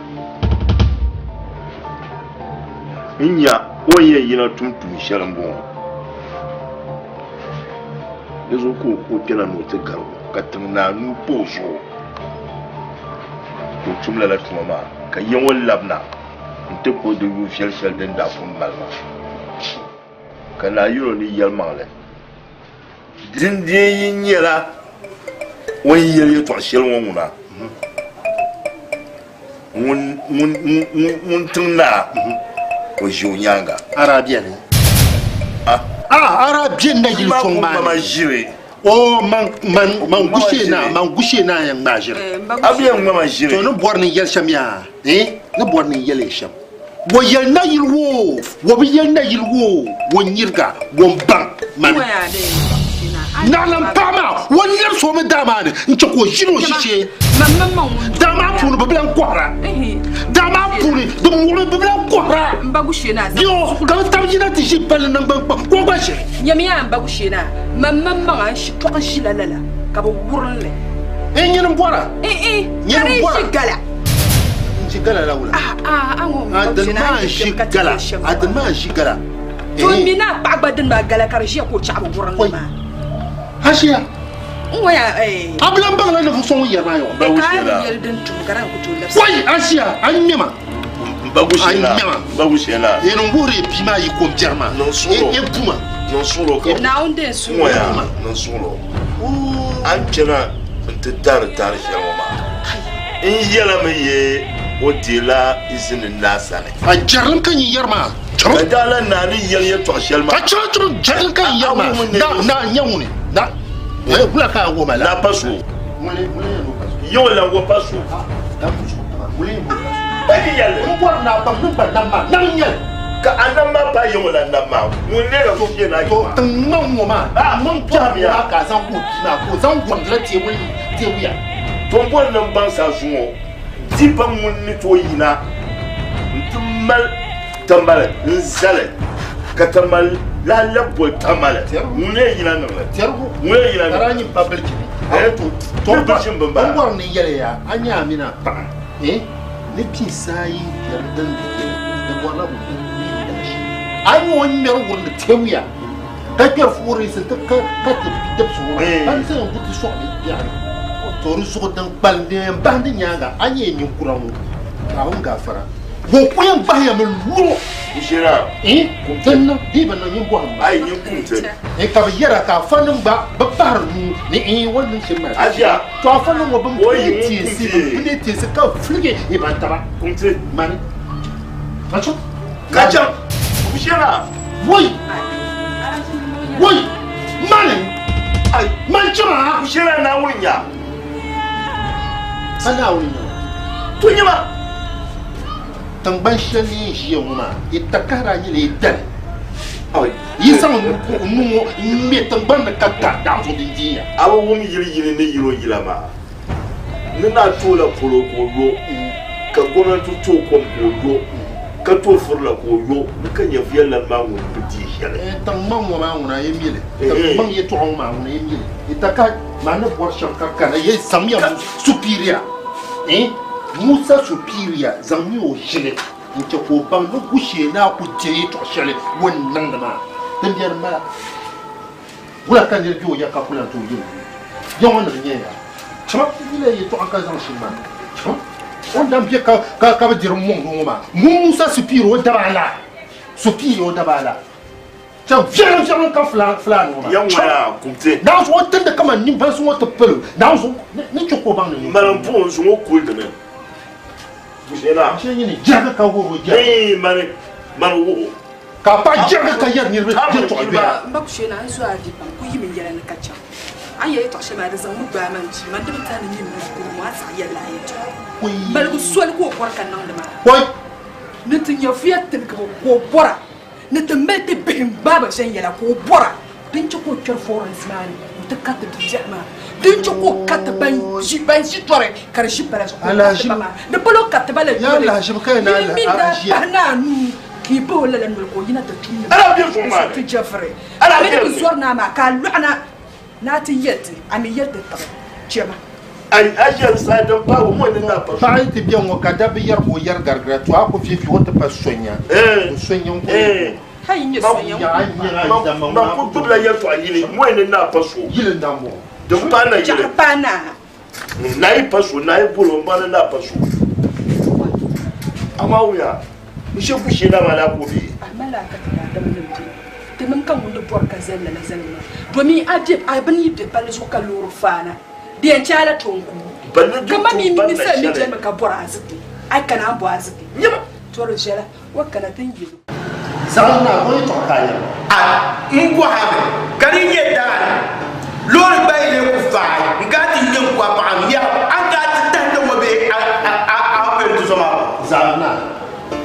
n-nya o ni yɛn yina tum tuun shɛli m-bɔŋɔ. Di zuɣu ka o kpɛna ni o ti garigi o, ka tiŋ naa nuu pa o zuɣu ka o tum lala tuma maa, ka ya ŋɔ labina nti kpuɣi di yu viɛl shɛli din daa pun mali maa. Ka naa yɛl o ni yɛlimaŋli, Dindin yi nyɛla o ni yɛli yɛtɔɣ shɛli ŋɔ ŋuna, ŋun tiŋ naa, o ʒi o nyaaŋa. A daa beni? Ah, a daa beni nayili sɔŋ maa ni? ʒiri. O, man, man, man gushee naa, man gushee naa yɛn ŋmaai ʒiri. A bi yɛn ŋma ma ʒiri. To ni bɔri ni n yɛli shɛm yaa, eh, ni bɔri ni n yɛli shɛm. Wo yɛli nayili woo, wo bi yɛli nayili woo, wo nyiriga, wo n-baŋ mani. Naɣilam paɣa maa, wo lɛbisi o mi daa maa ni n-chɛ ka o ʒini o ʒishee. Daa maa puuni bɛ bi lan kɔhira. Daa maa puuni di muɣimi bɛ bi lan kɔhira. Yo, ka bɛ tab yina ti ʒi palli naŋgbankpaŋ ka o gba ʒiri. Nyamiya m ba Gusheenaa, mam maŋmaŋa n-shitɔɣu ʒila lala ka bɛ wurim li. N nyini m-bɔra. N-i, Nyini ka di m-bɔra. ʒi gala. N ʒi gala la wula? Ah, ah, a ŋɔ m A ba dini Gusheenaa, maa a ni n kpɛm ʒi ka ti gala. yɛli shɛm A dini maa n ʒi gala. To n mi ni a paɣa gba dini maa gala ka di ʒiya ka o chaɣi bi wurim li maa. Ashiya. N ŋɔ ya, eh. A bi lan baŋla ninvuɣ so ŋun yɛri maa yɔɣɔ. Ka a ni yɛli din tum ka di ku tooi labisi. Wai, Ashiya, a ŋmɛ ma. M ba Gusheenaa, A ŋmɛ ma. m ba Gusheenaa. Yin n wuhiri yi bia maa yi kom biɛri maa. Niŋ suɣulo. E bu ma. Niŋ suɣulo ka. Naawuni deei suɣulo. N ŋɔ ya, niŋ suɣulo. A ni kpɛna nti taari taari shɛli ŋɔ maa, n yɛlimi yi o deela izini naa sani. A jɛrilim ka nyin yɛri maa. Ka daa lan naa ni yɛli yɛtɔɣ shɛli maa. A chɛma chɛma jɛrilim ka nyin yɛri maa. Na na n-nyɛ ŋuni? Na eh, wula ka a wuhi ma la? Naa pa so. Yɛ o lan o pa so. N bɔri ni a baŋ ni n gba nam maa, nam n-nyɛ li. Ka a nam maa paai yɛ o lan nam maa, ŋun lee ka so kpe naa To tiŋ ŋmaŋ ŋɔ maa, ŋmaŋ tɔhimiya maa ka a zaŋ wuhi bia maa ka o zaŋ wurimdila teebuya. To m bɔri ni m baŋ sa zuŋɔ di ba ŋun ni tooi yina nti mali Tamale n-zali ka Tamale lahi lab boli Tamale ŋun lee yina niŋ li. Ŋun lee yina niŋ li. Ka daa nyin pa bilichini. To m bilichini bini bala. M bɔri ni n yɛli ya, a nya a mini a paɣa ni pin saa yi biɛri din be yili, di bɔrila ŋun ni yi daashee. A yi o ŋmɛri wurindi teebuya ka kpɛri fuɣirisi ti ka ka ti dibisi ŋɔ maa ban zaŋ ku ti sɔɣi biɛɣuni. To di zuɣu din kpalim din yɛn bahindi nyaaŋa a nyɛ ninkura ŋɔ Naawuni gaafara ŋɔ ku yɛn gbahi ya mi lu. Nshira. Eh, din niŋ di bi niŋ nyin bɔhim ma. Ayi nyin kum ti. Eh, ka bi yɛra ka afanim gba bi pahiri nuu ni eh o ni niŋ shɛm maa. Aja. To afanim ŋɔ bin O yi pini ŋun kum teesi, ti. bin pini teesi ka filigi eh ban taba. Kum ti. Mani. Acho. Ka chaŋ. Nshira. Woi. Woi. Mani. Ai. Man chama. Nshira Naawuni nya. Pa Naawuni nya. To nyama. Tiŋgbani shɛli ni yɛn ʒiya ŋɔ maa, yi takahira nyɛla yi dali. Yi zaŋ n nuu ŋɔ ŋ-ŋme tiŋgbani ni ka ka daɣu zuɣu din dinya. A bi wum yili yini ni yino yila maa ni naa toola polo ka o yo, ka gomnanti tooi kom ka o yo, ka tooi furila ka o yo, ni ka nyɛvuya lan maa ŋun bi deei shɛli. Tiŋgbaŋ ŋɔ maa ŋuna yi mi li, tiŋgbaŋ yɛtɔɣa ŋɔ maa ŋuna yi mi li, yi takahi maa ni bɔri shɛm ka kana, yi zaŋmiya superior. Musa Superior zaŋmi o ʒili n-chɛ ka o baŋ ni Gushee naa ku je yɛtɔɣ shɛli o ni niŋdi maa. Din biɛri m-bala. Wula ka nir be o ya ka ku lan tooi yɛl o nuu? Ya ŋɔ nim n-nyɛ ya. Chama yila yɛtɔɣa ka zaŋ shim maa. Chama o ni dam be ka bi diri m-mɔŋdi o ŋɔ maa. Ŋun Musa Superior o daba ala. Superior o daba ala. Chɛ viɛlim viɛlim ka fulaani ŋɔ maa. Ya ŋɔ yaa kumte. Naawuni zuɣu o tindi kaman nimbansi ŋɔ ti palo. Naawuni zuɣu ni chɛ ka o baŋ ni Mali m buɣim zuŋ o kuli dini. Gushena. Shee nyini jɛrigi ka wuhi o jɛrigi. Hey, mali, mali wuhi o. Ka a paɣa jɛrigi ka yɛri niriba yɛltɔɣa yoya. M ba Gushena, n zo a vi pam, ku yimi n yɛla ni ka chaŋ. A ni yɛli yɛltɔɣa shɛli maa, di zaŋmi gbaai ma n bia, man di bi tahi ni nyini ni kuri ŋɔ, a saɣi yɛlila a yɛltɔɣa. Maligu soli ka o bɔri ka niŋdi maa. Kɔi. Ni ti nyɛvuya tiligibu ka o bɔra. Ni ti mali ti bihi n-gbaai ba viɛnyɛla ka o bɔra, din chɛ ka o kpɛri forinsi maa ni nti kariti bibiɛhi maa, din chɛ ka o kariti ban ʒi tɔri ka di ʒi pala zuɣu ka o kariti ba maa. Di pala o kariti ba la yoli, yi mi daa pahi ni a nuu ka yi bahi o lala noli ka o yina ti tumdi ba ti jɛviri. A mi ni bi zɔri naa maa ka a lɔɣina ni a ti yɛli ti, a mi yɛli ti tiɣi chɛ ma. Paɣa yi ti be ŋɔ ka dabba yɛri ka o yɛri garigira, to a ku fiifi o ti pa sonya. O sonya n-ku yɛn Ha yi nyɛ sonya n-ku Man ku gbubila yɛltɔɣa yini, mɔyi ni naa pa so. Yili n-daa m-bɔŋɔ. Din paai na yili. Chɛɣu paai naa. Naa yi pa so, naa yi boli o, m-ba ni naa pa so. Amaa wuya, n she ku shee naa maa daa ku o bee? Amaa laa ka ti daadamnim be. Tinim ka ŋun ni bɔri ka zali lala zaligu maa, domin a be, a bini yi be palli zuɣu ka loori faana. Di yɛn chɛ a la toon kuu. Ka ma mi mi ninsal ni beni mi ka bɔri arziki, a yi kana a ni bo arziki. Nyama! To di viɛla, o kana ti ni yɛl o. Zaŋ na o yɛtɔɣa ka a yɛli. A n bɔhi a mi ka di nyɛ daani loori gba yi lee ku faai n ka ti ŋme n ku a paɣa n yɛɣu a ni daa ti tahi kpe ŋɔ bee a a pili ti zo maa ŋɔ. Zaŋ na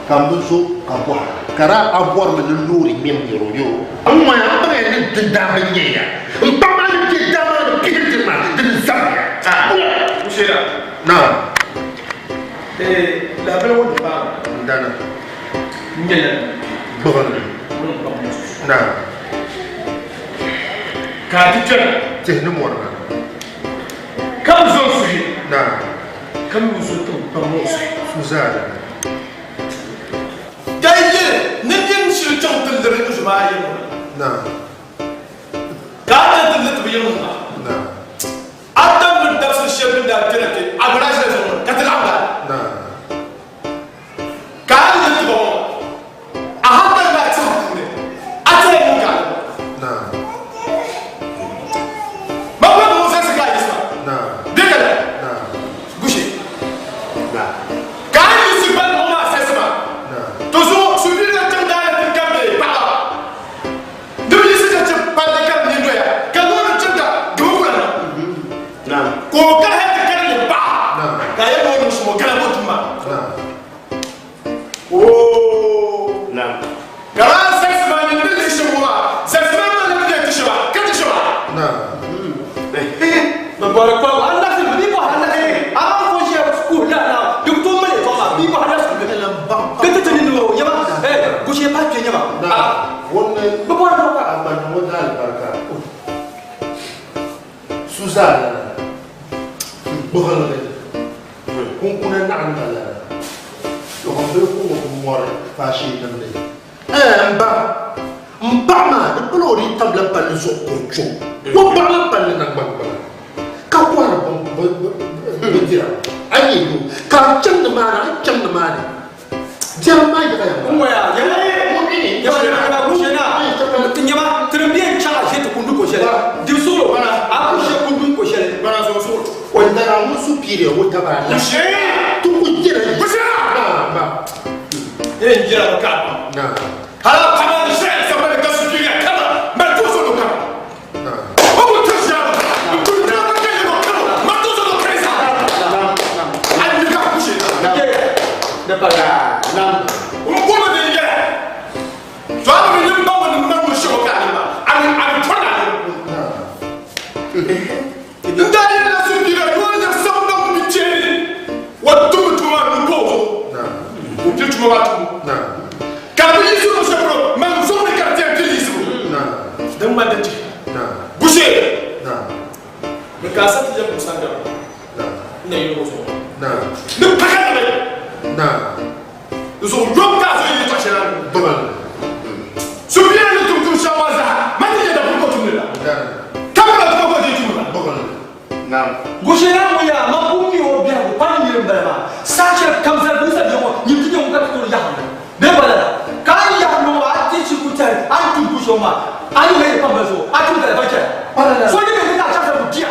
ka m bi zo ka bɔhi a ka daa a bɔrimi ni loori ŋme m miri o yo. N ŋɔya m baŋya ni di daa bi nyɛ ya. M paɣa maa ni bɛ daa maa ni pihiri diri maa di ni zabiri ya. Kushera. Naam. Eh, labili ŋɔ di baŋ. N dana. N nyɛla Gbuɣinli. Naam. Ka a ti kpɛra. Tihi ni mɔri maa. Ka bi zo n suhi. Naam. Ka mi bi zo tiŋkpaŋ ŋɔ suhi. Su zaa dana. Ka yi yɛli ni nyin shiri chaŋ ti liri n zoma ayi ŋɔ na. Ka a chaŋ ti liri ti bi yiŋ ŋɔ na. A tam mini dabisili shɛli din daa kpɛna kpe a gba daa ʒila zuɣu ŋɔ ka ti laɣim gbaai. Na. Ka a ni liri ti ba ŋɔ a hankali maa tihi puuni a tɛha niŋ ka a ni Na. Ma gba ni ŋɔ zalisi ka a yiɣisi ma. Na. Bɛ ka la. Na. Gushe. Na. Ka a yiɣisi bali ŋɔ maa zalisi ma. Na. To zuɣu suhuyini la tiŋ daa yɛn ti kam bee paɣaba. Di bi yiɣisi ka chɛ palli ka di ni doya ka loori chimda di bi kula na. Na. Ka o kali hali ti kalinli paɣa. Na. Ka a yɛli ni o niŋ sum o kana ka o tum maa. Na. Oo. Na. Ka maa zalisi maa nyini ni lihi shɛm ŋɔ maa, zalisi maa maa lahi bɛ ti shɛba ka ti shɛba. Na. Bɛ bɔri kpaŋ alahi bɛ mi bɔhi alahi a maa fo ʒiya kuhi la na di ku tooi mali yɛltɔɣa maa bɛ bɔhi alahi ka ti ti ni niŋ o nyɛma gushee pahi kpe nyɛma Na. Wunni. Bɛ bɔri kpaŋ A gba niŋ o daalibarika. Su zaa lana. Gbuɣinli. Kunkuna naɣinima lana. Lɔɣimbili ku ŋubi mɔri faashee nimdi. Ɛɛ n ba, m paɣa maa di pala o dii tabila palli zuɣu ka o kpe o. O baɣila palli naŋgbankpaŋa ka kɔhiri bindira. A yi yɛli o ka a chaŋ nimaani, a ni chaŋ nimaani. Biɛrim maa yaɣiya maa. N waya, nyɛma tiri bɛ n chaŋ a ʒe ti kundu ko shɛli di suɣulo a ku ʒe kundu ko shɛli. O nana ŋun superior o taba la. Ti ku jɛra yi. Na ba. N jɛra ka. Hala kama ni shɛ sabali ka superior kama ma to so do kama. O ku ti ʒe n ku na ka ka yɛrɛ kama ma to so do kɛrisa. A ni ka ku shɛ. Ne pa la. N bolo de yɛ. To a mi ni ba mo ni ma mo shɛ o ka ni ma. A ni a ni tɔna ni. N da yɛrɛ la superior yɔrɔ yɛ sabu na mu bi tiɛni. Wa tumu tuma ni ko. O ti tuma wa tumu. Ka bi yisu no shɛ bolo mɛ n zɔn ni ka tiɛ ti yisu. Din ma din ti. Buse. N ka sa ti jɛ kusan da. N na yi o zuɣu. Ni paka na bɛ. Zuɣu yom ka zo yi tɔ shɛli na. Superior ni tum tum shɛŋa maa zaa ma ti yɛ da kuli ko tumdi la. Kamara tuma ko ti tumdi la. Gushena ŋun yaa ma pu mi o biɛhigu pa ni niri m-bala maa. Saha shɛli kam zali binsa biɛ ŋɔ nyim ti nyɛ ŋun ka ti tooi yaɣim li bee ba lala. Ka a yi yaɣim li ŋɔ maa a ti shikuru tɛri a ni tum pu shɛŋa maa a ni leei kpambali zuɣu a tum gala ban chɛna. So ni be ni ka a chaŋ zaligu bia.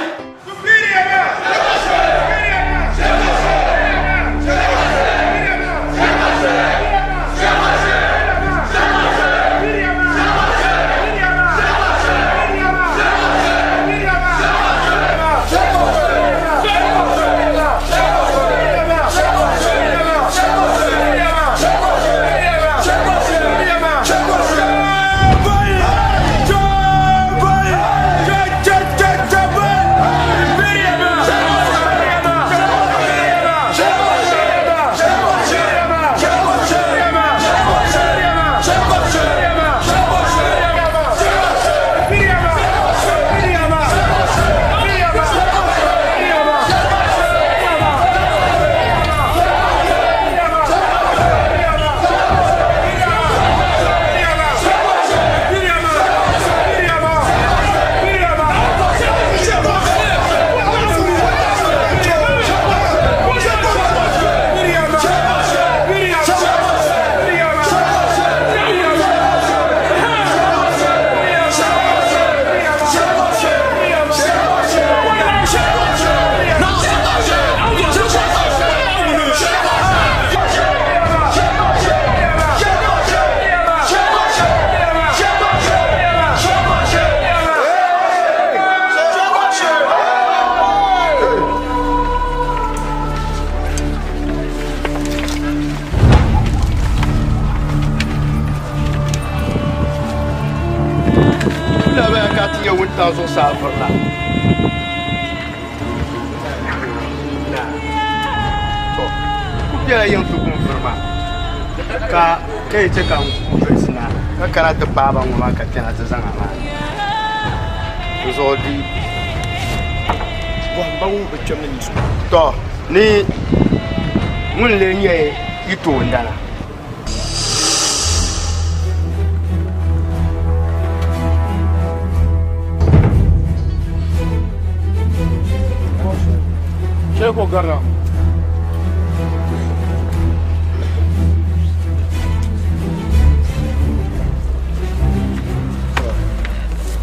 Labaya ka ti nyɛ wuntaŋ zuɣusaa vurila. To, ku bela yiŋ ti gun vuri maa ka ka yi chɛ ka n ku dolisi na ka kana ti paai ba ŋɔ maa ka kpɛna ti zaŋ a maa n zuɣu di Bɔhim ba wuhi bɛ kpɛm ni nyɛ so. To, ni ŋun lee nyɛ yi toondana. Shɛli ka o garila.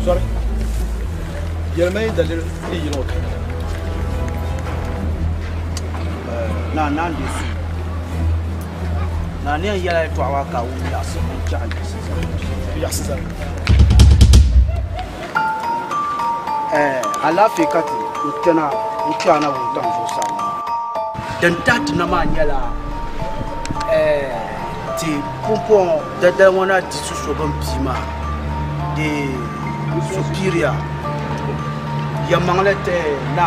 Sorry. Yɛlima yi daliri ni yini o kana. Na naan di su. Na ni yɛn yɛla yɛltɔɣa maa ka a wum yaɣisi n chaɣi yiɣisi zali. Yaɣisi zali. Alaafee ka ti n kpɛna n kpɛ a na wuntaŋ zuɣusaa ŋɔ. Din tahi ti na maa nyɛla ti pumpɔŋɔ dadali ŋɔ na di su so bini pii maa di superior yɛlimaŋli ti na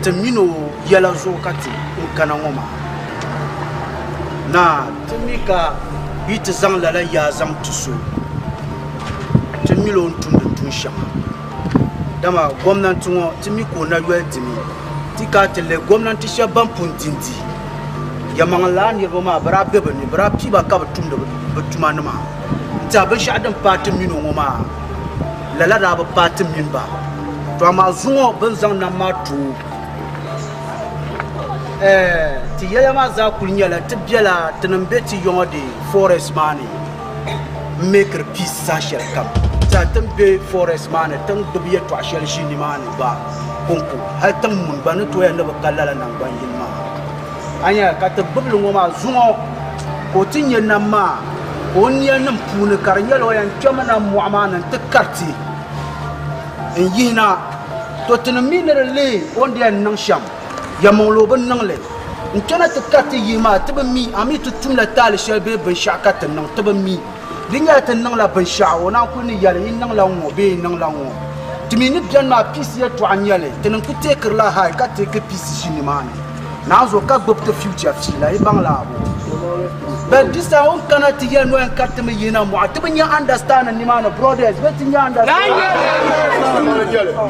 ti mini o yɛla zuɣu ka ti n kana ŋɔ maa. Naa ti mi ka yi ti zaŋ lala yaa zaŋ ti so ti mil o ni tumdi tuun shɛŋa. Dama gomnanti ŋɔ ti mi ka o na yoli dimi ti ka ti lihi gomnanti shɛba ban pun dindi yɛlimaŋli lala niriba maa bɛ daa be bɛ ni bɛ daa pii ba ka bɛ tumdi Bɛ tuma nima n-tiɛha binshɛɣu din paai ti mini o ŋɔ maa, lala daa bi paai ti mini ba. To amaa zuŋɔ bɛ ni zaŋ nam maa ti o, ɛɛ, ti yɛya maa zaa kuli nyɛla ti bela tinim be ti yɔŋɔ di forest maa ni m-mekiri peace saha shɛli kam. N-tiɛha ti ni be forest maa ni ti ni gbubi yɛtɔɣ shɛli ʒi nimaani gba kɔŋko, hali tiŋ muni gba ni toya ni bɛ ka lala naŋgban yini maa. A nya ka ti gbib li ŋɔ maa zuŋɔ ka o ti nya nam maa ka o nianim puuni ka di nyɛla o yɛn kpɛmi na mɔɣu maa ni nti kariti n-yihi na. To tinim mi ni di leei o ni di yɛn niŋ shɛm, yɛlimaŋli o bi niŋ li. N kpɛna ti kariti yihi maa ti bi mi, a mi ti tumla taali shɛli bee binshɛɣu ka ti niŋ, ti bi mi. Di nyɛla ti niŋla binshɛɣu o naan kuli ni yɛli yi niŋla ŋ-ŋɔ bee yi niŋla ŋ-ŋɔ. Ti mi ni beni maa piisi yɛltɔɣa n-nyɛ li, tinim ku teekirila high ka teeki piisi ʒi nimaani. Naanzuo ka gbubi ti future fiila, yi baŋ la abo. But this time o ni kana ti yɛli ni o yɛn kariti mi yihina mɔɣu, ti bi nya understanding nimaani brothers bee ti nya understanding.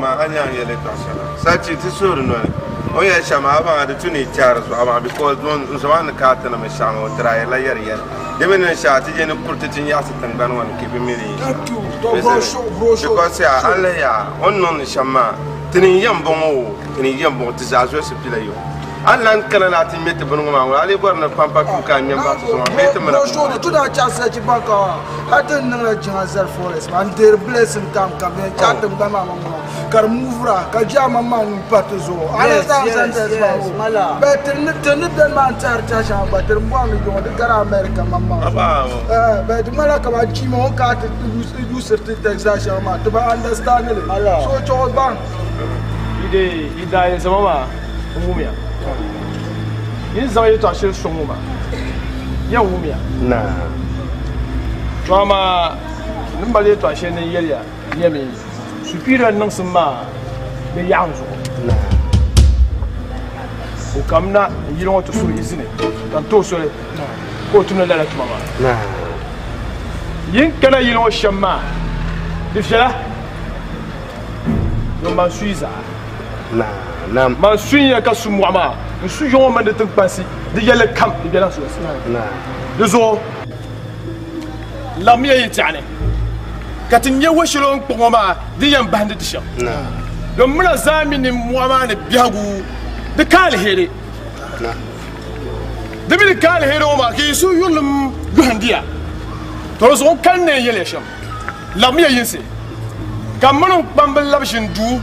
Ma a nyaŋ yɛli yɛltɔɣa shɛli Sachi ti suhuri noli o ni yɛli shɛm maa a baŋ a di tu ni yi tɛhiri zuɣu amaa because n zo maa ni ka a ti ni mi shɛŋa o try la yɛri yɛli. Di mi niŋ shɛli ti je ni kuriti ti nyaɣisi tiŋgbani ŋɔ ni ka bɛ mi di yi shɛm. Because yaa a lihi yaa o ni niŋdi shɛm maa ti ni yɛn bɔŋɔ o ti ni yɛn bɔŋɔ ti zaa zolisi pila yo. A ni lan kana ni a ti ŋme ti bini ŋɔ maa ŋuna a lee bɔri ni pampa tuui ka a ŋme m-baɣi ti zuɣu maa bee ti mina Brosho di tu daa chaɣisila chi banka maa a ti niŋla jiŋa zali forest maa n deeri blessing time kam yɛn chaɣi tiŋgbani maa maŋmaŋa ka di muvura ka jiŋa maŋmaŋ nuu pa ti zuɣu. Understand sentence maa o? But ti ni ti ni beni maa n-tɛhiri tɛhi shɛŋa gba ti di bɔri ni yiŋɔ di gari America maŋmaŋ zuɣu. Eh, but di ŋmanila kaman chiima o ni kana ti usiri ti Texas shɛŋa maa ti bi understand li. So chuɣu gbaŋ. Yi dee yi daa yɛn zama maa n wumiya. Yi ni zaŋ yɛtɔɣ shɛli sɔŋ o maa, yɛn wumiya. To amaa n ni mali yɛtɔɣ shɛli ni n yɛli ya nyɛmi, Superior niŋsim maa di yaɣim zuɣu. O kamina n yili ŋɔ ti suhi izini ka n ti o soli ka o tumdi lala tuma maa. Yi ni kana yili ŋɔ shɛm maa di viɛla domi man su yi zaa. Man su n-ya ka su mɔɣu maa, n su ya ŋɔ mini di tiŋkpansi di yɛlli kam di bela n sulinsi. Di zuɣu Laɣimmiya yi tɛha ni, ka ti nya wa shɛli o ni kpuɣi ŋɔ maa din yɛn bahindi ti shɛm. Domi muna zaa mi ni mɔɣu maa ni biɛhigu di ka aliheri. Di mi ni ka aliheri ŋɔ maa ka yi suhu yurilim yɔhindi ya. To di zuɣu n kani ni n yɛli ya shɛm, laɣimmiya yinsi, ka m mini n kpamba labi ʒini duu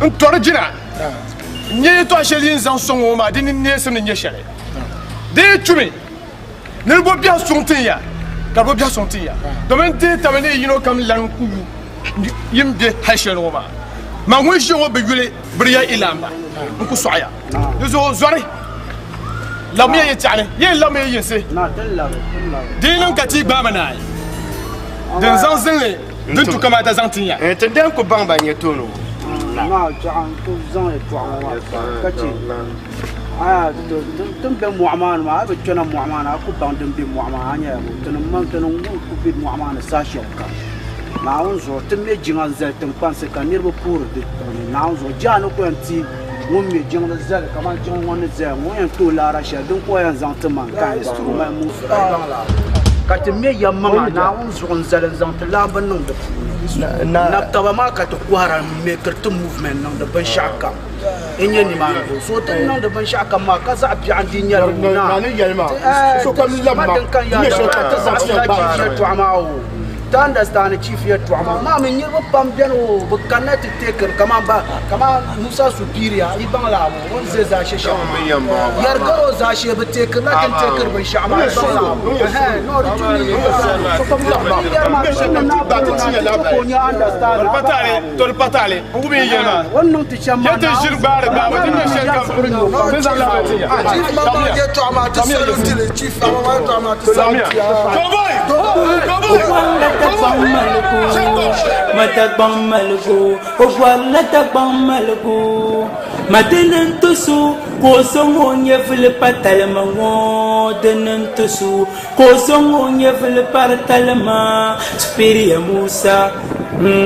n-tɔri jina n-nya yɛtɔɣ shɛli yi ni zaŋ sɔŋ ŋɔ maa di ni neesim ni nyɛ shɛli. Di yi tumi. Ni di bo biɛhi suŋ tin ya, ka di bo biɛhi suŋ tin ya, domin n dihi taba ni yi yino kam lan ku yu yi ni be hal shɛli ni ŋɔ maa. Man ŋun ʒiya ŋɔ bi yuli biri ya Ilaamba, n ku sɔɣi ya. Di zuɣu zɔri, labimiya yi tɛɣu ni, yi ni labimi yi yinsi. Di yi niŋ ka ti yi gbaai ma naai, din zaŋ zinli din tu kamaata zaŋ tin ya. Ti den ku baŋ ban nyɛ tooni ŋɔ. Tin be mɔɣu maa ni maa, a yi bi kpɛna mɔɣu maa ni a ku baŋ din be mɔɣu maa ni a nyɛla bɔ tinim maŋ tinim ŋun ku be mɔɣu maa ni saha shɛli kam. Naawuni zuɣu ti me jiŋa n-zali tiŋkpansi ka niriba puhiri di puuni. Naawuni zuɣu jaa ni ku yɛn ti ŋun me jiŋli zali kamani jiŋli ŋɔ ni zaya ŋɔ o yɛn ti o laara shɛli din ku yɛn zaŋ ti ma n-kahi gba o mali muɣisigu. Ka ti me ya maŋa Naawuni zuɣu n-zali n-zaŋ ti laamba niŋ di puuni. Nab taba maa ka ti kɔhira m-mekiri ti movement niŋdi binshɛɣu kam. N nyɛ nimaani doo. So ti ni niŋdi binshɛɣu kam maa ka zaɣ biɛɣu n-di nyɛli o na. Ma din kan yaa dama ti zaɣisila chief yɛltɔɣa maa o. Ti understand chief yɛltɔɣa maa. Maa mi niriba pam beni o bɛ kanna ti tekiri kaman ba kaman Musa Superior yi baŋ la o ni ʒe zaashe shɛm maa. Yɛrigari o zaashee bɛ tekirila ti ni tekiri binshɛɣu maa yi baŋ la o. Ɛhɛn no di tu ni ni yɛri maa ti ni naa bɔŋɔ na ti tu ka o nya understand. Toli patali n ku mi yɛli maa. O ni niŋ ti shɛm maa Yɛ ti ʒiri gbaari gbaaba ti nyɛ shɛli kam ti zaŋ la ti ya. Chief mama yɛtɔɣa maa ti salutili chief mama yɛtɔɣa maa ti saluti Ma Dagbaŋ maligu, o bɔrila Dagbaŋ maligu. Ma dini n-ti so ka o zaŋ o nyɛvili pa talima ŋɔ, dini n-ti so ka o zaŋ o nyɛvili pari talima. Superior Musa,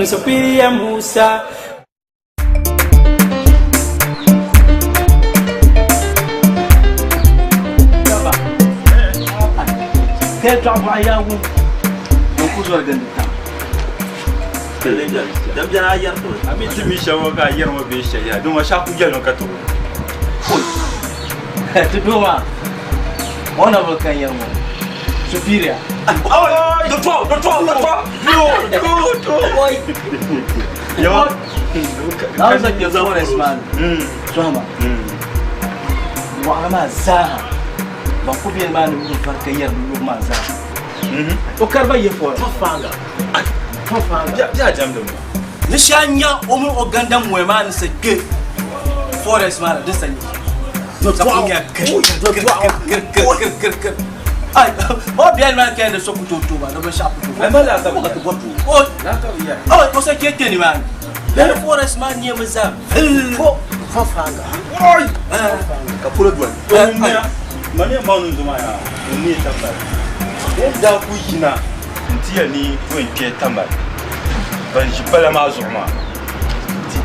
Superior Musa. Ka yɛltɔɣa bɔɣu yaa wum. N ku zɔri gindi tam. Dan biɛni a yɛri timi. A mi ti mi shɛm ŋɔ ka a yɛri ŋɔ bee shɛli yaa dama shɛɣu ku yɛlimi ka ti wum. Ti doo maa, honorable ka n yɛri ŋɔ. Superior. Yawa. Naawuni zaŋ kpɛ forest maa ni. Sɔhima. Wɔɣiri maa zaaha. Ban ku beni maa ni nyuri vari ka yɛri bɛ yubu maa zaaha. O kari ba yihi forest. Fafaŋga. Fafaŋga. Bɛ a jɛmdi mi. Ni shɛli nya o mini o gandam moya maa ni sa kpe forest maa ni di sa nya. Sa ku nya kir kir kir kir kir kir. Ai, o biɛli maa kaya ni so ku tooi tooi ba ni binshɛɣu ku tooi. Ai ma laa ka bɛ yɛra. O o o sa kpe kpe nimaani. Lala forest maa nyɛmi zaa vill. Fafaŋga. Ka polo doli. Mani yɛn baŋ ni n zo maa yaa n ni tambali. O daa ku yina n-ti ya ni o yɛn kpe tambali ban ʒi pala maa zuɣu maa ti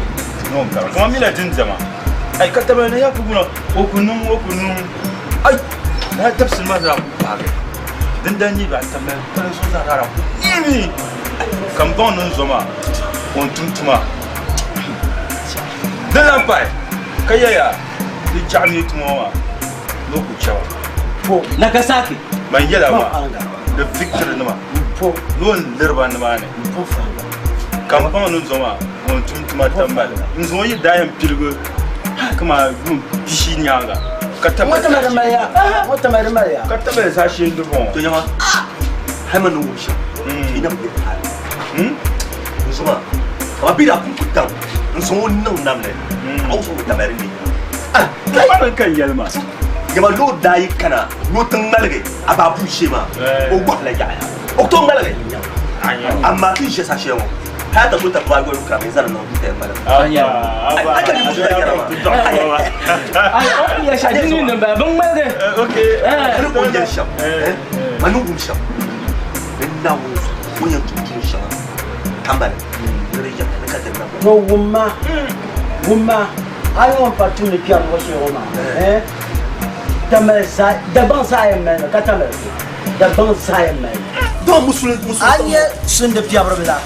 no n-kara. Kaman mi la din diɛma. Ai ka tabali na yaa ku buna o ku niŋ o ku niŋ ai lala dabisili maa zaa ku paagi din daa nyɛ ba tambali pala zuɣu zaa daa ku neemi ka n baŋ ni n zo maa o ni tum tuma din lahi pahi ka yɛya di jaɣa mi tuma maa ni o ku chɛba. Nagasaki. Man yɛla maa di victory nima ni o ni liriba nimaani ka n baŋ ni n zo maa o ni tum tuma tambali n zaŋ o yi daa yɛn piligi kaman yuun pishi nyaaŋa ka tabali ka tabali zaa shee n-diri ŋɔ. To nyama hali man ni wum shɛm yi nam bɛ hali n zo maa kaman bɛ daa pun ku daŋ n zaŋ o niŋ nam ni a wuhi o tabali ni Kpani ka n yɛli maa. Nyama loori daa yi kana ni o ti ŋmaligi a baa puu shee maa o gɔhila yaɣaya o ku tooi ŋmaligi amaa ti ʒe saha shɛli ŋɔ hali ta tooi tabi ayɔli kara mini zani niŋ duu tali ŋmaligi a ka ninvuɣ so yɛra maa ni o yɛli shɛm ma ni wum shɛm ni Naawuni o ni yɛn tum tuun shɛŋa tambali ni di yaɣaya ni ka di na No wumma wumma a yi ŋun pa tumdi kpɛri ŋɔ shee ŋɔ maa eh Tamale zaa Dagbaŋ zaa yɛn mali mi ka Tamale so Dagbaŋ zaa yɛn mali mi. Dɔɔ musuli musuli A nyɛ sundi piɛbiriba la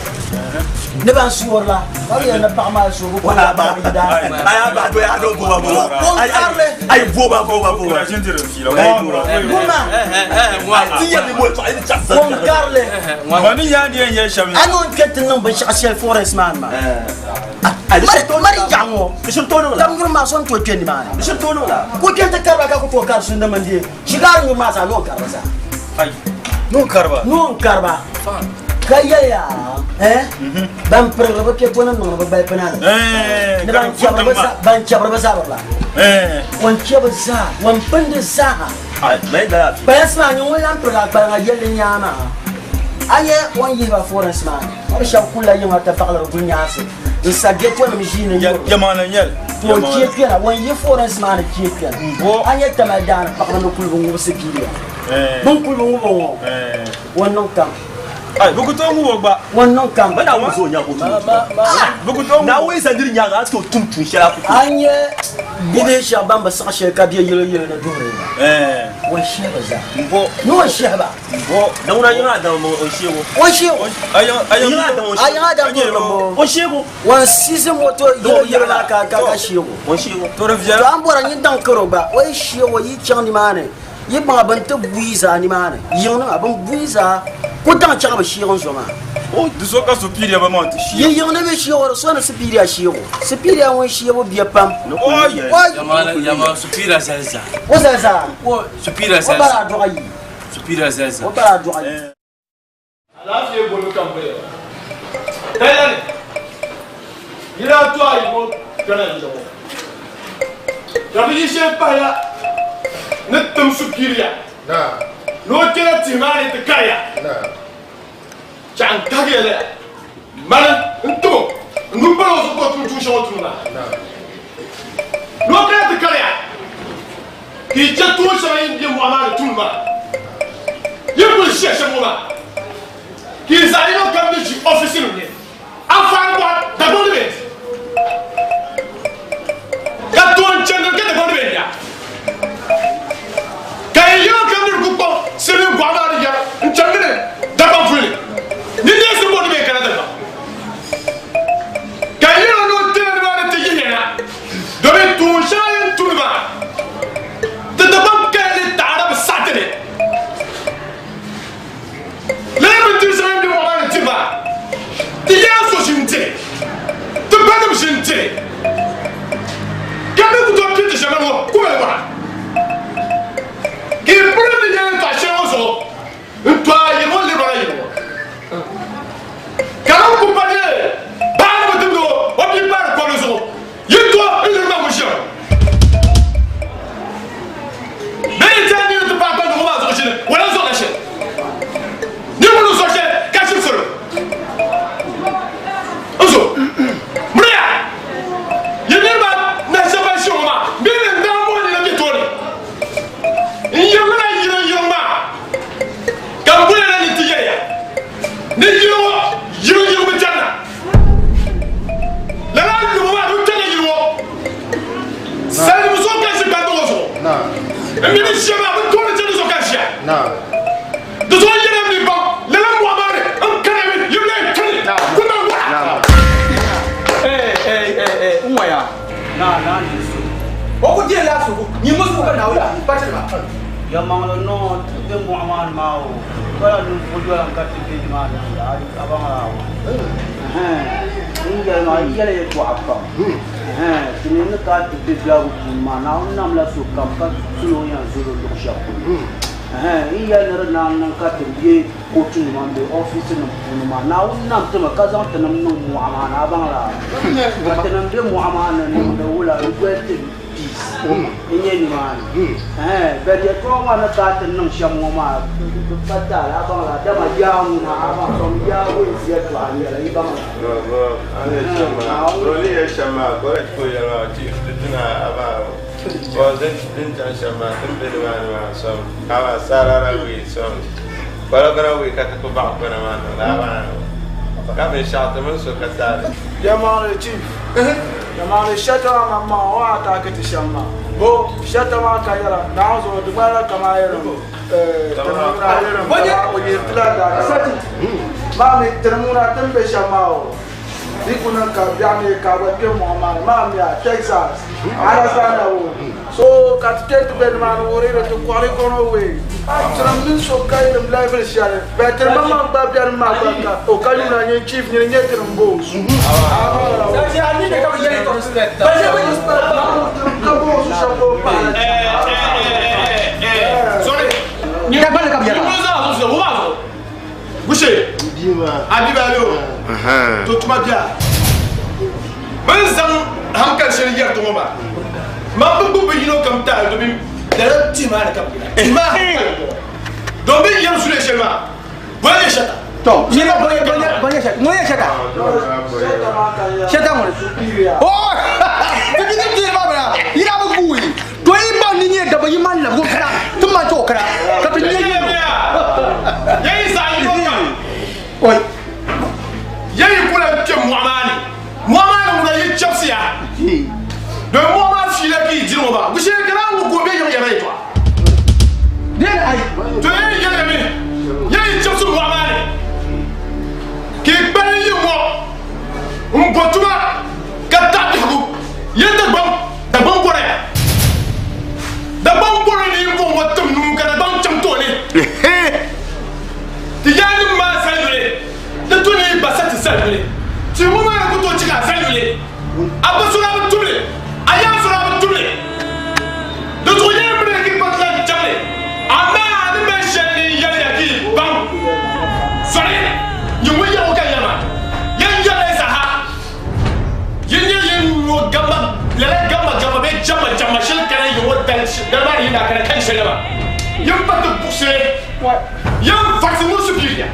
ni ban soori la ka bɛ yɛli ni paɣa maa soobu ka o daa bahi bɛ yidaa. Ay a ba do ya do boba boba. Ay ay boba boba boba. Wumma Ti yɛli ni mo tɔɣa ni chaɣ Ŋun karili. Mani yaa ni yɛn yɛli shɛm A ni o ni kpɛ ti niŋ binshɛɣu shɛli forest maa ni maa. Mari yaɣa ŋɔ tam yuri maa so ni tooi kpɛ nimaani ku kpɛ ti kariba ka ku tooi kari sundi mini di shigaari nyuri maa zaa ni o kariba zaa ni o kariba ka yɛliya ban pirigiri bi kpɛ toni niŋdi bi gbali pina ni ni ban chɛbiri bi zabiri la ŋun chɛ bi zaa ŋun pindi zaaha kpalansi maa nyɛ ŋun lan pirigi a kpalaŋa yɛlli nyaa maa a nyɛ o ni yihi ba forensi maa ni ka bi shɛba kulila yiŋa ti baɣiliri guli nyaansi n sa ghetto-nim ʒiini nyuri to o chɛ kpɛna ŋun yi forensi maa ni chɛ kpɛna a nyɛ Tamale daani paɣaba ni kuli bi ŋubi sipiria bin kuli bi ŋubi ŋɔ o niŋ kam Ai, bɛ ku tooi ŋubi o gba. O niŋ kam. Bɛ Naawuni zo o nyaŋ o tum tuma. Naawuni sa niri nyaŋ a ti o tum tuun shɛli a ku tooi. A nyɛ bibihi shɛba ban bi siɣi shɛli ka be yili yili ni duhiri la. O shihi ba zaa. Ni o shihi ba. Naawuni a yiŋ Adamu mi o sheego. O sheego. A yiŋ Adamu A yiŋ Adamu mi o o sheego. Wan sizi moto yili yili maa ka ka ka sheego. O sheego. To a ni bɔra nyin daŋ karo gba o yi sheego yi chaŋ nimaani yi kpaŋa bini ti bui zaa nimaani yiŋnima bin bui zaa ku daŋ chaŋ bi sheego n zo maa. Di so ka superior ba maa ti sheego. Yi yiŋni bi sheego di so ni superior sheego. Superior ŋun sheego bɛ pam. Oi! Yama superior zali zaa. O zali zaa. Superior O zali bara zaa. a dɔɣa yi. Superior zali zaa. O bara a dɔɣa yi. Alaafee bolo ka n baya. Tayani, yila to a yi ŋɔ kpɛna n-yɛli ŋɔ. Ka bɛ yi shee pahiya ni tim superior ni o kpɛla tihi maa ni ti kariya. Chaɣ n tahigiya laya mali n-tim o n nuu pala o zuɣu ka o tum tuun shɛŋa o tum maa. Ni o kana ti kariya ka yi chɛ tuun shɛŋa yin be mɔɣu maa ni tum maa. Yi kuli ʒiya shɛm ŋɔ maa ka yi zaɣ yino kam ni ʒi ɔfisinim ni anfaani bɔri Dagbaŋ ni bɛ di ka toon chɛndiri ka Dagbaŋ ni bɛ nya ka yi yino kam ni di ku kpaŋ silimiin gɔɣu maa ni yɛra. Di zuɣu yɛli mi baŋ lala mɔɣu maa ni n kana mi yi bi lahi tuni ku mali wɔɣa. N waya. Na na ni so. O ku deei laa suhu nyimbo suhu ka Naawuni lahi pa ti ma. Yɛlimaŋli noo ti be mɔɣu maa ni maa o pala ninvuɣ dola n-ka ti be nimaani a baŋ la o. N yɛli maa yi yɛli yɛtɔɣa pam. Ti mi ni ka ti be biɛhigu puuni maa Naawuni namla sokam ka tuli o yɛn zoli o luɣ shɛli polo. N yɛli ni di naan niŋ ka ti be kootunima m-be ofiisinim puuni maa Naawuni nam ti mi ka zaŋ tinim niŋ mɔɣu maa ni a baŋ la ka tinim be mɔɣu maa ni niŋdi wula n-doli ti peace n-nyɛ nimaani. Bɛn yɛtɔɣa maa ni ka ti niŋ shɛm ŋɔ maa di pa taali a baŋ la dama yaa ŋuna a baŋ tom yaa wins yɛtɔɣa n-nyɛla yi baŋ la. Yɛlimaŋli chief yɛlimaŋli shɛta maa maŋmaŋa o ataaki ti shɛm maa bo shɛta maa ka yɛla Naawuni zuɣu di ŋmanila kaman yɛlim tinimuna yɛlim o yihiri tila daadama maa mi tinimuna ti ni be shɛm maa o di ku niŋ ka biɛɣu mi ka gba kpe mɔɣu maa ni maa miya Texas Arizona o so ka ti kpe ti be nimaani wuhiri ti kɔɣiri gɔno wee tinim mini so ka yilim level shɛli bɛ tiri maŋmaŋ gba bɛni maa gba ka o ka yuna nyɛ chief nyini nyɛ tinim boos Gushe, Abibalo, to tuma biya. Bin zaŋ hankali shɛli yɛri ti ŋɔ maa, man bi gbubi yino kam taali domin lala tihi maa ni ka bi yina. Tihi maa hankali n bɔŋɔ. Domin bin yɛri zuliya shɛli maa, bɔya nyɛ shɛta. To, nyɛ bɔya bɔya bɔya shɛta. Ŋɔ nyɛ shɛta. Shɛta ŋɔ. Oh! Ti bi ti tihi maa bala. Yina bi guui. To yi baŋ ni nyɛ daba yi man labi kana ti man to kana ka ti nyɛ yino. Yayi zaɣ yino kam. Oi. Yayi kula kpɛ mɔɣu maa ni. Mɔɣu maa ni ŋuna yi chɛbisiya. Domin mɔɣu maa fiila ka yi diri ŋɔ maa. Gushee ka naan ŋɔ ka o be yiŋ yɛra yɛtɔɣa. To yayi yɛlimi yayi chɛbisi mɔɣu maa ni ka yi kpalim yi ŋɔ m-bo tuma ka taɣi biɛhigu yi Dagbaŋ Dagbaŋ bɔraya. Dagbaŋ bɔri ni yi ŋɔ tim nuu ka Dagbaŋ chaŋ tooni. Ti yaannim maa zali yuli, di tu ni yi ba sa ti zali yuli. Ti ŋɔ maa ni ku tooi chɛ ka a zali yuli. A ba so daa bi tum li, a yaan so daa bi tum li. Di zuɣu yɛli mi ni yi pa ti lan chaŋ li, amaa a ni mali shɛli ni n yɛli ya ka yi baŋ sɔri nyin ŋun yɛli ŋɔ ka yɛli maa, Yɛn yɛlila yi zaa ha. Yi nyɛ yin ŋɔ gamba lala gamba gamba bee jamba jamba shɛli kana yi ŋɔ dali dali maa ni yi daa kana kan shɛli maa yin pa ti buɣisi yin varisi ŋɔ superior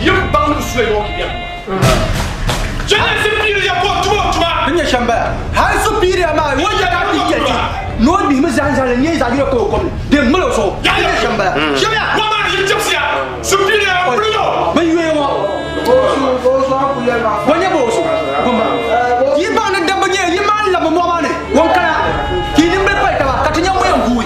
yin baŋ ni sula yi ŋɔ ki biɛri jɛnɛ superior ka o tuma o tuma N nyɛ shɛm bala hali superior maa ŋɔ yɛla ti yɛli ti ni o gbihimi zaŋ zaŋ li nyɛ zaɣ yino ka o kom li din ŋmali o zuɣu n nyɛ shɛm bala shɛm ya ŋɔ maa yi chɛbisiya superior n buli o bin yoya ŋɔ Bo nyɛ boosu yi baŋ ni dabba nyɛ yi maan labi mɔɣu maa ni ŋun kana ka yi nimbili pali taba ka ti nya ŋun yɛn guui.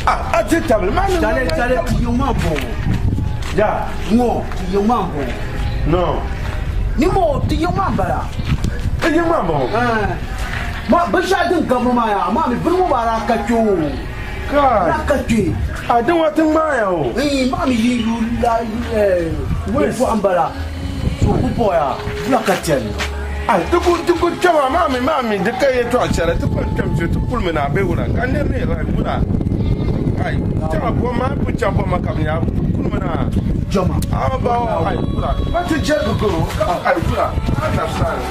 A ti tabili maa ni. Chale chale ti yiŋ maa bɔŋɔ. Ya. Ŋɔ ti yiŋ maa bɔŋɔ. No. Ni mo ti yiŋ maa bala. Ti yiŋ maa bɔŋɔ. Ma binshɛɣu din gabi maa yaa maa mi bini ŋɔ maa daa ka kpe o. Kai. Daa ka kpe. A din wa ti ŋmaaya o. Maa mi yi yu la yɛltɔɣa m-bala. So ku bɔya bula ka tɛli. Ai ti ku ti ku kpɛma maa mi maa mi di ka yɛltɔɣa shɛli ti kɔŋ kpɛm shee ti kulimi na bee wula ka niri ni yɛli wula ai chama bɔ maa pun chaŋ bɔ ma ka bi nya ti kulimi na jama a ba o ai wula ba ti jɛrigi goro ka ai wula a na sani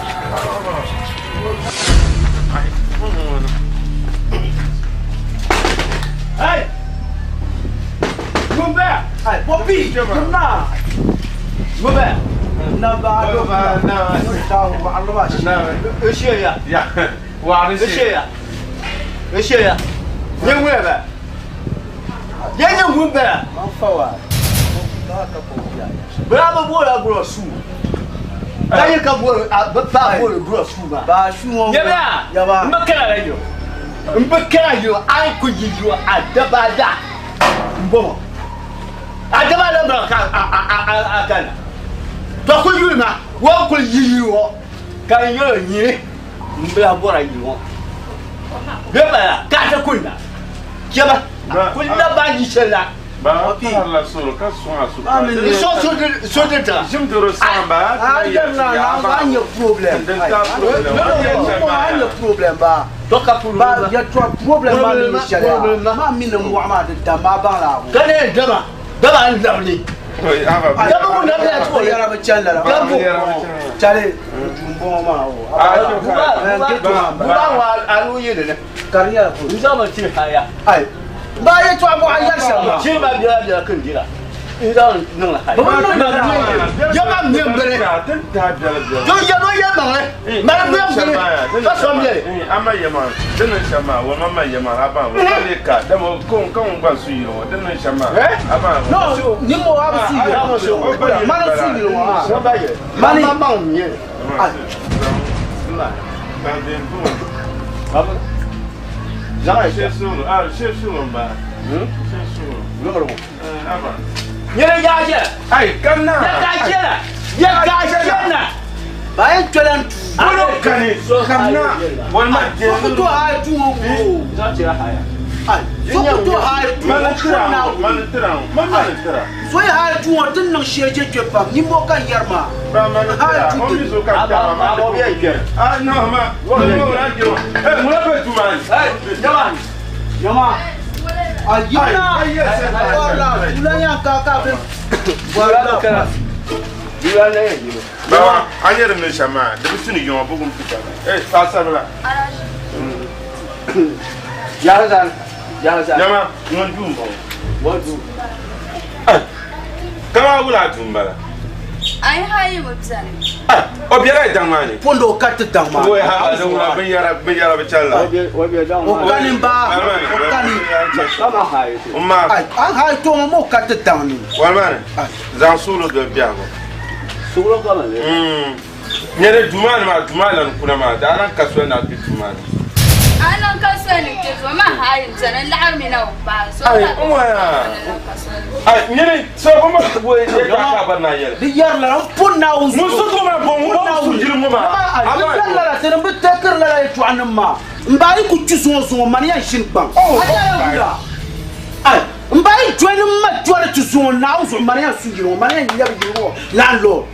ai Hey! Ngumbe! Hey, Poppy! Kumna! Ngumbe! Na ba do ba na ta wa lo ba shi. E she ya. Ya. Wa ni E she ya. E she ya. Nye ngwe ba. Ya nyɛ ŋun bala. Man fa wa. Bɛ daa bi booli a gura suu. Ka yi ka booli a bɛ pa booli gura suu maa. Ba suu ŋɔ. Yaba. Yaba. N bi kana la yo. N bi kana yo a yi ku yi yo a daba da n bɔŋɔ. A daba da bala ka a a a a a kana. To ku yuli ma wa ku yi yi ŋɔ ka n yɛlɛ nyini n bila bɔra yi ŋɔ. Bɛ bala ka ti kunna. Chɛba ku la ba yi shɛli la. Ba paɣarila solo ka sɔŋ a Ah, mi N sɔŋ so di tiŋa. Ʒim doro saɣam ba. Ah, yɛm na na an nyɛ problem. Din ta problem. No, no, no, an nyɛ problem ba. To ka problem Ba ya to problem ma mi shɛli ya. Ma mi ni mɔɣu maa di dam ma baŋ la. Ka ne dama dama n labili. Dama ŋun labili a tuɣi. Yɛra bi chani lala. Dama Chali dun bɔŋɔ maa o. Buba ŋɔ a nuu yi dini. Kari nyɛla ko. N zaŋ mi tiri haya. Ayi. Ba ye tɔɣa bɔɣa yɛri shɛm maa. Chii ma biɛla biɛla kin dira. N zaŋ niŋ la haya. Bi bi niŋ la. Yɛma mi n bini. To yɛma yɛ maŋli. Mali mi n bini. Ka sɔm yɛli. Ama yɛma din niŋ shɛm maa wa ma yɛma a ban ka le ka dama ko ka ŋun gba su yili ŋɔ din niŋ shɛm maa a ban. No, ni mo a bi su yili. Mali su yili ŋɔ ha. Mali ma maŋ mi yɛli. Nyɛla yaajɛ. Ayi kam na. Ya gaajɛ la. Ya gaajɛ na. Ba ye tɔla n tu. Bolo kani kam na. Walima So ku to hayi tu ŋɔ wo. So ku to hayi tu Mali ŋɔ tira na ŋɔ mali tira ŋɔ ma mali tira. So ye hayi tu ŋɔ ti niŋ shee je kpe pam nimmo ka yɛri maa. Ba mali tira o mi so ka tama ma. Ah no ma. Walima wala jɛ wa. Eh ŋuna bɛ tuma ni. Jama. Jama. A yina. Wala tulanya ka ka bɛ. Wala kana. Wala ne ye. Bawa an yɛrɛ niŋ shɛm maa di bi tuni yɔŋɔ bugum pita. Eh paɣasarila. Yaazan. Yaazan. Jama ŋun duu n bɔŋɔ. Ŋun duu. Kama wula duu n bala. Ai hayi bi biɛni. O biɛla daŋ maa ni. Pondo o ka ti daŋ maa. Wo ha ba ŋuna binyɛra binyɛra bi chani la. O kani ba o kani. Kama hayi. N ma. An hayi to ŋɔ mo ka ti daŋ ni. Walima ni zaŋ suɣulo doli biɛhigu. Suɣulo kama le. Nyɛri duu maa ni maa duu maa lan kuna maa daa lan ka soli na kpi duu maa ni. A niŋ ka soli ni kpe zuɣu ma hayi n biɛni n laɣiri mi na o paai. So Ai ka n waya. Ai nyɛri so ko ma wo ye ka ka bar na yɛlɛ. Di yɛri lala n pun na o Mun su tu ma bɔn ŋun su jiri ŋɔ maa. A di yɛri lala ti ni bi tɛkiri lala yɛltɔɣa nim maa. N ba yi ku chu suŋɔ suŋɔ mani yɛn shini kpaŋ. A yɛrɛ wula. Ai n ba yi jɔni n ma jɔri ti suŋɔ naawu zuɣu mani yɛn su yili ŋɔ mani yɛn lɛbi yili ŋɔ landlord.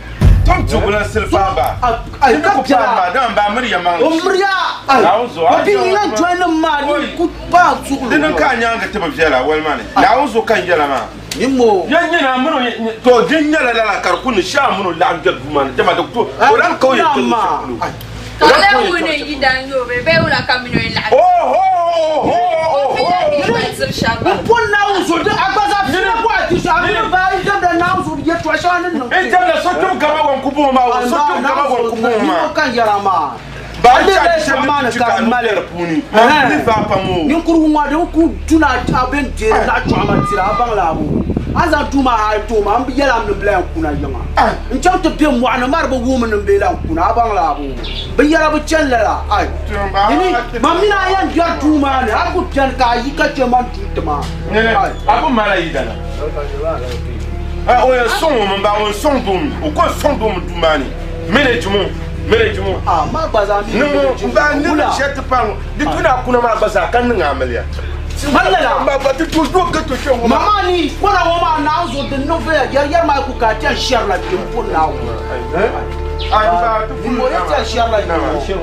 Tom tugula silifa ba. Ai ka Ku biɛla. ba dan ba miriya maŋ. O miriya. Ai Naawuni zuɣu. o bi yɛn jɔni nim maa ni ku paa suɣulo. Di niŋ ka a nyaanga ti bi viɛla walima ni. Naawuni zuɣu ka n yɛla maa. Nimmo. Yɛn nyɛla mini to din nyɛla lala ka di ku ni shɛŋa mini o laɣim gbɛri duu maa ni dama di ku o lan ka o yɛn ti maa. Ka lɛ wuni yi dan yo bɛ bɛ wula ka mini o laɣim. N pun naawuni zuɣu di a gba zaa fiila bɔ a ti zuɣu a mini ba yi dabda naawuni zuɣu yɛltɔɣa shɛŋa ni niŋ. N dabda so tum gama wan ku bɔŋɔ maa o so tum gama wan ku bɔŋɔ maa. Nimmo ka yɛra maa. Ba A n le chahi lɛ shɛli shɛŋa maa ni ni ti ka ka di mali. a nu puuni. Ni vaa pam o. Ninkurigu ŋɔ din ku duna a bɛ deeri zaɣ chɔɣu ma tira a baŋ la bo. A zaŋ duu maa hayi too ma n bi yɛla ni bila n kuna yiŋa. N chaŋ ti bɛ mɔɣu ni mari bi wuumi ni bee la n kuna a baŋ la bo. Binyɛra bi chani lala ai. Yini ma mini a yɛn gbɛri duu maa ni a ku bɛni ka a yi ka chɛ man duu ti maa. Nyɛlɛ a ku mala yi dana. O yɛn sɔŋ o min ba o yɛn sɔŋ doo mi o ko sɔŋ doo mi duu maa ni mini jumu mini jumu. Ah ma gba zaa mi Ni mo n ba ni mi shɛ ti paŋ di tu na kuna maa gba zaa ka niŋ amiliya. Malala. Ba ba ti tu do ka to kpɛ ŋɔ maa. Mama ni kɔna ŋɔ maa naan zo din niŋ fɛn yɛri yɛri maa ku ka a chani shɛri la kpɛ n pun naawuni. Nimmo ya chani shɛri la kpɛ.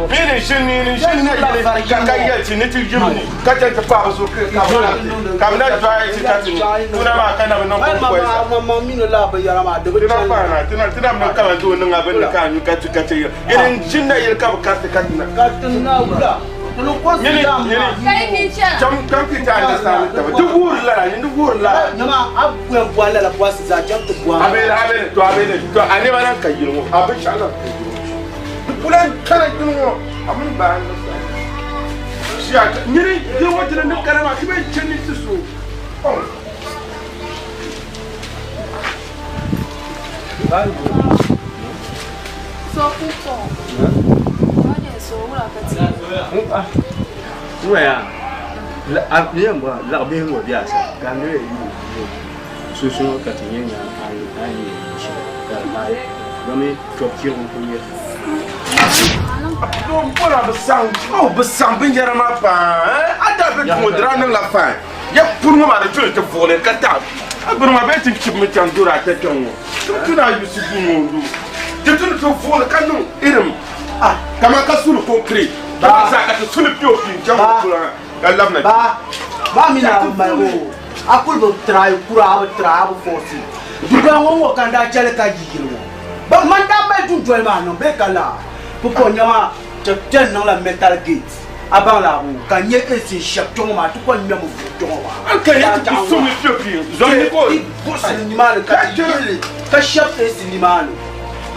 Mini shin ni shin na yɛli ka ka yɛli ti ni ti yim ni ka chɛ ti paɣaba so ka bi na ka bi na dɔɣi ti ka ti kuna maa ka na bi niŋ Ai ko kɔyi sa. mama mama mini la bi yɛra maa di bi Tina chani. paana tina tina mi kama ti o niŋ a bini ka a nyu ka ti ka ti yɛli yɛli shin na yɛli ka bi kariti ka ti na. Ka ti na wula. Tini ko Nyini silam nyini maa. Kai ki chana. cham kam ki ti understand taba ti wuhiri lala ni ti wuhiri lala. Nyama a bɛ bɔ lala bɔsi zaa cham ti bɔ. A bɛ a bɛ to a bɛ to a ne ma nan ka yiri ŋɔ a bɛ shɛli ka yiri ŋɔ. Di kula kana yiri ŋɔ a mini ba n sa. Siya nyini yiri ŋɔ tini ni kana maa ti bɛ chɛ ni ti so. Ɔ. So ku pɔ. O wula ka ti. Waya. Ni yɛn bɔra laɣibihi ŋɔ bɛ a sa ka n doli yi sunsuuni ka ti nyɛ nya a ni yɛn shɛli ka di maai domi tɔbu chɛbu n-kuli nyɛ Bɔra bi saŋ o bi saŋ binyɛra maa paa a daa bi ŋɔ dira niŋla fain ya puri ŋɔ maa di tuli ti vuɣili ka taɣi a bini maa bee ti chibimi chaŋ dori a kpɛ kpɛŋ ŋɔ ti bi tuni a yusi duu ŋɔ du ti tuni ti vuɣili ka niŋ irim kaman ka suli concrete ka ba zaa ka ti suli POP n chaŋ o polo ha ka labina Ba ba mi na bi mali o a kuli bi try kura a bi try a bi force dundoli ŋɔ ŋɔ ka n daa chɛli ka yi yili ŋɔ ba man daa mali dundoli maa niŋ bee ka laa pupɔ nyɛma ti kpɛ niŋla metal gate a baŋ la abu ka nyɛ AC n shɛbi kpɛ ŋɔ maa ti kɔŋ ŋmɛmi vuɣi kpɛ ŋɔ maa An ka ya ti ku sumi POP zɔm ni ko ti buɣisili nimaani ka ti yili ka shɛbi AC nimaani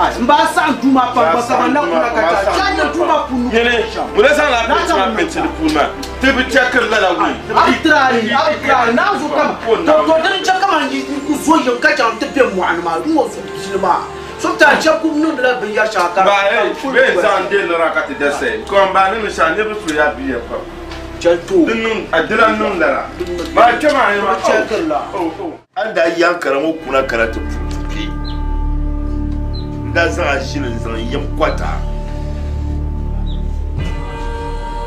n baa saɣim duu maa pam gba kaman na kuna ka ta cha nyɛ duu maa puuni Nyini ŋuna zaŋla penti maa penti di puuni maa ti bi chɛkiri lala wuli a bi try a bi try naa zo kama to to dini chɛ kaman n zo yiŋ ka chaŋ ti be mɔɣuni maa n ŋɔ zo bili maa sometimes shɛba kuli niŋdila binyɛri shɛŋa ka Ba hey bee zaŋ de lora ka ti da sayi kom ba ni mi shɛŋa niriba suya biya pam chɛli to di niŋ a dila niŋ lala maa kpɛ maa yi maa chɛkiri la oh oh A ni daa yan kara ŋɔ kuna kana ti puhi kpe, n daa zaŋ a ʒili n-zaŋ yɛm kɔta a.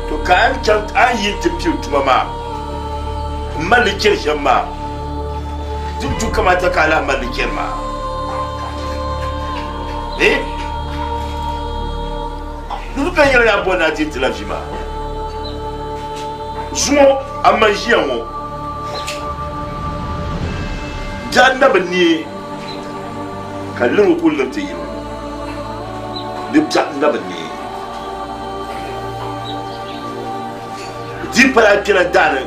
To ka a ni chaŋ a ni yi nti pili tuma maa m-mali li chani shɛm maa, di ni tu kamata ka a lahi mali li chani maa. Eh? Niriba bɛn yɛli ni a bɔri ni a deei ti la vi maa. Zuŋɔ a ma ʒiya ŋɔ, daa na bi neei ka lirigu kuli liri ti yili ŋɔ. Di biɛɣu na bi neei. Di pala a kpɛla daani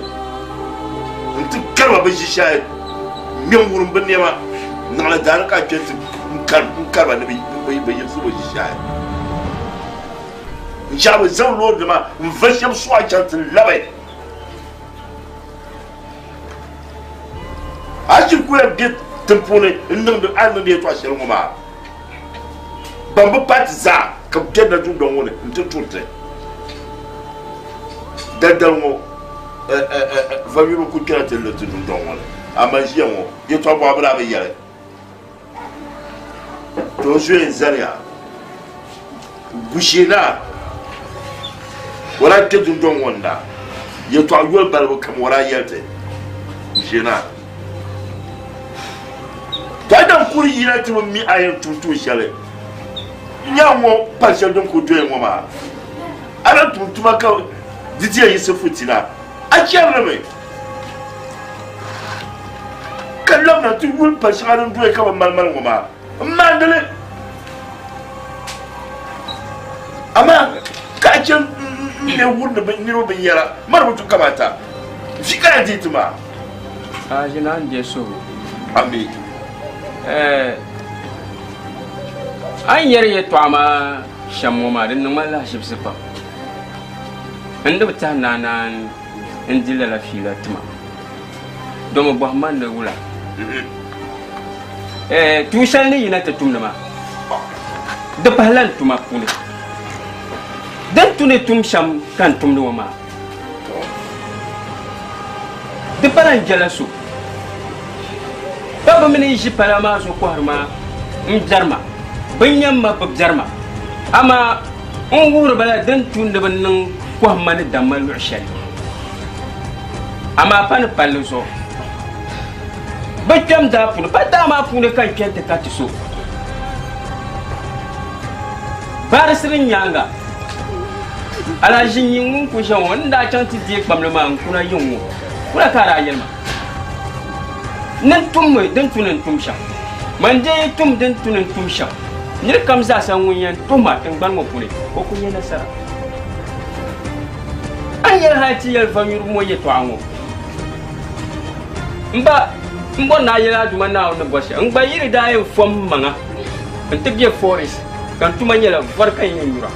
nti kariba bi ʒishɛhi ŋme n-wurim bɛ nɛma naɣila daani ka a kpe nti kariba ni bɛ yiɣisi bɛ ʒishɛhi. N-chɛ bɛ zaŋ loorinima n-va shɛba sɔɣi chaŋ ti labi. A ʒiri ku yɛn be tiŋ puuni n-niŋdi a ni niŋdi yɛtɔɣ shɛli ŋɔ maa, ban bi paai ti zaa ka bɛ kpɛrina dundɔŋ ŋɔ ni nti turi ti. Daldali ŋɔ vayuriba kul kpɛna ti liri ti dundɔŋ ŋɔ ni, amaa ʒiya ŋɔ yɛtɔɣ bɔɣa bɛ daa bi yɛli. To n zuya n-zaniya Gushee-naa, o daa kpe dundɔŋ ŋɔ ni daa yɛtɔɣ yoli balibu kam o daa yɛli ti Gushee-naa, To a daŋ kuri yina ti bi mi a yɛn tum tuun shɛli nya ŋɔ pal shɛli din kul doya ŋɔ maa. A na tum tuma ka di ti yɛn yiɣisi futina, a chɛri li mi ka labina ti yuli pal shɛŋa din doya ka bi malimali ŋɔ maa m-maandi li. Amaa ka a chɛ n-lee wurindi niriba binyɛra mali bi tu kamata vi ka yɛn deei ti maa. A ʒini a ni je suhu. Ami. A ni yɛri yɛtɔɣa maa shɛm ŋɔ maa, di niŋ ma lahiʒibisi pam. N di bi tɛhi ni a naan n di lala fiila ti ma. Domi bɔhim ma ni wula. Tuun shɛli ni yina ti tumdi maa, di pahila n tuma puuni. Din tu ni tum shɛm ka n tumdi ŋɔ maa, di pala n jɛla so. Pa bɛ mi ni ʒi pala maa zuɣu kɔhiri ma m-biɛri ma, bɛ nya ma bi biɛri ma. Amaa n wuhiri ba la din tu ni bɛ niŋ kɔhimma ni damma luɣ shɛli. Amaa pa ni palli zuɣu. Bɛ kpɛm daa puuni, pa daa maa puuni ka n kpe nti ka ti so. Barisiri nyaaŋa, alahiʒi nyin ŋun kul ʒiya ŋɔ, n daa chaŋ ti deei kpamli maa n-kuna yiŋ ŋɔ, wula ka a daa yɛli ma? Ni n tummi din tu ni n tum shɛm. Man dee tum din tu ni n tum shɛm. Nir kam zaasa ŋun yɛn tuhi ma tiŋgbani ŋɔ puuni, o ku nya nasara. A ni yɛli hal ti yɛli vanyuriba ŋɔ yɛtɔɣa ŋɔ, M ba, m bɔri ni a yɛli a Duuma Naawuni ni bɔri shɛli. N gba yi di daa yɛn fom m maŋa nti be forest, ka n tuma nyɛla vari ka n yɛn nyura.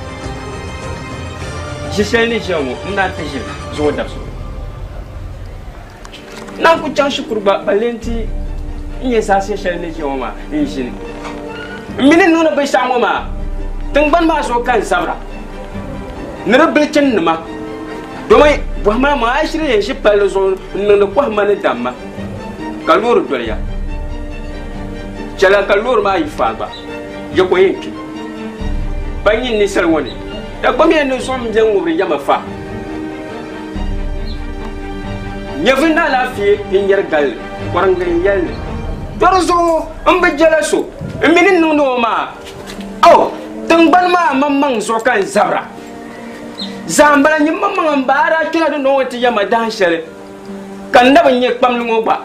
Ʒi shɛli ni ʒiya ŋɔ, n naan ti ʒili zuŋɔ dabisili. N naan ku chaŋ shikuru gba, balle nti n nyɛ zaashe shɛli ni ʒiya ŋɔ maa n ʒini. N mi ni niŋdi binshɛɣu ŋɔ maa, tiŋgbani maa zuɣu ka n zabira ni di bilichinnima, domi bɔhima maa a shiri yɛn ʒi palli zuɣu n-niŋdi kɔhimma ni damma ka loori doli ya. Chɛla ka loori maa yi faai gba, ya ko yɛn kpi. Pa nyin ninsal ŋɔ ni, Dagbamiya ni zuɣu m-be ŋ-ŋubiri ya ma fa. Nyɛvili ni alaafee n-nyari galli, kɔriŋgi n-yɛli li. To di zuɣu m bi jɛla so m mi ni niŋdi o maa. O, tiŋgbani maa maŋmaŋ zuɣu ka n zabira. Zaa m-bala nyin maŋmaŋa m-ba a daa kpɛla dundoŋ ŋɔ ti ya ma dahin shɛli ka n na bi nya kpamli ŋɔ gba.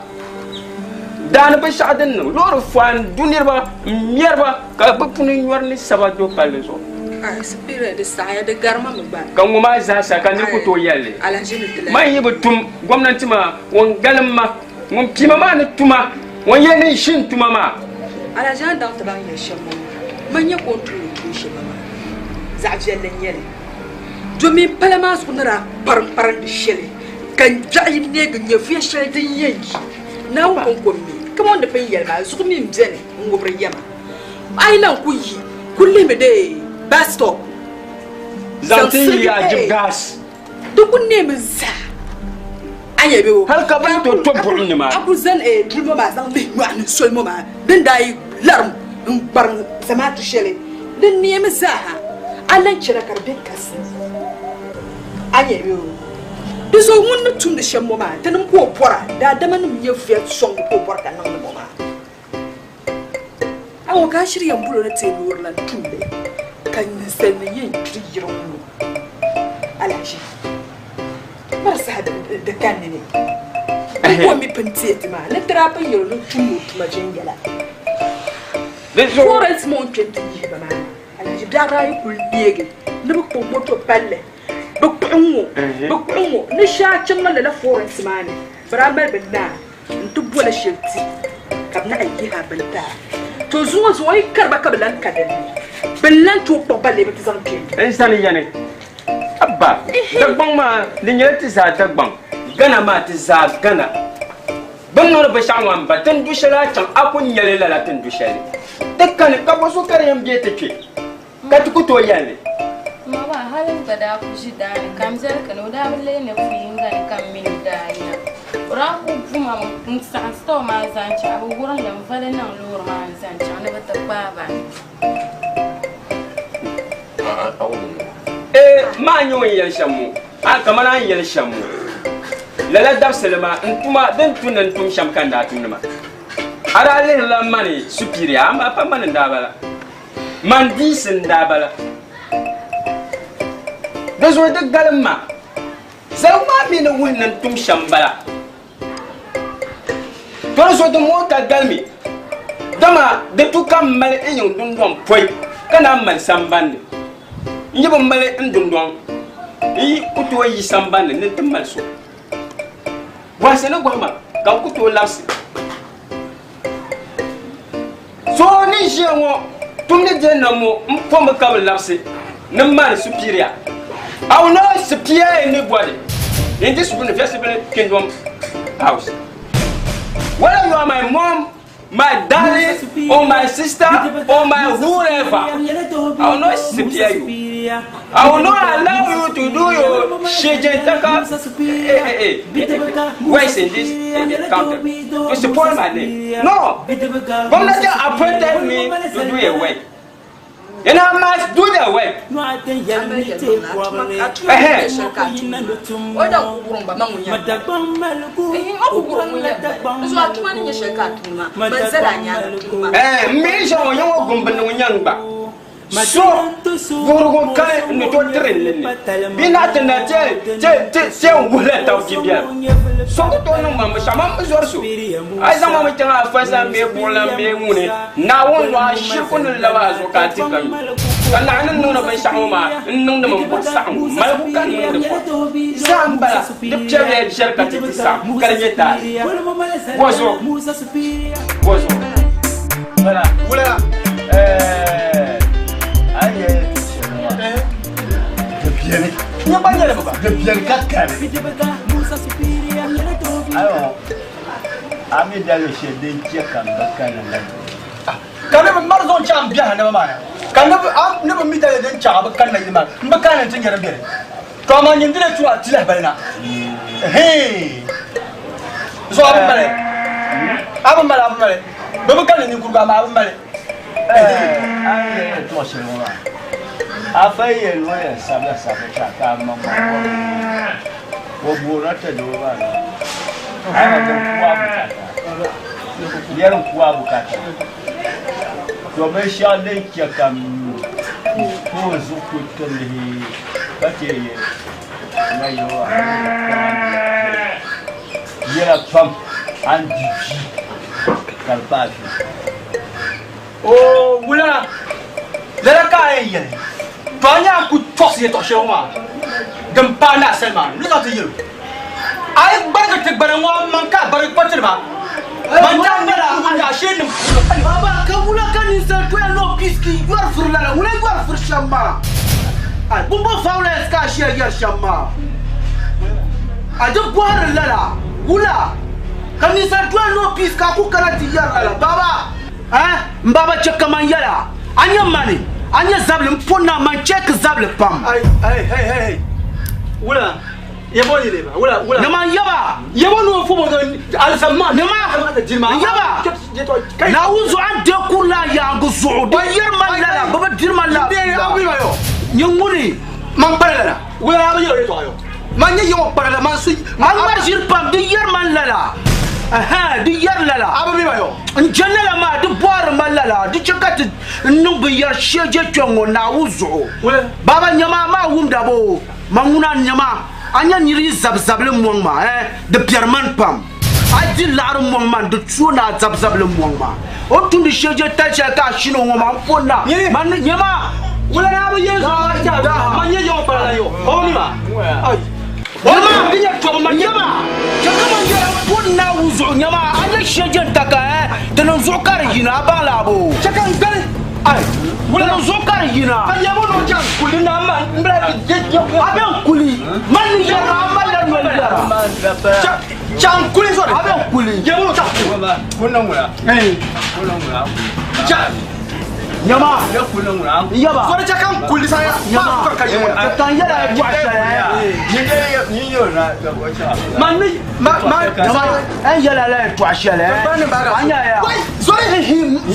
Daa ni binshɛɣu din niŋ loori fɔa n-du niriba m-mɛri ba ka bɛ puni nyɔri ni saba do palli zuɣu. Ka ŋɔ maa zaasa ka nir ku tooi yɛli li. Man yi bi tum gomnanti maa, ŋun galim ma, ŋun pii ma maa ni tuma, ŋun yɛli ni n ʒi n tuma maa. Alahiʒi a ni daŋ ti baŋ yɛli shɛm ŋɔ maa, man nya ka o ni tumdi o tuun shɛŋa maa zaɣ viɛlli n-nyɛ li. Domin pala maa zuɣu ni daa kpariŋkpariŋ di shɛli ka biɛɣu yi neegi nyɛvuya shɛli din yɛn yi Naawuni kɔŋko m-mi. Kaman o ni pun yɛli maa, zuɣu mi m-beni n-ŋubiri yɛma. A yi lan ku yi, kul lihimi di bus stop. Zaŋ ti yi a jib gas. Di ku neemi zaa. A nya bɛ o. Hal ka bɛ ni tooi to buɣim ni maa. A ku zani duli ŋɔ maa zaŋ lihi nyɔɣu ni soli ŋɔ maa din daa yi larim n-gbarim zamaatu shɛli di neemi zaa ha. A lan chana ka di be kasi. A nya bɛ o. Di zuɣu ŋun ni tumdi shɛm ŋɔ maa, tinim ka o bɔra, daadamanim nyɛvuya sɔŋbu ka o bɔri ka niŋdi ŋɔ maa. A ŋɔ ka a shiri yɛn bol o ni teei loori la n-tum li, ka ninsalinim yɛn kpiri yiri ŋ-ŋɔ alahiʒi. Miri saha di kanni ni. N ko mi pun teei ti maa ni ti daa pun yɛl o ni tum o tuma viɛnyɛla. Florence maa o ni kpe nti yihi ba maa na, alahiʒi biɛɣu daa yi kul neegi ni bɛ kpuɣi moto palli, bɛ kpuɣi ŋ-ŋɔ, bɛ kpuɣi ŋ-ŋɔ ni shee chaŋla lala Florence maa ni, bɛ daa mali bɛ naa. N-ti boli shɛli ti ka bɛ naɣi yihi a bini ti a. To zuŋɔ zuɣu o yi kari ba ka bɛ lan ka din ni, bɛ ni lan tooi kpuɣi ba leei bɛ ti zaŋ kpe. N zani ya ni, Abba, Dagbaŋ maa di nyɛla ti zaa Dagbaŋ, Ghana maa ti zaa Ghana. Bɛ ni niŋdi binshɛɣu ŋɔ m-ba, ti ni du shɛli a chaŋ a ku nya li lala ti ni du shɛli ni. Ti kani ka bɔ so ka di yɛn be ti kpe. Ka ti ku tooi yɛli li. M ma ba, hali n gba daa ku ʒi daa ni ka n viɛli kani, o daa bi leei ni pu yiŋga ni ka m mini o daa yina. O daa ku bu ma mi n-saɣim store maa zaŋ chaŋ, a bi wurim li, n-va li niŋ loori maa ni zaŋ chaŋ ni bɛ ti kpaai ba. Ee, maa nyɛ o ni yɛli shɛm ŋɔ, a kamani a ni yɛli shɛm ŋɔ, lala dabisili maa n tuma din tu ni n tum shɛm ka n daa tumdi maa. A daa lihirila mani superior, amaa pa mani n-daa bala. Man diisi n-daa bala. Di zuɣu di galim ma. Zaligu maa mi ni wuhi ni n tum shɛm m-bala. To di zuɣu di mooi ka galimi, dama di tu ka m mali n yiŋ dundɔŋ pɔi ka naan mali sambani ni. N yi bi mali n dundɔŋ, n yi ku tooi yi sambani ni ni n ti mali so. Bɔhisi ni gɔhi ma ka n ku tooi labisi. So ni ʒiya ŋɔ tumdi di nam ŋɔ m pommi ka bi labisi ni m maani superior. I will not spear anybody in this university kingdom house. Whether you are my mom, my daddy, or my sister, or my whoever, I will not spear you. I will not allow you to do your shejentaka works in this country to support my name. No, Governor appointed me to do a work. And I must do the work. Eh, mi ʒe ŋɔ nyɛ ŋɔ gumbi ni ŋɔ nyaŋ gba. So vuhirigu kani n ni tooi tiri n ninni bee naɣ ti na ti yɛn wuhila tab bibiɛlim. So ku tooi niŋ ma binshɛɣu, man bi zɔri so. A yi zaŋ ma mi chaŋ a fasa bee buɣilan bee ŋuni, Naawuni lɔɣa shiri ku ni lab a zuɣu ka a ti ka nyu. Ka naɣ ni niŋdi binshɛɣu ŋɔ maa n-niŋdi mi m-bɔri saɣiŋgu maligu ka n niŋdi bɔri. Zaa m-bala, di piɛbiya ʒiɛri ka ti ti saɣim ka di nyɛ taali. Bɔzuɣu? Bɔzuɣu? Wula. Wula. Ɛɛ a yɛ Di biɛni. Nyɛ gba nyɛli ba. Di biɛni ka kali. Ayiwa a mi daliri shɛli din chɛ ka n bi kani la. Ka ni bi mari zaŋ chaŋ m biɛhi naba maa ni, ka ni bi, a ni bi mi daliri din chaŋ a bi kanna yili maa ni, m bi kana nti nya din beni. To amaa nyin di lee tum a ti lahibali na. Hii! Zuɣu a bi mali, a bi mali, a bi mali. Bɛ bi kanni ninkurugu amaa a bi mali. A ni yɛli yɛltɔɣ shɛli ŋɔ maa, a fa yi yɛli ni o yɛn sabila sabbu ka a maŋmaŋ bɔri o boorila ti doo maa ni a ma din ku a bukaata, yɛli n ku a bukaata. To binshɛɣu din chɛ ka m ka o zuɣu ku ti lihi ka chɛ na yɛli yɛla pam a ni di bia ka di paai fi. Oo wula, lala ka a yɛn yɛli, to a nya a ku tɔɣisi yɛtɔɣ shɛli ŋɔ maa din paai naa sani maa ni zaŋ ti yɛl o. A yi gbarigi ti gbana ŋɔ man ka a gbarigi kpa tiri ma, man daa nyɛla ŋun daa shee nim puuni. Baba, ka wula ka ninsal doya ni o piski yɔri vuri lala? Ŋuna yɔri vuri shɛm maa? Ai, bimbo violence ka a ʒiya yɛri shɛm maa? A di bɔhiri lala, wula ka ninsal doya ni o piski a ku kana ti yɛri lala? Baba! Eh, m baba chɛ ka man yɛl a, a nya mani, a nya zabili m pun na man chɛ ki zabili pam. Ai, ai, hei, hei, hei, wula, yɛbɔ ni leba, wula, wula. Ni man yɛba. Yɛbɔ ni o fo bɔ alizam maa. Ni ma, n yɛba. Naawuni zuɣu a ni deei kurili a yaangi zuɣu, di yɛri man lala, bɛ bi diri man la. Nyin ŋuni? Man kpari lala, wula a bi yɛl o yɛtɔɣa yɔ. Man nyɛ yiŋɔ kpari la, man su. A ŋmari ʒiri pam, di yɛri man lala. Ɛhɛn, di yɛri lala. A bi mi ba yɔ. N je lala maa, di bɔhiri ma lala, di chɛ ka ti niŋ binyɛr shee je kpɛŋŋɔ Naawuni zuɣu. Baaba nyama a maa wumda boo? Man ŋuna nyama a nya nir yi zabizabili mɔŋ ma, ɛɛn, di biɛri man pam. A yi di laɣiri mɔŋ man, di tu o ni a zabizabili mɔŋ ma. O ni tumdi shee je tali shɛli ka a shini o ŋɔ maa, m po na, man ni nyama. Wula ni a bi yɛli zuɣu maa chɛ a man nyɛ yiŋɔ kpara la yɔ, o bi mi ma. Ai. Nyama, nyama, chɛ ka man yɛla m poni Naawuni zuɣu, nyama, a nya shee je n-ta ka, eh, ti niŋ zuɣu ka di yina, a baŋ la abo? Chɛ ka n gbali, ai, Ti niŋ zuɣu ka di yina. Ka yɛbu ni o chaŋ kuli na ma, m bila je je A be n kuli, man ni yɛra, a malila noli yɛra. Chɛ, chaŋ kuli sori. A be n kuli. Yɛbu ni o chaŋ kuli. Chɛ. Nyama, n yaba. Sori chɛ ka n kuli sa ya. Nyama, ka yi ŋuna. Ka n yɛla yɛtɔɣa shɛli. Man ni ma ma. Nyama, n yɛla la yɛtɔɣa shɛli. A nya ya. Sori.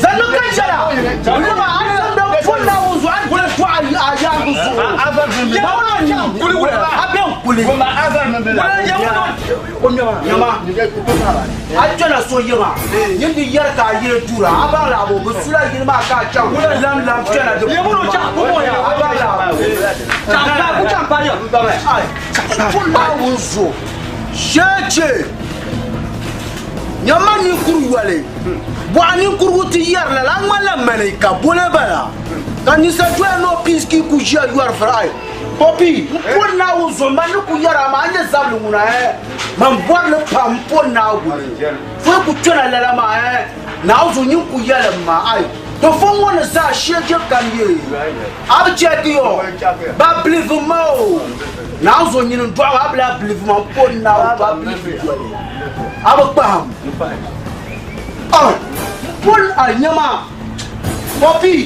Zanni ka yɛla. Nyama, a zaŋdi n pun Naawuni zuɣu, a ni yɛtɔɣa a yaangi zuɣu. Yɛbu ni o chaŋ kuli wula. A be n kuli. Nyama, a kpɛna so yiŋa, nyin di yɛri ka a yili dura, a baŋ la abo, bɛ sula yili maa ka a chaŋ lam lam kpɛna di puuni maa, a baŋ la abo. Pun Naawuni zuɣu, sheeche, nyama ninkuri yoli, bɔɣa ninkurigu ti yɛri lala, a ŋmanila mani ka bole bala, ka ninsal doya ni o piiski ku ʒiya yɔri vuri, ai. Poppy, m poni Naawuni zuɣu, man ni ku yɛri a maa, a nyɛ zabili ŋuna ɛɛ? Man bɔri li pam, m poni Naawuni. Fo yi ku kpɛna lala maa ɛɛ? Naawuni zuɣu, nyin ku yɛlim ma, ai, to fo ŋɔ ni zaa shee je kani ye. A bi chɛki yo, ba bilivi ma o. Naawuni zuɣu, nyini n-dɔɣi ma, a bi lahi bilivi ma, m poni Naawuni, to a bilivi doli. A bi kpahim. Ah, m poni, ai, nyama, Poppy.